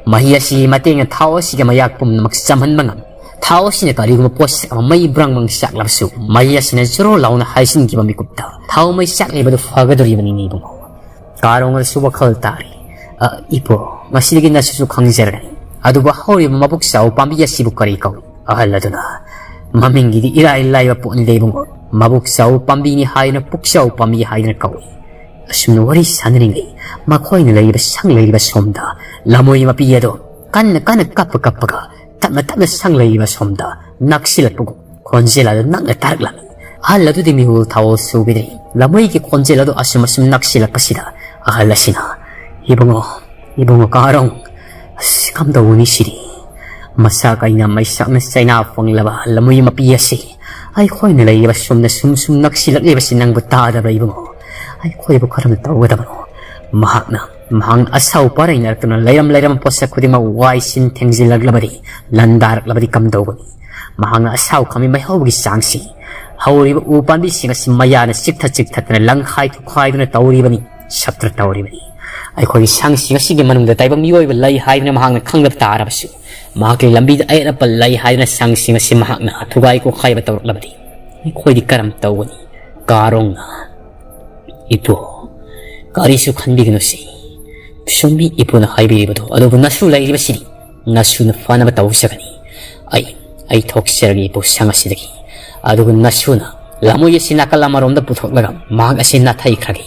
ꯃꯍꯤ ꯑꯁꯤꯒꯤ ꯃꯇꯦꯡꯅ ꯊꯥꯎ ꯑꯁꯤꯒꯤ ꯃꯌꯥꯛ ꯄꯨꯝꯅꯃꯛ ꯆꯝꯍꯟꯕ ꯉꯝꯃꯤ꯫ ꯊꯥꯎ ꯑꯁꯤꯅ ꯀꯔꯤꯒꯨꯝꯕ ꯄꯣꯠꯁꯛ ꯑꯃ ꯃꯩ ꯕ꯭ꯔꯪ ꯕ꯭ꯔꯪ ꯆꯥꯛꯂꯕꯁꯨ, ꯃꯍꯤ ꯑꯁꯤꯅ ꯖꯣꯔꯣ ꯂꯥꯎꯅ ꯍꯩꯖꯤꯟꯈꯤꯕ ꯃꯤꯀꯨꯞꯇ ꯊꯥꯎ ꯃꯩ ꯆꯥꯛꯂꯤꯕꯗꯨ ꯐꯒꯗꯧꯔꯤꯕꯅꯤꯅꯦ ꯏꯕꯨꯡꯉꯣ꯫ ꯀꯥꯔꯣꯡ ꯑꯗꯨꯁꯨ ꯋꯥꯈꯜ ꯇꯥꯔꯤ꯫ "ꯑ, ꯏꯄꯨ, ꯉꯁꯤꯗꯒꯤ ꯅꯁꯨꯁꯨ ꯈꯪꯖꯔꯒꯅꯤ꯫ ꯑꯗꯨꯕꯨ ꯍꯧꯔꯤꯕ ꯃꯕꯨꯛ ꯆꯥꯎ ꯄꯥꯝꯕꯤ ꯑꯁꯤꯕꯨ ꯀꯔꯤ ꯀꯧꯏ?" ꯑꯍꯜ ꯑꯗꯨꯅ, "ꯃꯃꯤꯡꯒꯤꯗꯤ ꯏꯔꯥꯏ ꯂꯥꯏꯕ ꯄꯣꯠꯅꯤꯗ ꯏꯕꯨꯡꯉꯣ꯫ ꯃꯕꯨꯛ ꯆꯥꯎ ꯄꯥꯝꯕꯤꯅꯤ ꯍꯥꯏꯗꯨꯅ ꯄꯨꯛꯆꯥꯎ ꯄꯥꯝꯕꯤ ꯍꯥꯏꯗꯨꯅ ꯀꯧꯏ꯫" ꯑꯁꯨꯝꯅ ꯋꯥꯔꯤ ꯁꯥꯟꯅꯔꯤꯉꯩ ꯃꯈꯣꯏꯅ ꯂꯩꯔꯤꯕ ꯁꯪ ꯂꯩꯔꯤꯕ ꯁꯣꯝꯗ ꯂꯃꯣꯏ ꯃꯄꯤ ꯑꯗꯣ ꯀꯟꯅ ꯀꯟꯅ ꯀꯞꯄ ꯀꯞꯄꯒ ꯇꯞꯅ ꯇꯞꯅ ꯁꯪ ꯂꯩꯔꯤꯕ ꯁꯣꯝꯗ ꯅꯛꯁꯤꯜꯂꯛꯄꯒꯨꯝ ꯈꯣꯟꯖꯦꯜ ꯑꯗꯨ ꯅꯛꯅ ꯇꯥꯔꯛꯂꯝꯃꯤ꯫ ꯑꯍꯜ ꯑꯗꯨꯗꯤ ꯃꯤꯍꯨꯜ ꯊꯥꯎꯍꯨꯜ ꯁꯨꯈꯤꯗ꯭ꯔꯦ꯫ ꯂꯃꯣꯏꯒꯤ ꯈꯣꯟꯖꯦꯜ ꯑꯗꯨ ꯑꯁꯨꯝ ꯑꯁꯨꯝ ꯅꯛꯁꯤꯜꯂꯛꯄꯁꯤꯗ ꯑꯍꯜ ꯑꯁꯤꯅ, "ꯏꯕꯨꯡꯉꯣ, ꯏꯕꯨꯡꯉꯣ ꯀꯥꯔꯣꯡ, ꯑꯁ, ꯀꯝꯗꯧꯒꯅꯤ ꯁꯤꯗꯤ? ꯃꯁꯥ ꯀꯩꯅ ꯃꯩꯁꯥꯛꯅ ꯆꯩꯅꯥ ꯐꯪꯂꯕ ꯂꯃꯣꯏ ꯃꯄꯤ ꯑꯁꯤ ꯑꯩꯈꯣꯏꯅ ꯂꯩꯔꯤꯕ ꯁꯣꯝꯗ ꯁꯨꯝ ꯁꯨꯝ ꯅꯛꯁꯤꯜꯂꯛꯂꯤꯕꯁꯤ ꯅꯪꯕꯨ ꯇꯥꯗꯕ꯭ꯔꯥ ꯏꯕꯨꯡꯉꯣ? ꯑꯩꯈꯣꯏꯕꯨ ꯀꯔꯝꯅ ꯇꯧꯒꯗꯕꯅꯣ? ꯃꯍꯥꯛꯅ, ꯃꯍꯥꯛꯅ ꯑꯁꯥꯎ ꯄꯥꯔꯩꯅꯔꯛꯇꯨꯅ ꯂꯩꯔꯝ ꯂꯩꯔꯝꯕ ꯄꯣꯠꯁꯛ ꯈꯨꯗꯤꯡꯃꯛ ꯋꯥꯏ ꯁꯤꯟ ꯊꯦꯡꯖꯤꯜꯂꯛꯂꯕꯗꯤ, ꯂꯟꯗꯥꯔꯛꯂꯕꯗꯤ ꯀꯝꯗꯧꯒꯅꯤ?" ꯃꯍꯥꯛꯅ ꯑꯁꯥꯎ ꯈꯥꯝꯃꯤ ꯃꯩꯍꯧꯕꯒꯤ ꯆꯥꯡꯁꯤ, ꯍꯧꯔꯤꯕ ꯎ ꯄꯥꯝꯕꯤꯁꯤꯡ ꯑꯁꯤ ꯃꯌꯥꯅ ꯆꯤꯛꯊ ꯆꯤꯛꯊꯠꯇꯅ ꯂꯪꯈꯥꯏ ꯊꯨꯈꯥꯏꯗꯨꯅ ꯇꯧꯔꯤꯕꯅꯤ, ꯁꯞꯇ꯭ꯔ ꯇꯧꯔꯤꯕꯅꯤ꯫ ꯑꯩꯈꯣꯏꯒꯤ ꯁꯪꯁꯤꯡ ꯑꯁꯤꯒꯤ ꯃꯅꯨꯡꯗ ꯇꯥꯏꯕꯪ ꯃꯤꯑꯣꯏꯕ ꯂꯩ ꯍꯥꯏꯗꯨꯅ ꯃꯍꯥꯛꯅ ꯈꯪꯂꯕ ꯇꯥꯔꯕꯁꯨ, ꯃꯍꯥꯛꯀꯤ ꯂꯝꯕꯤꯗ ꯑꯌꯦꯠ ꯑꯄꯟ ꯂꯩ ꯍꯥꯏꯗꯨꯅ ꯁꯪꯁꯤꯡ ꯑꯁꯤ ꯃꯍꯥꯛꯅ ꯊꯨꯒꯥꯏ ꯀꯣꯛꯈꯥꯏꯕ ꯇꯧꯔꯛꯂꯕꯗꯤ ꯑꯩꯈꯣꯏꯗꯤ ꯀꯔꯝ ꯇꯧꯒꯅꯤ? ꯀꯥꯔꯣꯡꯅ, "ꯏꯄꯨ, ꯀꯔꯤꯁꯨ ꯈꯟꯕꯤꯒꯅꯨꯁꯤ꯫ ꯆꯨꯝꯃꯤ ꯏꯄꯨꯅ ꯍꯥꯏꯕꯤꯔꯤꯕꯗꯣ, ꯑꯗꯨꯕꯨ ꯅꯁꯨ ꯂꯩꯔꯤꯕꯁꯤꯗꯤ ꯅꯁꯨꯅ ꯐꯅꯕ ꯇꯧꯖꯒꯅꯤ꯫ ꯑꯩ, ꯑꯩ ꯊꯣꯛꯆꯔꯒꯦ ꯏꯄꯨ ꯁꯪ ꯑꯁꯤꯗꯒꯤ꯫ ꯑꯗꯨꯒ ꯅꯁꯨꯅ ꯂꯃꯣꯏ ꯑꯁꯤ ꯅꯥꯀꯜ ꯑꯃꯔꯣꯝꯗ ꯄꯨꯊꯣꯛꯂꯒ ꯃꯍꯥꯛ ꯑꯁꯤ ꯅꯥꯊꯩꯈ꯭ꯔꯒꯦ꯫"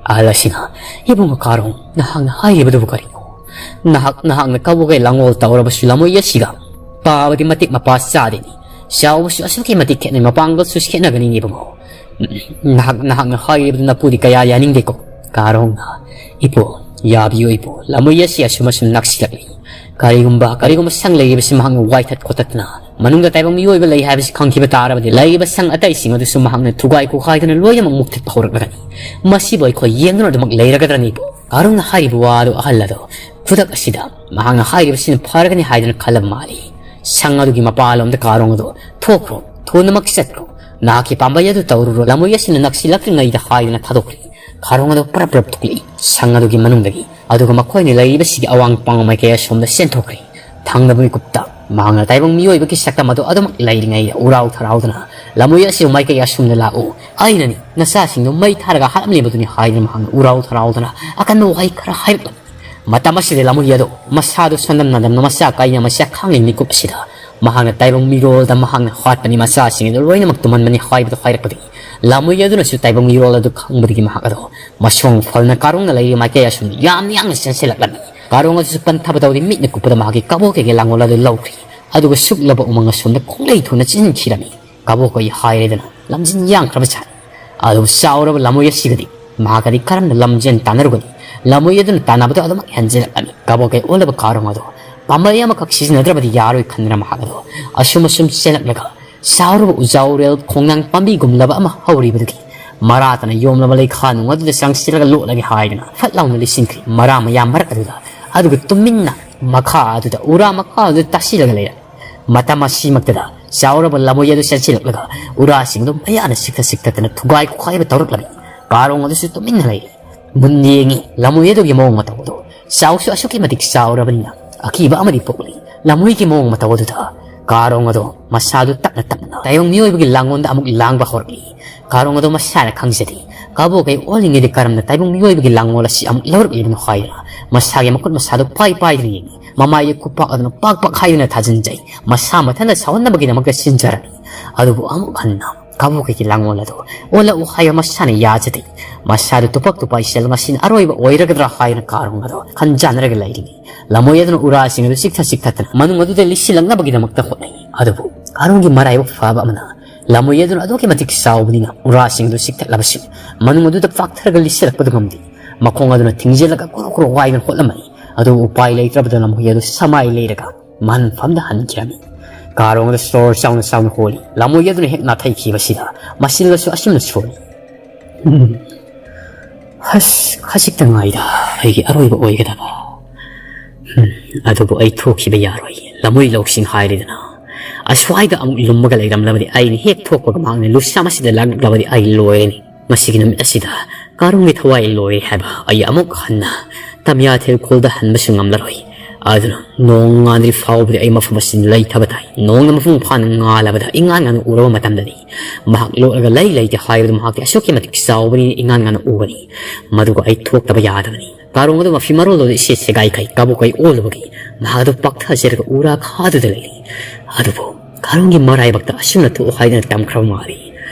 ꯑꯍꯜ ꯑꯁꯤꯅ, "ꯏꯕꯨꯡꯉꯣ ꯀꯥꯔꯣꯡ, ꯅꯍꯥꯛꯅ ꯍꯥꯏꯔꯤꯕꯗꯨꯕꯨ ꯀꯔꯤꯅꯣ? ꯅꯍꯥꯛ, ꯅꯍꯥꯛꯅ ꯀꯕꯣꯀꯩ ꯂꯥꯡꯒꯣꯜ ꯇꯧꯔꯕꯁꯨ ꯂꯃꯣꯏ ꯑꯁꯤꯒ ꯄꯥꯕꯗꯤ ꯃꯇꯤꯛ ꯃꯄꯥ ꯆꯥꯗꯦꯅꯤ꯫ ꯆꯥꯎꯕꯁꯨ ꯑꯁꯨꯛꯀꯤ ꯃꯇꯤꯛ ꯈꯦꯠꯅꯩ, ꯃꯄꯥꯡꯒꯜꯁꯨ ꯈꯦꯠꯅꯒꯅꯤꯅꯦ ꯏꯕꯨꯡꯉꯣ꯫ ꯅꯍꯥꯛ, ꯅꯍꯥꯛꯅ ꯍꯥꯏꯔꯤꯕꯗꯨ ꯅꯄꯨꯗꯤ ꯀꯌꯥ ꯌꯥꯅꯤꯡꯗꯦꯀꯣ?" ꯀꯥꯔꯣꯡꯅ, "ꯏꯄꯨ, ꯌꯥꯕꯤꯌꯨ ꯏꯄꯨ, ꯂꯃꯣꯏ ꯑꯁꯤ ꯑꯁꯨꯝ ꯑꯁꯨꯝ ꯅꯛꯁꯤꯜꯂꯛꯂꯤ꯫ ꯀꯔꯤꯒꯨꯝꯕ, ꯀꯔꯤꯒꯨꯝꯕ ꯁꯪ ꯂꯩꯔꯤꯕꯁꯤ ꯃꯍꯥꯛꯅ ꯋꯥꯏꯊꯠ ꯈꯣꯠꯇꯠꯇꯅ ꯃꯅꯨꯡꯗ ꯇꯥꯏꯕꯪ ꯃꯤꯑꯣꯏꯕ ꯂꯩ ꯍꯥꯏꯕꯁꯤ ꯈꯪꯈꯤꯕ ꯇꯥꯔꯕꯗꯤ, ꯂꯩꯔꯤꯕ ꯁꯪ ꯑꯇꯩꯁꯤꯡ ꯑꯗꯨꯁꯨ ꯃꯍꯥꯛꯅ ꯊꯨꯒꯥꯏ ꯈꯣꯈꯥꯏꯗꯨꯅ ꯂꯣꯏꯅꯃꯛ ꯃꯨꯛꯊꯠꯄ ꯍꯧꯔꯛꯂꯒꯅꯤ꯫ ꯃꯁꯤꯕꯨ ꯑꯩꯈꯣꯏ ꯌꯦꯡꯗꯨꯅ ꯑꯗꯨꯃꯛ ꯂꯩꯔꯒꯗ꯭ꯔꯅꯤ ꯏꯄꯨ?" ꯀꯥꯔꯣꯡꯅ ꯍꯥꯏꯔꯤꯕ ꯋꯥ ꯑꯗꯨ ꯑꯍꯜ ꯑꯗꯣ ꯈꯨꯗꯛ ꯑꯁꯤꯗ ꯃꯍꯥꯛꯅ ꯍꯥꯏꯔꯤꯕꯁꯤꯅ ꯐꯔꯒꯅꯤ ꯍꯥꯏꯗꯨꯅ ꯈꯜꯂꯕ ꯃꯥꯜꯂꯤ꯫ "ꯁꯪ ꯑꯗꯨꯒꯤ ꯃꯄꯥꯂꯣꯝꯗ ꯀꯥꯔꯣꯡ ꯑꯗꯣ ꯊꯣꯛꯈ꯭ꯔꯣ, ꯊꯨꯅꯃꯛ ꯆꯠꯈ꯭ꯔꯣ꯫ ꯅꯍꯥꯛꯀꯤ ꯄꯥꯝꯕꯩ ꯑꯗꯨ ꯇꯧꯔꯨꯔꯣ, ꯂꯃꯣꯏ ꯑꯁꯤꯅ ꯅꯛꯁꯤꯜꯂꯛꯇ꯭ꯔꯤꯉꯩꯗ" ꯍꯥꯏꯗꯨꯅ ꯊꯥꯗꯣꯛꯈ꯭ꯔꯦ꯫ ꯀꯥꯔꯣꯡ ꯑꯗꯣ ꯄꯔꯞ ꯄꯔꯞ ꯊꯣꯛꯂꯛꯏ ꯁꯪ ꯑꯗꯨꯒꯤ ꯃꯅꯨꯡꯗꯒꯤ꯫ ꯑꯗꯨꯒ ꯃꯈꯣꯏꯅ ꯂꯩꯔꯤꯕꯁꯤꯒꯤ ꯑꯋꯥꯡ ꯄꯥꯡ ꯃꯥꯏꯀꯩ ꯑꯁꯣꯝꯗ ꯆꯦꯟꯊꯣꯛꯈ꯭ꯔꯦ꯫ ꯊꯪꯅꯕ ꯃꯤꯀꯨꯞꯇ ꯃꯍꯥꯛꯅ ꯇꯥꯏꯕꯪ ꯃꯤꯑꯣꯏꯕꯒꯤ ꯁꯛꯇꯝ ꯑꯗꯨ ꯑꯗꯨꯃꯛ ꯂꯩꯔꯤꯉꯩꯗ ꯎꯔꯥꯎ ꯊꯔꯥꯎꯗꯨꯅ, "ꯂꯃꯣꯏ ꯑꯁꯤꯕꯨ ꯃꯥꯏꯀꯩ ꯑꯁꯣꯝꯗ ꯂꯥꯛꯎ, ꯑꯩꯅꯅꯤ ꯅꯆꯥꯁꯤꯡꯗꯨ ꯃꯩ ꯊꯥꯔꯒ ꯍꯥꯠꯂꯝꯂꯤꯕꯗꯨꯅꯤ" ꯍꯥꯏꯗꯨꯅ ꯃꯍꯥꯛꯅ ꯎꯔꯥꯎ ꯊꯔꯥꯎꯗꯨꯅ ꯑꯀꯟꯕ ꯋꯥꯍꯩ ꯈꯔ ꯍꯥꯏꯔꯛꯂꯝꯃꯤ꯫ ꯃꯇꯝ ꯑꯁꯤꯗ ꯂꯃꯣꯏ ꯑꯗꯣ ꯃꯁꯥꯗꯨ ꯁꯣꯟꯗꯝ ꯅꯥꯗꯝꯅ ꯃꯆꯥ ꯀꯥꯏꯅ ꯃꯆꯥ ꯈꯥꯡꯂꯤ ꯃꯤꯀꯨꯞ ꯑꯁꯤꯗ ꯃꯍꯥꯛꯅ ꯇꯥꯏꯕꯪ ꯃꯤꯔꯣꯜꯗ ꯃꯍꯥꯛꯅ ꯍꯥꯠꯄꯅꯤ, ꯃꯆꯥꯁꯤꯡ ꯑꯗꯨ ꯂꯣꯏꯅꯃꯛ ꯇꯨꯝꯍꯟꯕꯅꯤ ꯍꯥꯏꯕꯗꯨ ꯍꯥꯏꯔꯛꯄꯗꯒꯤ ꯂꯃꯣꯏ ꯑꯗꯨꯅꯁꯨ ꯇꯥꯏꯕꯪ ꯃꯤꯔꯣꯜ ꯑꯗꯨ ꯈꯪꯕꯗꯒꯤ ꯃꯍꯥꯛ ꯑꯗꯣ ꯃꯁꯣꯡ ꯐꯜꯅ ꯀꯥꯔꯣꯡꯅ ꯂꯩꯔꯤꯕ ꯃꯥꯏꯀꯩ ꯑꯁꯣꯝꯗ ꯌꯥꯝꯅ ꯌꯥꯡꯅ ꯆꯦꯟꯁꯤꯜꯂꯛꯂꯝꯃꯤ꯫ ꯀꯥꯔꯣꯡ ꯑꯗꯨꯁꯨ ꯄꯟꯊꯕ ꯇꯧꯗꯦ, ꯃꯤꯠꯅ ꯀꯨꯞꯄꯗ ꯃꯍꯥꯛꯀꯤ ꯀꯕꯣꯛ ꯀꯩꯒꯤ ꯂꯥꯡꯒꯣꯜ ꯑꯗꯨ ꯂꯧꯈ꯭ꯔꯤ꯫ ꯑꯗꯨꯒ ꯁꯨꯛꯂꯕ ꯎꯃꯪ ꯑꯁꯣꯝꯗ ꯈꯣꯡꯂꯩ ꯊꯨꯅ ꯆꯦꯟꯈꯤꯔꯝꯃꯤ꯫ ꯀꯕꯣꯀꯩ ꯍꯥꯏꯔꯦꯗꯅ ꯂꯝꯖꯦꯟ ꯌꯥꯡꯈ꯭ꯔꯕ ꯖꯥꯠꯅꯤ꯫ ꯑꯗꯨꯕꯨ ꯆꯥꯎꯔꯕ ꯂꯃꯣꯏ ꯑꯁꯤꯒꯗꯤ ꯃꯍꯥꯛꯀꯗꯤ ꯀꯔꯝꯅ ꯂꯝꯖꯦꯟ ꯇꯥꯟꯅꯔꯨꯒꯅꯤ? ꯂꯃꯣꯏ ꯑꯗꯨꯅ ꯇꯥꯟꯅꯕꯗꯣ ꯑꯗꯨꯃꯛ ꯍꯦꯟꯖꯤꯜꯂꯛꯂꯝꯃꯤ꯫ ꯀꯕꯣꯀꯩ ꯑꯣꯜꯂꯕ ꯀꯥꯔꯣꯡ ꯑꯗꯣ ꯄꯥꯝꯕꯩ ꯑꯃꯈꯛ ꯁꯤꯖꯤꯟꯅꯗ꯭ꯔꯕꯗꯤ ꯌꯥꯔꯣꯏ ꯈꯟꯗꯨꯅ ꯃꯍꯥꯛ ꯑꯗꯣ ꯑꯁꯨꯝ ꯑꯁꯨꯝ ꯆꯦꯜꯂꯛꯂꯒ ꯆꯥꯎꯔꯕ ꯎꯖꯥꯎꯔꯦꯜ ꯈꯣꯡꯅꯥꯡ ꯄꯥꯝꯕꯤꯒꯨꯝꯂꯕ ꯑꯃ ꯍꯧꯔꯤꯕꯗꯨꯒꯤ ꯃꯔꯥꯇꯅ ꯌꯣꯝꯂꯕ ꯂꯩꯈꯥ ꯅꯨꯡ ꯑꯗꯨꯗ ꯆꯪꯁꯤꯜꯂꯒ ꯂꯣꯠꯂꯒꯦ ꯍꯥꯏꯗꯨꯅ ꯐꯠ ꯂꯥꯎꯅ ꯂꯤꯁꯤꯟꯈ꯭ꯔꯤ꯫ ꯃꯔꯥ ꯃꯌꯥꯝ ꯃꯔꯛ ꯑꯗꯨꯗ, ꯑꯗꯨꯒ ꯇꯨꯃꯤꯟꯅ ꯃꯈꯥ ꯑꯗꯨꯗ, ꯎꯔꯥ ꯃꯈꯥ ꯑꯗꯨꯗ ꯇꯥꯁꯤꯜꯂꯒ ꯂꯩꯔꯦ꯫ ꯃꯇꯝ ꯑꯁꯤꯃꯛꯇꯗ ꯆꯥꯎꯔꯕ ꯂꯃꯣꯏ ꯑꯗꯨ ꯆꯦꯟꯁꯤꯜꯂꯛꯂꯒ ꯎꯔꯥꯁꯤꯡꯗꯨ ꯃꯌꯥꯅ ꯆꯤꯛꯊ ꯆꯤꯛꯊꯗꯅ ꯊꯨꯒꯥꯏ ꯈꯣꯈꯥꯏꯕ ꯇꯧꯔꯛꯂꯝꯃꯤ꯫ ꯀꯥꯔꯣꯡ ꯑꯗꯨꯁꯨ ꯇꯨꯃꯤꯟꯅ ꯂꯩꯔꯦ꯫ ꯃꯨꯟꯅ ꯌꯦꯡꯉꯤ꯫ ꯂꯃꯣꯏ ꯑꯗꯨꯒꯤ ꯃꯑꯣꯡ ꯃꯇꯧ ꯑꯗꯨ ꯆꯥꯎꯁꯨ ꯑꯁꯨꯛꯀꯤ ꯃꯇꯤꯛ ꯆꯥꯎꯔꯕꯅꯤꯅ ꯑꯀꯤꯕ ꯑꯃꯗꯤ ꯄꯣꯛꯂꯤ꯫ ꯂꯃꯣꯏꯒꯤ ꯃꯑꯣꯡ ꯃꯇꯧ ꯑꯗꯨꯗ ꯀꯥꯔꯣꯡ ꯑꯗꯣ ꯃꯁꯥꯗꯨ ꯇꯞꯅ ꯇꯞꯅ ꯇꯥꯏꯕꯪ ꯃꯤꯑꯣꯏꯕꯒꯤ ꯂꯥꯡꯒꯣꯜꯗ ꯑꯃꯨꯛ ꯂꯥꯡꯕ ꯍꯧꯔꯛꯂꯤ꯫ ꯀꯥꯔꯣꯡ ꯑꯗꯣ ꯃꯁꯥꯅ ꯈꯪꯖꯗꯦ꯫ ꯀꯕꯣꯀꯩ ꯑꯣꯜꯂꯤꯉꯩꯗ ꯀꯔꯝꯅ ꯇꯥꯏꯕꯪ ꯃꯤꯑꯣꯏꯕꯒꯤ ꯂꯥꯡꯒꯣꯜ ꯑꯁꯤ ꯑꯃꯨꯛ ꯂꯧꯔꯛꯂꯤꯕꯅꯣ ꯍꯥꯏꯗꯨꯅ ꯃꯁꯥꯒꯤ ꯃꯈꯨꯠ ꯃꯁꯥꯗꯨ ꯄꯥꯏ ꯄꯥꯏꯗꯨꯅ ꯌꯦꯡꯉꯤ꯫ ꯃꯃꯥꯏꯗ ꯈꯨꯄꯥꯛ ꯑꯗꯨꯅ ꯄꯥꯛ ꯄꯥꯛ ꯍꯥꯏꯗꯨꯅ ꯊꯥꯖꯤꯟꯖꯩ꯫ ꯃꯁꯥ ꯃꯊꯟꯇ ꯁꯥꯎꯍꯟꯅꯕꯒꯤꯗꯃꯛꯇ ꯁꯤꯟꯖꯔꯝꯃꯤ꯫ ꯑꯗꯨꯕꯨ ꯑꯃꯨꯛ ꯍꯟꯅ ꯀꯕꯣꯀꯩꯒꯤ ꯂꯥꯡꯒꯣꯜ ꯑꯗꯨ ꯑꯣꯜꯂꯛꯎ ꯍꯥꯏꯕ ꯃꯁꯥꯅ ꯌꯥꯖꯗꯦ꯫ ꯃꯁꯥꯗꯨ ꯇꯨꯄꯛ ꯇꯨꯄꯥꯏ ꯆꯦꯜ ꯃꯁꯤꯅ ꯑꯔꯣꯏꯕ ꯑꯣꯏꯔꯒꯗ꯭ꯔꯥ ꯍꯥꯏꯅ ꯀꯥꯔꯣꯡ ꯑꯗꯣ ꯈꯟꯖꯥꯟꯅꯔꯒ ꯂꯩꯔꯤꯉꯩ ꯂꯃꯣꯏ ꯑꯗꯨꯅ ꯎꯔꯥꯁꯤꯡ ꯑꯗꯨ ꯆꯤꯛꯊ ꯆꯤꯛꯊꯠꯇꯅ ꯃꯅꯨꯡ ꯑꯗꯨꯗ ꯂꯤꯠꯁꯤꯜꯂꯛꯅꯕꯒꯤꯗꯃꯛꯇ ꯍꯣꯠꯅꯩ꯫ ꯑꯗꯨꯕꯨ ꯀꯥꯔꯣꯡꯒꯤ ꯃꯔꯥꯏꯕꯛ ꯐꯕ ꯑꯃꯅ ꯂꯃꯣꯏ ꯑꯗꯨꯅ ꯑꯗꯨꯛꯀꯤ ꯃꯇꯤꯛ ꯆꯥꯎꯕꯅꯤꯅ ꯎꯔꯥꯁꯤꯡ ꯑꯗꯨ ꯆꯤꯛꯊꯠꯂꯕꯁꯨ ꯃꯅꯨꯡ ꯑꯗꯨꯗ ꯄꯥꯛꯊꯔꯒ ꯂꯤꯠꯁꯤꯜꯂꯛꯄꯗꯨ ꯉꯝꯗꯦ꯫ ꯃꯈꯣꯡ ꯑꯗꯨꯅ ꯊꯤꯡꯖꯤꯜꯂꯒ ꯀ꯭ꯔꯣꯛ ꯀ꯭ꯔꯣꯛ ꯋꯥꯏꯗꯨꯅ ꯍꯣꯠꯂꯝꯃꯤ꯫ ꯑꯗꯨꯕꯨ ꯎꯄꯥꯏ ꯂꯩꯇ꯭ꯔꯕꯗ ꯂꯃꯣꯏ ꯑꯗꯨ ꯁꯃꯥꯏ ꯂꯩꯔꯒ ꯃꯟꯐꯝꯗ ꯍꯟꯈꯤꯔꯝꯃꯤ꯫ ꯀꯥꯔꯣꯡ ꯑꯗꯨ ꯁꯣꯔ ꯆꯥꯎꯅ ꯆꯥꯎꯅ ꯍꯣꯜꯂꯤ꯫ ꯂꯃꯣꯏ ꯑꯗꯨꯅ ꯍꯦꯛ ꯅꯥꯊꯩꯈꯤꯕꯁꯤꯗ ꯃꯁꯤꯜꯒꯁꯨ ꯑꯁꯨꯝꯅ ꯁꯣꯜꯂꯤ꯫ ꯎꯝ꯫ ꯍꯁ, ꯈꯖꯤꯛꯇ ꯉꯥꯏꯗ ꯑꯩꯒꯤ ꯑꯔꯣꯏꯕ ꯑꯣꯏꯒꯗꯕ꯫ ꯎꯝ, ꯑꯗꯨꯕꯨ ꯑꯩ ꯊꯣꯛꯈꯤꯕ ꯌꯥꯔꯣꯏ꯫ ꯂꯃꯣꯏ ꯂꯧꯁꯤꯡ ꯍꯥꯏꯔꯤꯗꯅ꯫ ꯑꯁ꯭ꯋꯥꯏꯗ ꯑꯃꯨꯛ ꯂꯨꯝꯃꯒ ꯂꯩꯔꯝꯂꯕꯗꯤ, ꯑꯩꯅ ꯍꯦꯛ ꯊꯣꯛꯄꯒ ꯃꯍꯥꯛꯅ ꯂꯨꯁꯥ ꯃꯁꯤꯗ ꯂꯥꯡꯂꯛꯂꯕꯗꯤ ꯑꯩ ꯂꯣꯏꯔꯅꯤ꯫ ꯃꯁꯤꯒꯤ ꯅꯨꯃꯤꯠ ꯑꯁꯤꯗ ꯀꯥꯔꯣꯡꯒꯤ ꯊꯋꯥꯏ ꯂꯣꯏꯔꯦ ꯍꯥꯏꯕ ꯑꯩ ꯑꯃꯨꯛ ꯍꯟꯅ ꯇꯃꯤꯌꯥꯊꯦꯜ ꯈꯨꯜꯗ ꯍꯟꯕꯁꯨ ꯉꯝꯂꯔꯣꯏ꯫ ꯑꯗꯨꯅ ꯅꯣꯡ ꯉꯥꯟꯗ꯭ꯔꯤ ꯐꯥꯎꯕꯗꯤ ꯑꯩ ꯃꯐꯝ ꯑꯁꯤꯗ ꯂꯩꯊꯕ ꯇꯥꯏ꯫ ꯅꯣꯡꯅ ꯃꯄꯨꯡ ꯐꯥꯅ ꯉꯥꯜꯂꯕꯗ ꯏꯉꯥꯟ ꯉꯥꯟꯅ ꯎꯔꯕ ꯃꯇꯝꯗꯗꯤ ꯃꯍꯥꯛ ꯂꯣꯠꯂꯒ ꯂꯩ ꯂꯩꯇꯦ ꯍꯥꯏꯕꯗꯨ ꯃꯍꯥꯛꯇꯤ ꯑꯁꯨꯛꯀꯤ ꯃꯇꯤꯛ ꯆꯥꯎꯕꯅꯤꯅ ꯏꯉꯥꯟ ꯉꯥꯟꯅ ꯎꯒꯅꯤ꯫ ꯃꯗꯨꯒ ꯑꯩ ꯊꯣꯛꯇꯕ ꯌꯥꯗꯕꯅꯤ꯫ ꯀꯥꯔꯣꯡ ꯑꯗꯨ ꯃꯐꯤ ꯃꯔꯣꯜ ꯑꯗꯨ ꯏꯁꯦ ꯁꯦꯒꯥꯏꯈꯩ ꯀꯥꯕꯨ ꯀꯩ ꯑꯣꯜꯂꯨꯕꯒꯤ ꯃꯍꯥꯛ ꯑꯗꯨ ꯄꯥꯛꯊꯖꯔꯒ ꯎꯔꯥ ꯈꯥꯗꯨꯗ ꯂꯩꯔꯤ꯫ ꯑꯗꯨꯕꯨ ꯀꯥꯔꯣꯡꯒꯤ ꯃꯔꯥꯏꯕꯛꯇ ꯑꯁꯨꯝꯅ ꯊꯣꯛꯎ ꯍꯥꯏꯗꯅ ꯇꯝꯈ꯭ꯔꯕ ꯃꯥꯜꯂꯤ꯫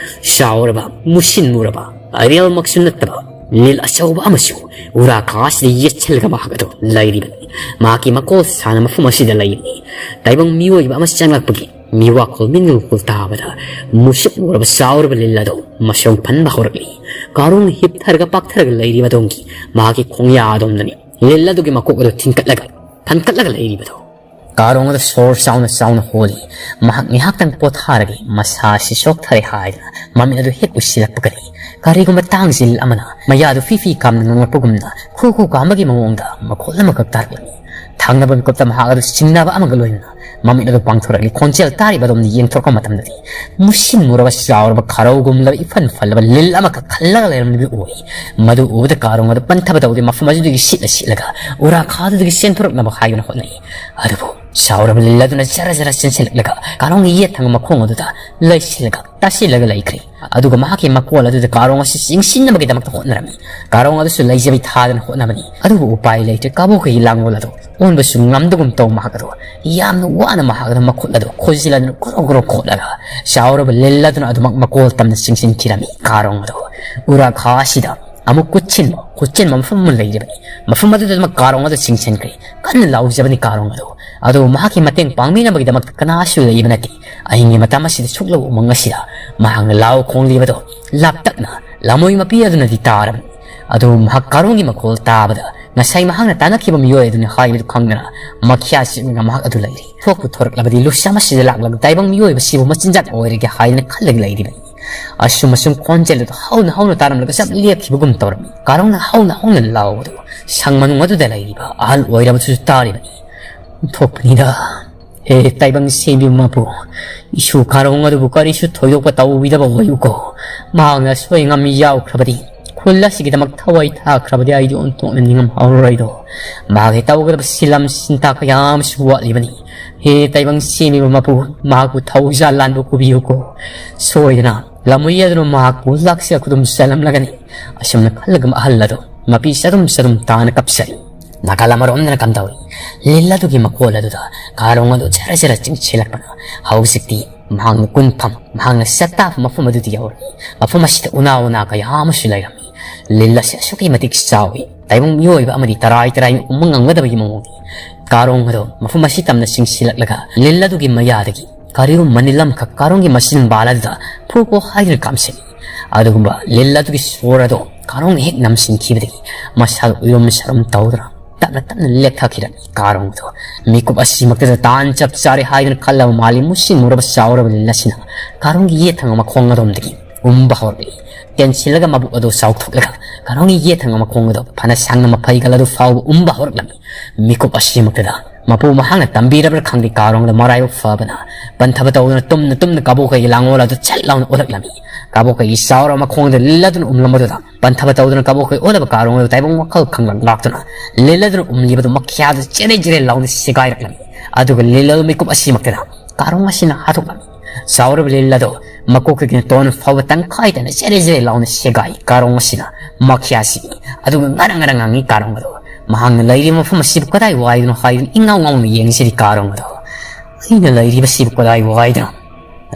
ꯆꯥꯎꯔꯕ, ꯃꯨꯁꯤꯟ ꯃꯨꯔꯕ, ꯑꯔꯦꯜꯃꯛꯁꯨ ꯅꯠꯇꯕ ꯂꯤꯜ ꯑꯆꯧꯕ ꯑꯃꯁꯨ ꯎꯔꯥ ꯈꯥ ꯑꯁꯤꯗ ꯌꯦꯠꯁꯤꯜꯂꯒ ꯃꯍꯥꯛ ꯑꯗꯨ ꯂꯩꯔꯤꯕꯅꯤ꯫ ꯃꯍꯥꯛꯀꯤ ꯃꯀꯣꯜ ꯁꯥꯅ ꯃꯐꯝ ꯑꯁꯤꯗ ꯂꯩꯔꯤ꯫ ꯇꯥꯏꯕꯪ ꯃꯤꯑꯣꯏꯕ ꯑꯃ ꯆꯪꯂꯛꯄꯒꯤ ꯃꯤꯋꯥꯈꯣꯜ ꯃꯤꯅꯣꯛꯈꯣꯜ ꯇꯥꯕꯗ ꯃꯨꯁꯨꯛ ꯃꯨꯔꯕ ꯆꯥꯎꯔꯕ ꯂꯤꯟ ꯑꯗꯨ ꯃꯁꯣꯡ ꯐꯟꯕ ꯍꯧꯔꯛꯂꯤ꯫ ꯀꯥꯔꯣꯡꯅ ꯍꯤꯞꯊꯔꯒ ꯄꯥꯛꯊꯔꯒ ꯂꯩꯔꯤꯕ ꯑꯗꯣꯝꯒꯤ ꯃꯍꯥꯛꯀꯤ ꯈꯣꯡꯌꯥ ꯑꯗꯣꯝꯗꯅꯤ ꯂꯤꯟ ꯑꯗꯨꯒꯤ ꯃꯀꯣꯛ ꯑꯗꯨ ꯊꯤꯟꯀꯠꯂꯒ ꯐꯟꯀꯠꯂꯒ ꯂꯩꯔꯤꯕꯗꯨ꯫ ꯀꯥꯔꯣꯡ ꯑꯗꯨ ꯁꯣꯔ ꯆꯥꯎꯅ ꯆꯥꯎꯅ ꯍꯣꯜꯂꯤ꯫ ꯃꯍꯥꯛ ꯉꯥꯏꯍꯥꯛꯇꯪ ꯄꯣꯊꯥꯔꯒꯦ, ꯃꯁꯥ ꯑꯁꯤ ꯆꯣꯛꯊꯔꯦ ꯍꯥꯏꯗꯨꯅ ꯃꯃꯤꯠ ꯑꯗꯨ ꯍꯦꯛ ꯎꯏꯁꯤꯜꯂꯛꯄꯒꯅꯤ ꯀꯔꯤꯒꯨꯝꯕ ꯇꯥꯡ ꯖꯤꯜ ꯑꯃꯅ ꯃꯌꯥꯗꯨ ꯐꯤ ꯐꯤ ꯀꯥꯝꯅ ꯉꯥꯡꯂꯛꯄꯒꯨꯝꯅ ꯈꯨ ꯈꯨ ꯀꯥꯝꯕꯒꯤ ꯃꯑꯣꯡꯗ ꯃꯈꯣꯜ ꯑꯃꯈꯛ ꯇꯥꯔꯛꯂꯝꯃꯤ꯫ ꯊꯪꯅꯕ ꯃꯤꯀꯨꯞꯇ ꯃꯍꯥꯛ ꯑꯗꯨ ꯆꯤꯡꯅꯕ ꯑꯃꯒ ꯂꯣꯏꯅꯅ ꯃꯃꯤꯠ ꯑꯗꯨ ꯄꯥꯡꯊꯣꯔꯛꯂꯤ꯫ ꯈꯣꯟꯖꯦꯜ ꯇꯥꯔꯤꯕ ꯑꯗꯣꯝꯅ ꯌꯦꯡꯊꯣꯔꯛꯄ ꯃꯇꯝꯗꯗꯤ ꯃꯨꯁꯤꯟ ꯃꯨꯔꯕ ꯆꯥꯎꯔꯕ ꯈꯔꯧꯒꯨꯝꯂꯕ ꯏꯐꯟ ꯐꯜꯂꯕ ꯂꯤꯜ ꯑꯃꯈꯛ ꯈꯜꯂꯒ ꯂꯩꯔꯝꯂꯤꯕꯗꯨ ꯎꯏ꯫ ꯃꯗꯨ ꯎꯕꯗ ꯀꯥꯔꯣꯡ ꯑꯗꯨ ꯄꯟꯊꯕ ꯇꯧꯗꯦ, ꯃꯐꯝ ꯑꯗꯨꯗꯒꯤ ꯁꯤꯠꯂ ꯁꯤꯠꯂꯒ ꯎꯔꯥ ꯈꯥꯗꯨꯗꯒꯤ ꯆꯦꯟꯊꯣꯔꯛꯅꯕ ꯍꯥꯏꯗꯨꯅ ꯍꯣꯠꯅꯩ꯫ ꯑꯗꯨꯕꯨ ꯁꯥꯎꯔꯕ ꯂꯤꯜ ꯑꯗꯨꯅ ꯖꯔ ꯖꯔ ꯆꯦꯟꯁꯤꯜꯂꯛꯂꯒ ꯀꯥꯔꯣꯡꯒꯤ ꯌꯦꯠ ꯊꯪꯕ ꯃꯈꯣꯡ ꯑꯗꯨꯗ ꯂꯩꯁꯤꯜꯂꯒ ꯇꯥꯁꯤꯜꯂꯒ ꯂꯩꯈ꯭ꯔꯦ꯫ ꯑꯗꯨꯒ ꯃꯍꯥꯛꯀꯤ ꯃꯀꯣꯜ ꯑꯗꯨꯗ ꯀꯥꯔꯣꯡ ꯑꯁꯤ ꯆꯤꯡꯁꯤꯟꯅꯕꯒꯤꯗꯃꯛꯇ ꯍꯣꯠꯅꯔꯝꯃꯤ꯫ ꯀꯥꯔꯣꯡ ꯑꯗꯨꯁꯨ ꯂꯩꯖꯕꯤ ꯊꯥꯗꯅ ꯍꯣꯠꯅꯕꯅꯤ꯫ ꯑꯗꯨꯕꯨ ꯎꯄꯥꯏ ꯂꯩꯇ꯭ꯔꯦ꯫ ꯀꯕꯣꯛꯀꯒꯤ ꯂꯥꯡꯒꯣꯜ ꯑꯗꯨ ꯑꯣꯟꯕꯁꯨ ꯉꯝꯗꯒꯨꯝ ꯇꯧ ꯃꯍꯥꯛ ꯑꯗꯨ ꯌꯥꯝꯅ ꯋꯥꯅ ꯃꯍꯥꯛ ꯑꯗꯨ ꯃꯈꯨꯠ ꯑꯗꯨ ꯈꯣꯏꯖꯤꯜ ꯑꯗꯨꯅ ꯒ꯭ꯔꯣ ꯒ꯭ꯔꯣ ꯈꯣꯠꯂꯒ ꯆꯥꯎꯔꯕ ꯂꯤꯜ ꯑꯗꯨꯅ ꯑꯗꯨꯃꯛ ꯃꯀꯣꯜ ꯇꯝꯅ ꯆꯤꯡꯁꯤꯟꯈꯤꯔꯝꯃꯤ꯫ ꯀꯥꯔꯣꯡ ꯑꯗꯨ ꯎꯔꯥ ꯈꯥ ꯑꯁꯤꯗ ꯑꯃꯨꯛ ꯀꯨꯠꯁꯤꯟꯕ ꯈꯨꯠꯆꯤꯟꯕ ꯃꯐꯝ ꯑꯃ ꯂꯩꯔꯤꯕꯅꯤ꯫ ꯃꯐꯝ ꯑꯗꯨꯗ ꯑꯗꯨꯃꯛ ꯀꯥꯔꯣꯡ ꯑꯗꯨ ꯆꯤꯡꯁꯤꯟꯈ꯭ꯔꯦ꯫ ꯀꯟꯅ ꯂꯥꯎꯖꯕꯅꯤ ꯀꯥꯔꯣꯡ ꯑꯗꯨ꯫ ꯑꯗꯨꯕꯨ ꯃꯍꯥꯛꯀꯤ ꯃꯇꯦꯡ ꯄꯥꯡꯕꯤꯅꯕꯒꯤꯗꯃꯛꯇ ꯀꯅꯥꯁꯨ ꯂꯩꯕ ꯅꯠꯇꯦ꯫ ꯑꯍꯤꯡꯒꯤ ꯃꯇꯝ ꯑꯁꯤꯗ ꯁꯨꯛꯂꯕ ꯎꯃꯪ ꯑꯁꯤꯗ ꯃꯍꯥꯛꯅ ꯂꯥꯎ ꯈꯣꯡꯂꯤꯕꯗꯣ ꯂꯥꯞꯇꯛꯅ ꯂꯥꯃꯣꯏ ꯃꯄꯤ ꯑꯗꯨꯅꯗꯤ ꯇꯥꯔꯝꯃꯤ꯫ ꯑꯗꯨꯕꯨ ꯃꯍꯥꯛ ꯀꯥꯔꯣꯡꯒꯤ ꯃꯈꯣꯜ ꯇꯥꯕꯗ ꯉꯁꯥꯏ ꯃꯍꯥꯛꯅ ꯇꯥꯟꯅꯈꯤꯕ ꯃꯤꯑꯣꯏ ꯑꯗꯨꯅꯤ ꯍꯥꯏꯕꯗꯨ ꯈꯪꯗꯅ ꯃꯈ꯭ꯌꯥ ꯆꯤꯛꯂꯒ ꯃꯍꯥꯛ ꯑꯗꯨ ꯂꯩꯔꯤ꯫ ꯊꯣꯛꯄꯨ ꯊꯣꯔꯛꯂꯕꯗꯤ ꯂꯨꯁꯝ ꯑꯁꯤꯗ ꯂꯥꯛꯂꯒ ꯇꯥꯏꯕꯪ ꯃꯤꯑꯣꯏꯕꯁꯤꯕꯨ ꯃꯆꯤꯟꯖꯥꯛ ꯑꯣꯏꯔꯒꯦ ꯍꯥꯏꯗꯅ ꯈꯜꯂꯒ ꯂꯩꯔꯤꯕꯅꯤ꯫ ꯑꯁꯨꯝ ꯑꯁꯨꯝ ꯈꯣꯟꯖꯦꯜ ꯑꯗꯨ ꯍꯧꯅ ꯍꯧꯅ ꯇꯥꯔꯝꯂꯒ ꯆꯞ ꯂꯦꯞꯈꯤꯕꯒꯨꯝ ꯇꯧꯔꯝꯃꯤ꯫ ꯀꯥꯔꯣꯡꯅ ꯍꯧꯅ ꯍꯧꯅ ꯂꯥꯎꯕꯗꯨ ꯁꯪ ꯃꯅꯨꯡ ꯑꯗꯨꯗ ꯂꯩꯔꯤꯕ ꯑꯍꯜ ꯑꯣꯏꯔꯕꯁꯨ ꯇꯥꯔꯤꯕꯅꯤ꯫ ꯊꯣꯛꯄꯅꯤꯗ꯫ ꯍꯦ ꯇꯥꯏꯕꯪ ꯁꯦꯝꯕꯤꯕ ꯃꯄꯨ, ꯏꯁꯨ ꯀꯥꯔꯣꯡ ꯑꯗꯨꯕꯨ ꯀꯔꯤꯁꯨ ꯊꯣꯏꯗꯣꯛꯄ ꯇꯧꯕꯤꯗꯕ ꯑꯣꯏꯌꯨꯀꯣ꯫ ꯃꯍꯥꯛꯅ ꯑꯁꯣꯏ ꯑꯉꯥꯝ ꯌꯥꯎꯈ꯭ꯔꯕꯗꯤ, ꯈꯨꯜ ꯑꯁꯤꯒꯤꯗꯃꯛ ꯊꯋꯥꯏ ꯊꯥꯈ꯭ꯔꯕꯗꯤ ꯑꯩꯗꯤ ꯑꯣꯟꯊꯣꯛꯅ ꯅꯤꯡꯉꯝ ꯍꯧꯔꯔꯣꯏꯗꯣ꯫ ꯃꯍꯥꯛꯀꯤ ꯇꯧꯒꯗꯕ ꯁꯤꯂꯝ ꯁꯤꯟꯇꯥ ꯀꯌꯥ ꯑꯃꯁꯨ ꯋꯥꯠꯂꯤꯕꯅꯤ꯫ ꯍꯦ ꯇꯥꯏꯕꯪ ꯁꯦꯝꯕꯤꯕ ꯃꯄꯨ, ꯃꯍꯥꯛꯄꯨ ꯊꯧꯖꯥꯜ ꯂꯥꯟꯕ ꯄꯨꯕꯤꯌꯨꯀꯣ꯫ ꯁꯣꯏꯗꯅ ꯂꯝꯃꯨꯏ ꯑꯗꯨꯅ ꯃꯍꯥꯛꯄꯨ ꯂꯥꯛꯁꯤꯜꯂꯛꯄꯗꯨꯝ ꯆꯠꯂꯝꯂꯒꯅꯤ꯫ ꯑꯁꯨꯝꯅ ꯈꯜꯂꯒ ꯑꯍꯜ ꯑꯗꯨ ꯃꯄꯤ ꯆꯗꯨꯝ ꯆꯗꯨꯝ ꯇꯥꯅ ꯀꯞꯆꯔꯤ꯫ ꯅꯥꯀꯜ ꯑꯃꯔꯣꯝꯗꯅ ꯀꯝꯗꯧꯏ? ꯂꯤꯜ ꯑꯗꯨꯒꯤ ꯃꯀꯣꯜ ꯑꯗꯨꯗ ꯀꯥꯔꯣꯡ ꯑꯗꯨ ꯖꯔ ꯖꯔ ꯆꯤꯡꯁꯤꯜꯂꯛꯄꯅ ꯍꯧꯖꯤꯛꯇꯤ ꯃꯍꯥꯛꯅ ꯀꯨꯟꯐꯝ, ꯃꯍꯥꯛꯅ ꯆꯠꯇꯥꯕ ꯃꯐꯝ ꯑꯗꯨꯗ ꯌꯧꯔꯛꯏ꯫ ꯃꯐꯝ ꯑꯁꯤꯗ ꯎꯅꯥ ꯎꯅꯥ ꯀꯌꯥ ꯑꯃꯁꯨ ꯂꯩꯔꯝꯃꯤ꯫ ꯂꯤꯜ ꯑꯁꯤ ꯑꯁꯨꯛꯀꯤ ꯃꯇꯤꯛ ꯆꯥꯎꯏ, ꯇꯥꯏꯕꯪ ꯃꯤꯑꯣꯏꯕ ꯑꯃꯗꯤ ꯇꯔꯥꯏ ꯇꯔꯥꯏꯅ ꯎꯝꯕ ꯉꯝꯒꯗꯕꯒꯤ ꯃꯑꯣꯡꯅꯤ꯫ ꯀꯥꯔꯣꯡ ꯑꯗꯣ ꯃꯐꯝ ꯑꯁꯤ ꯇꯝꯅ ꯆꯤꯡꯁꯤꯜꯂꯛꯂꯒ ꯂꯤꯜ ꯑꯗꯨꯒꯤ ꯃꯌꯥꯗꯒꯤ ꯀꯔꯤꯒꯨꯝꯕ ꯃꯅꯤꯜ ꯑꯃꯈꯛ ꯀꯥꯔꯣꯡꯒꯤ ꯃꯆꯤꯟ ꯕꯥꯜ ꯑꯗꯨꯗ ꯐꯨ ꯐꯨ ꯍꯥꯏꯗꯨꯅ ꯀꯥꯝꯁꯤꯜꯂꯤ꯫ ꯑꯗꯨꯒꯨꯝꯕ ꯂꯤꯜ ꯑꯗꯨꯒꯤ ꯁꯣꯔ ꯑꯗꯣ ꯀꯥꯔꯣꯡꯅ ꯍꯦꯛ ꯅꯝꯁꯤꯟꯈꯤꯕꯗꯒꯤ ꯃꯁꯥꯗꯣ ꯎꯏꯔꯨꯝ ꯁꯥꯔꯨꯝ ꯇꯧꯗꯨꯅ ꯇꯞꯅ ꯇꯞꯅ ꯂꯦꯛꯊꯈꯤꯔꯝꯃꯤ꯫ ꯀꯥꯔꯣꯡꯗꯣ ꯃꯤꯀꯨꯞ ꯑꯁꯤꯃꯛꯇꯗ ꯇꯥꯟ ꯆꯞ ꯆꯥꯔꯦ ꯍꯥꯏꯗꯨꯅ ꯈꯜꯂꯕ ꯃꯥꯜꯂꯤ꯫ ꯃꯨꯁꯤꯟ ꯃꯨꯔꯕ ꯆꯥꯎꯔꯕ ꯂꯤꯜ ꯑꯁꯤꯅ ꯀꯥꯔꯣꯡꯒꯤ ꯌꯦꯠ ꯊꯪꯕ ꯃꯈꯣꯡ ꯑꯗꯣꯝꯗꯒꯤ ꯎꯝꯕ ꯍꯧꯔꯛꯂꯤ꯫ ꯇꯦꯟꯁꯤꯜꯂꯒ ꯃꯕꯨꯛ ꯑꯗꯨ ꯆꯥꯎꯊꯣꯛꯂꯒ ꯀꯥꯔꯣꯡꯒꯤ ꯌꯦꯠ ꯊꯪꯕ ꯃꯈꯣꯡ ꯑꯗꯨ ꯐꯅ ꯁꯥꯡꯅ ꯃꯐꯩꯒꯜ ꯑꯗꯨ ꯐꯥꯎꯕ ꯎꯝꯕ ꯍꯧꯔꯛꯂꯝꯃꯤ꯫ ꯃꯤꯀꯨꯞ ꯑꯁꯤꯃꯛꯇꯗ ꯃꯄꯨ ꯃꯍꯥꯛꯅ ꯇꯝꯕꯤꯔꯕ꯭ꯔꯥ ꯈꯪꯗꯦ, ꯀꯥꯔꯣꯡꯗ ꯃꯔꯥꯏꯕꯛ ꯐꯕꯅ ꯄꯟꯊꯕ ꯇꯧꯗꯨꯅ ꯇꯨꯝꯅ ꯇꯨꯝꯅ ꯀꯕꯣꯛꯈꯩꯒꯤ ꯂꯥꯡꯒꯣꯜ ꯑꯗꯨ ꯆꯠ ꯂꯥꯎꯅ ꯑꯣꯜꯂꯛꯂꯝꯃꯤ꯫ ꯀꯕꯣꯛꯈꯩꯒꯤ ꯆꯥꯎꯔꯕ ꯃꯈꯣꯡꯗ ꯂꯤꯜ ꯑꯗꯨꯅ ꯎꯝꯂꯝꯕꯗꯨꯗ ꯄꯟꯊꯕ ꯇꯧꯗꯨꯅ ꯀꯕꯣꯛꯈꯩ ꯑꯣꯜꯂꯕ ꯀꯥꯔꯣꯡ ꯑꯗꯨ ꯇꯥꯏꯕꯪ ꯋꯥꯈꯜ ꯈꯪꯂꯪ ꯂꯥꯛꯇꯨꯅ ꯂꯤꯜ ꯑꯗꯨꯅ ꯎꯝꯂꯤꯕꯗꯨ ꯃꯈ꯭ꯌꯥꯗ ꯆꯦꯔꯩ ꯆꯦꯔꯩ ꯂꯥꯎꯅ ꯁꯦꯒꯥꯏꯔꯛꯂꯝꯃꯤ꯫ ꯑꯗꯨꯒ ꯂꯤꯜ ꯑꯗꯨ ꯃꯤꯀꯨꯞ ꯑꯁꯤꯃꯛꯇꯗ ꯀꯥꯔꯣꯡ ꯑꯁꯤꯅ ꯍꯥꯠꯇꯣꯛꯂꯝꯃꯤ꯫ ꯆꯥꯎꯔꯕ ꯂꯤꯜ ꯑꯗꯨ ꯃꯀꯣꯛꯇꯒꯤꯅ ꯇꯣꯟ ꯐꯥꯎꯕ ꯇꯪꯈꯥꯏ ꯇꯪꯅ ꯆꯦꯔꯩ ꯆꯦꯔꯩ ꯂꯥꯎꯅ ꯁꯦꯒꯥꯏ꯫ ꯀꯥꯔꯣꯡ ꯑꯁꯤꯅ ꯃꯈ꯭ꯌꯥ ꯁꯤꯛꯏ꯫ ꯑꯗꯨꯒ ꯉꯔꯪ ꯉꯔꯪ ꯉꯪꯉꯤ ꯀꯥꯔꯣꯡ ꯑꯗꯨ꯫ ꯃꯍꯥꯛꯅ ꯂꯩꯔꯤꯕ ꯃꯐꯝ ꯑꯁꯤꯕꯨ ꯀꯗꯥꯏ ꯋꯥꯏꯗꯅꯣ ꯍꯥꯏꯗꯨꯅ ꯏꯉꯥꯎ ꯉꯥꯎꯅ ꯌꯦꯡꯁꯤꯜꯂꯤ ꯀꯥꯔꯣꯡ ꯑꯗꯨ꯫ "ꯑꯩꯅ ꯂꯩꯔꯤꯕꯁꯤꯕꯨ ꯀꯗꯥꯏ ꯋꯥꯏꯗꯅꯣ?"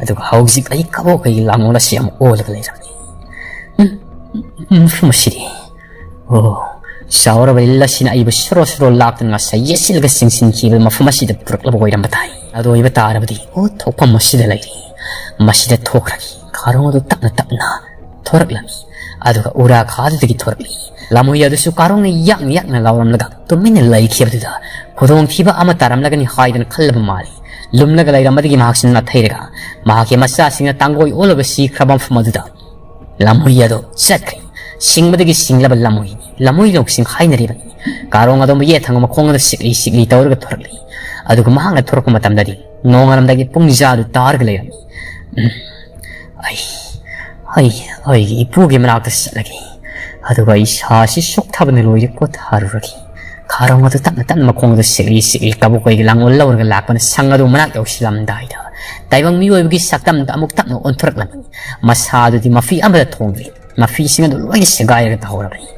ꯑꯗꯨꯒ ꯍꯧꯖꯤꯛ ꯑꯩ ꯀꯕꯣꯛꯈꯩꯒꯤ ꯂꯥꯡꯒꯣꯜ ꯑꯁꯤ ꯑꯃꯨꯛ ꯑꯣꯜꯂꯒ ꯂꯩꯔꯝꯃꯤ꯫ ꯎꯝ, ꯎꯝ, ꯃꯐꯝ ꯑꯁꯤꯗꯤ, ꯑꯣ, ꯆꯥꯎꯔꯕ ꯂꯤꯜ ꯑꯁꯤꯅ ꯑꯩꯕꯨ ꯁꯣꯔꯣ ꯁꯣꯔꯣ ꯂꯥꯛꯇꯨꯅ ꯉꯁꯥꯏ ꯌꯦꯠꯁꯤꯜꯂꯒ ꯆꯤꯡꯁꯤꯟꯈꯤꯕ ꯃꯐꯝ ꯑꯁꯤꯗ ꯄꯨꯔꯛꯂꯕ ꯑꯣꯏꯔꯝꯕ ꯇꯥꯏ꯫ ꯑꯗꯨ ꯑꯣꯏꯕ ꯇꯥꯔꯕꯗꯤ, ꯑꯣ, ꯊꯣꯛꯐꯝ ꯑꯁꯤꯗ ꯂꯩꯔꯦ꯫ ꯃꯁꯤꯗ ꯊꯣꯛꯈ꯭ꯔꯒꯦ꯫ ꯀꯥꯔꯣꯡ ꯑꯗꯨ ꯇꯞꯅ ꯇꯞꯅ ꯊꯣꯔꯛꯂꯝꯃꯤ꯫ ꯑꯗꯨꯒ ꯎꯔꯥ ꯈꯥꯗꯨꯗꯒꯤ ꯊꯣꯔꯛꯂꯤ꯫ ꯂꯝꯍꯨꯏ ꯑꯗꯨꯁꯨ ꯀꯥꯔꯣꯡꯅ ꯌꯥꯛꯅ ꯌꯥꯛꯅ ꯂꯥꯎꯔꯝꯂꯒ ꯇꯨꯃꯤꯟꯅ ꯂꯩꯈꯤꯕꯗꯨꯗ ꯈꯨꯗꯣꯡꯊꯤꯕ ꯑꯃ ꯇꯥꯔꯝꯂꯒꯅꯤ ꯍꯥꯏꯗꯅ ꯈꯜꯂꯕ ꯃꯥꯜꯂꯤ꯫ ꯂꯨꯝꯂꯒ ꯂꯩꯔꯝꯕꯗꯒꯤ ꯃꯍꯥꯛꯁꯤ ꯅꯥꯊꯩꯔꯒ ꯃꯍꯥꯛꯀꯤ ꯃꯆꯥꯁꯤꯡꯅ ꯇꯥꯡꯒꯣꯏ ꯑꯣꯜꯂꯒ ꯁꯤꯈ꯭ꯔꯕ ꯃꯐꯝ ꯑꯗꯨꯗ ꯂꯝꯍꯨꯏ ꯑꯗꯨ ꯆꯠꯈ꯭ꯔꯦ꯫ ꯁꯤꯡꯕꯗꯒꯤ ꯁꯤꯡꯂꯕ ꯂꯝꯍꯨꯏꯅꯤ꯫ ꯂꯝꯍꯨꯏ ꯂꯧꯁꯤꯡ ꯍꯥꯏꯅꯔꯤꯕꯅꯤ꯫ ꯀꯥꯔꯣꯡ ꯑꯗꯣꯝꯕꯨ ꯌꯦꯠ ꯊꯪꯕ ꯃꯈꯣꯡ ꯑꯗꯨ ꯁꯤꯛꯂꯤ ꯁꯤꯛꯂꯤ ꯇꯧꯔꯒ ꯊꯣꯔꯛꯂꯤ꯫ ꯑꯗꯨꯒ ꯃꯍꯥꯛꯅ ꯊꯣꯔꯛꯄ ꯃꯇꯝꯗꯗꯤ ꯅꯣꯡꯉꯥꯜꯂꯝꯗꯥꯏꯒꯤ ꯄꯨꯡ ꯖꯥꯗꯨ ꯇꯥꯔꯒ ꯂꯩꯔꯝꯃꯤ꯫ ꯎꯝ꯫ ꯑꯩ, ꯑꯩ, ꯑꯩꯒꯤ ꯏꯄꯨꯒꯤ ꯃꯅꯥꯛꯇ ꯆꯠꯂꯒꯦ꯫ ꯑꯗꯨꯒ ꯑꯩ ꯏꯁꯥꯁꯤ ꯆꯣꯛꯊꯕꯅ ꯂꯣꯏꯔꯦ, ꯄꯣꯊꯥꯔꯨꯔꯒꯦ꯫ ꯀꯥꯔꯣꯡ ꯑꯗꯨ ꯇꯞꯅ ꯇꯞꯅ ꯃꯈꯣꯡ ꯑꯗꯨ ꯁꯤꯛꯂꯤ ꯁꯤꯛꯂꯤ ꯀꯕꯣꯛꯈꯩꯒꯤ ꯂꯥꯡꯒꯣꯜ ꯂꯧꯔꯒ ꯂꯥꯛꯄꯅ ꯁꯪ ꯑꯗꯨ ꯃꯅꯥꯛ ꯌꯧꯁꯤꯜꯂꯝꯗꯥꯏꯗ ꯇꯥꯏꯕꯪ ꯃꯤꯑꯣꯏꯕꯒꯤ ꯁꯛꯇꯝꯗ ꯑꯃꯨꯛ ꯇꯞꯅ ꯑꯣꯟꯊꯣꯔꯛꯂꯝꯃꯤ꯫ ꯃꯁꯥ ꯑꯗꯨꯗꯤ ꯃꯐꯤ ꯑꯃꯗ ꯊꯣꯡꯗ꯭ꯔꯤ꯫ ꯃꯐꯤꯁꯤꯡ ꯑꯗꯨ ꯂꯣꯏꯅ ꯁꯦꯒꯥꯏꯔꯒ ꯇꯥꯍꯧꯔꯕꯅꯤ꯫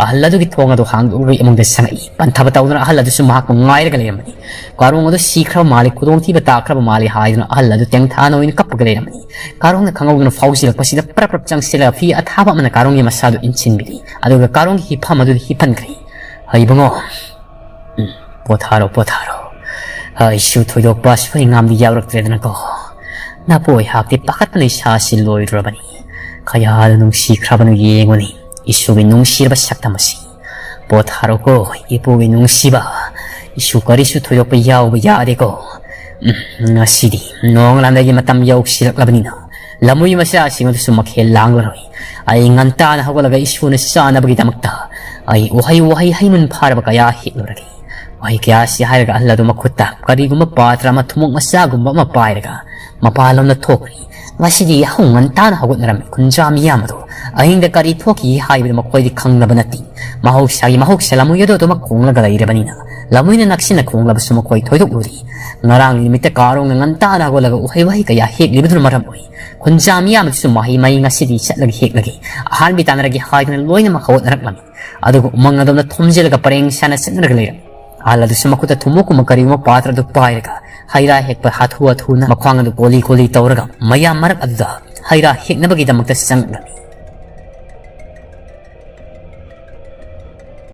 ꯑꯍꯜ ꯑꯗꯨꯒꯤ ꯊꯣꯡ ꯑꯗꯨ ꯍꯥꯡꯗꯣꯛꯂꯒ ꯏꯃꯨꯡꯗ ꯆꯪꯉꯛꯏ꯫ ꯄꯟꯊꯕ ꯇꯧꯗꯨꯅ ꯑꯍꯜ ꯑꯗꯨꯁꯨ ꯃꯍꯥꯛꯄꯨ ꯉꯥꯏꯔꯒ ꯂꯩꯔꯝꯕꯅꯤ꯫ ꯀꯥꯔꯣꯡ ꯑꯗꯨ ꯁꯤꯈ꯭ꯔꯕ ꯃꯥꯜꯂꯤ, ꯈꯨꯗꯣꯡꯊꯤꯕ ꯇꯥꯈ꯭ꯔꯕ ꯃꯥꯜꯂꯤ ꯍꯥꯏꯗꯨꯅ ꯑꯍꯜ ꯑꯗꯨ ꯇꯦꯡꯊꯥꯅ ꯑꯣꯏꯅ ꯀꯞꯄꯒ ꯂꯩꯔꯝꯕꯅꯤ꯫ ꯀꯥꯔꯣꯡꯅ ꯈꯪꯍꯧꯗꯅ ꯐꯥꯎꯖꯤꯜꯂꯛꯄꯁꯤꯗ ꯄ꯭ꯔꯞ ꯄ꯭ꯔꯞ ꯆꯪꯁꯤꯜꯂꯒ ꯐꯤ ꯑꯊꯥꯕ ꯑꯃꯅ ꯀꯥꯔꯣꯡꯒꯤ ꯃꯁꯥꯗꯨ ꯏꯟꯁꯤꯟꯕꯤꯔꯤ꯫ ꯑꯗꯨꯒ ꯀꯥꯔꯣꯡꯒꯤ ꯍꯤꯐꯝ ꯑꯗꯨꯗ ꯍꯤꯞꯍꯟꯈ꯭ꯔꯦ꯫ "ꯍꯩ ꯏꯕꯨꯡꯉꯣ, ꯎꯝ, ꯄꯣꯊꯥꯔꯣ, ꯄꯣꯊꯥꯔꯣ꯫ ꯑꯩꯁꯨ ꯊꯣꯏꯗꯣꯛꯄ ꯑꯁꯣꯏ ꯑꯉꯥꯝꯗꯤ ꯌꯥꯎꯔꯛꯇ꯭ꯔꯦꯗꯅꯀꯣ꯫ ꯅꯄꯣꯏ ꯍꯥꯞꯇꯤ ꯄꯥꯈꯠꯄꯅ ꯏꯁꯥꯁꯤ ꯂꯣꯏꯔꯨꯔꯕꯅꯤ꯫ ꯀꯌꯥꯗ ꯅꯨꯡꯁꯤꯈ꯭ꯔꯕꯅꯣ ꯌꯦꯡꯉꯨꯅꯤ, ꯏꯁꯨꯒꯤ ꯅꯨꯡꯁꯤꯔꯕ ꯁꯛꯇꯝ ꯑꯁꯤ꯫ ꯄꯣꯊꯥꯔꯣꯀꯣ, ꯏꯄꯨꯒꯤ ꯅꯨꯡꯁꯤꯕ꯫ ꯏꯁꯨ ꯀꯔꯤꯁꯨ ꯊꯣꯏꯗꯣꯛꯄ ꯌꯥꯎꯕ ꯌꯥꯗꯦꯀꯣ꯫ ꯎꯝ, ꯉꯁꯤꯗꯤ ꯅꯣꯡꯂꯥꯟꯗꯒꯤ ꯃꯇꯝ ꯌꯧꯁꯤꯜꯂꯛꯂꯕꯅꯤꯅ ꯂꯝꯍꯨꯏ ꯃꯆꯥꯁꯤꯡ ꯑꯗꯨꯁꯨ ꯃꯈꯦꯜ ꯂꯥꯡꯂꯔꯣꯏ꯫ ꯑꯩ ꯉꯟꯇꯥꯅ ꯍꯧꯒꯠꯂꯒ ꯏꯁꯨꯅ ꯆꯥꯅꯕꯒꯤꯗꯃꯛꯇ ꯑꯩ ꯎꯍꯩ ꯋꯥꯍꯩ ꯍꯩꯃꯟ ꯐꯥꯔꯕ ꯀꯌꯥ ꯍꯦꯛꯂꯨꯔꯒꯦ꯫ ꯋꯥꯍꯩ ꯀꯌꯥꯁꯤ ꯍꯥꯏꯔꯒ ꯑꯍꯜ ꯑꯗꯨ ꯃꯈꯨꯠꯇ ꯀꯔꯤꯒꯨꯝꯕ ꯄꯥꯇ꯭ꯔ ꯑꯃ ꯊꯨꯝꯃꯣꯛ ꯃꯆꯥꯒꯨꯝꯕ ꯑꯃ ꯄꯥꯏꯔꯒ ꯃꯄꯥꯟꯂꯣꯝꯗ ꯊꯣꯛꯈ꯭ꯔꯦ꯫ ꯉꯁꯤꯗꯤ ꯌꯥꯍꯧ ꯉꯟꯇꯥꯅ ꯍꯧꯒꯠꯅꯔꯝꯃꯤ ꯈꯨꯟꯖꯥ ꯃꯤꯌꯥꯝ ꯑꯗꯨ꯫ ꯑꯍꯤꯡꯗ ꯀꯔꯤ ꯊꯣꯛꯈꯤ ꯍꯥꯏꯕꯗꯨ ꯃꯈꯣꯏꯗꯤ ꯈꯪꯂꯕ ꯅꯠꯇꯦ꯫ ꯃꯍꯧꯁꯥꯒꯤ ꯃꯍꯧꯁꯥ ꯂꯝꯍꯨꯏ ꯑꯗꯨ ꯑꯗꯨꯃꯛ ꯈꯣꯡꯂꯒ ꯂꯩꯔꯕꯅꯤꯅ ꯂꯝꯍꯨꯏꯅ ꯅꯛꯁꯤꯟꯅ ꯈꯣꯡꯂꯕꯁꯨ ꯃꯈꯣꯏ ꯊꯣꯏꯗꯣꯛꯂꯨꯗꯦ꯫ ꯉꯔꯥꯡꯒꯤ ꯅꯨꯃꯤꯠꯇ ꯀꯥꯔꯣꯡꯅ ꯉꯟꯇꯥꯅ ꯍꯧꯒꯠꯂꯒ ꯎꯍꯩ ꯋꯥꯍꯩ ꯀꯌꯥ ꯍꯦꯛꯂꯤꯕꯗꯨꯅ ꯃꯔꯝ ꯑꯣꯏ ꯈꯨꯟꯖꯥ ꯃꯤꯌꯥꯝ ꯑꯗꯨꯁꯨ ꯃꯍꯩ ꯃꯍꯩ ꯉꯁꯤꯗꯤ ꯆꯠꯂꯒ ꯍꯦꯛꯂꯒꯦ, ꯑꯍꯥꯟꯕ ꯇꯥꯟꯅꯔꯒꯦ ꯍꯥꯏꯗꯨꯅ ꯂꯣꯏꯅꯃꯛ ꯍꯧꯒꯠꯅꯔꯛꯂꯝꯃꯤ꯫ ꯑꯗꯨꯒ ꯎꯃꯪ ꯑꯗꯣꯝꯗ ꯊꯣꯝꯖꯤꯜꯂꯒ ꯄꯔꯦꯡ ꯁꯥꯅ ꯆꯠꯅꯔꯒ ꯂꯩꯔꯝꯃꯤ꯫ ꯑꯍꯜ ꯑꯗꯨꯁꯨ ꯃꯈꯨꯠꯇ ꯊꯨꯝꯃꯣꯛꯀꯨꯝꯕ ꯀꯔꯤꯒꯨꯝꯕ ꯄꯥꯇ꯭ꯔ ꯑꯗꯨ ꯄꯥꯏꯔꯒ ꯍꯩ ꯔꯥ ꯍꯦꯛꯄ ꯍꯥꯊꯨ ꯍꯥꯊꯨꯅ ꯃꯈ꯭ꯋꯥꯡ ꯑꯗꯨ ꯀꯣꯂꯤ ꯀꯣꯂꯤ ꯇꯧꯔꯒ ꯃꯌꯥꯝ ꯃꯔꯛ ꯑꯗꯨꯗ ꯍꯩ ꯔꯥ ꯍꯦꯛꯅꯕꯒꯤꯗꯃꯛꯇ ꯆꯪꯂꯛꯂꯝꯃꯤ꯫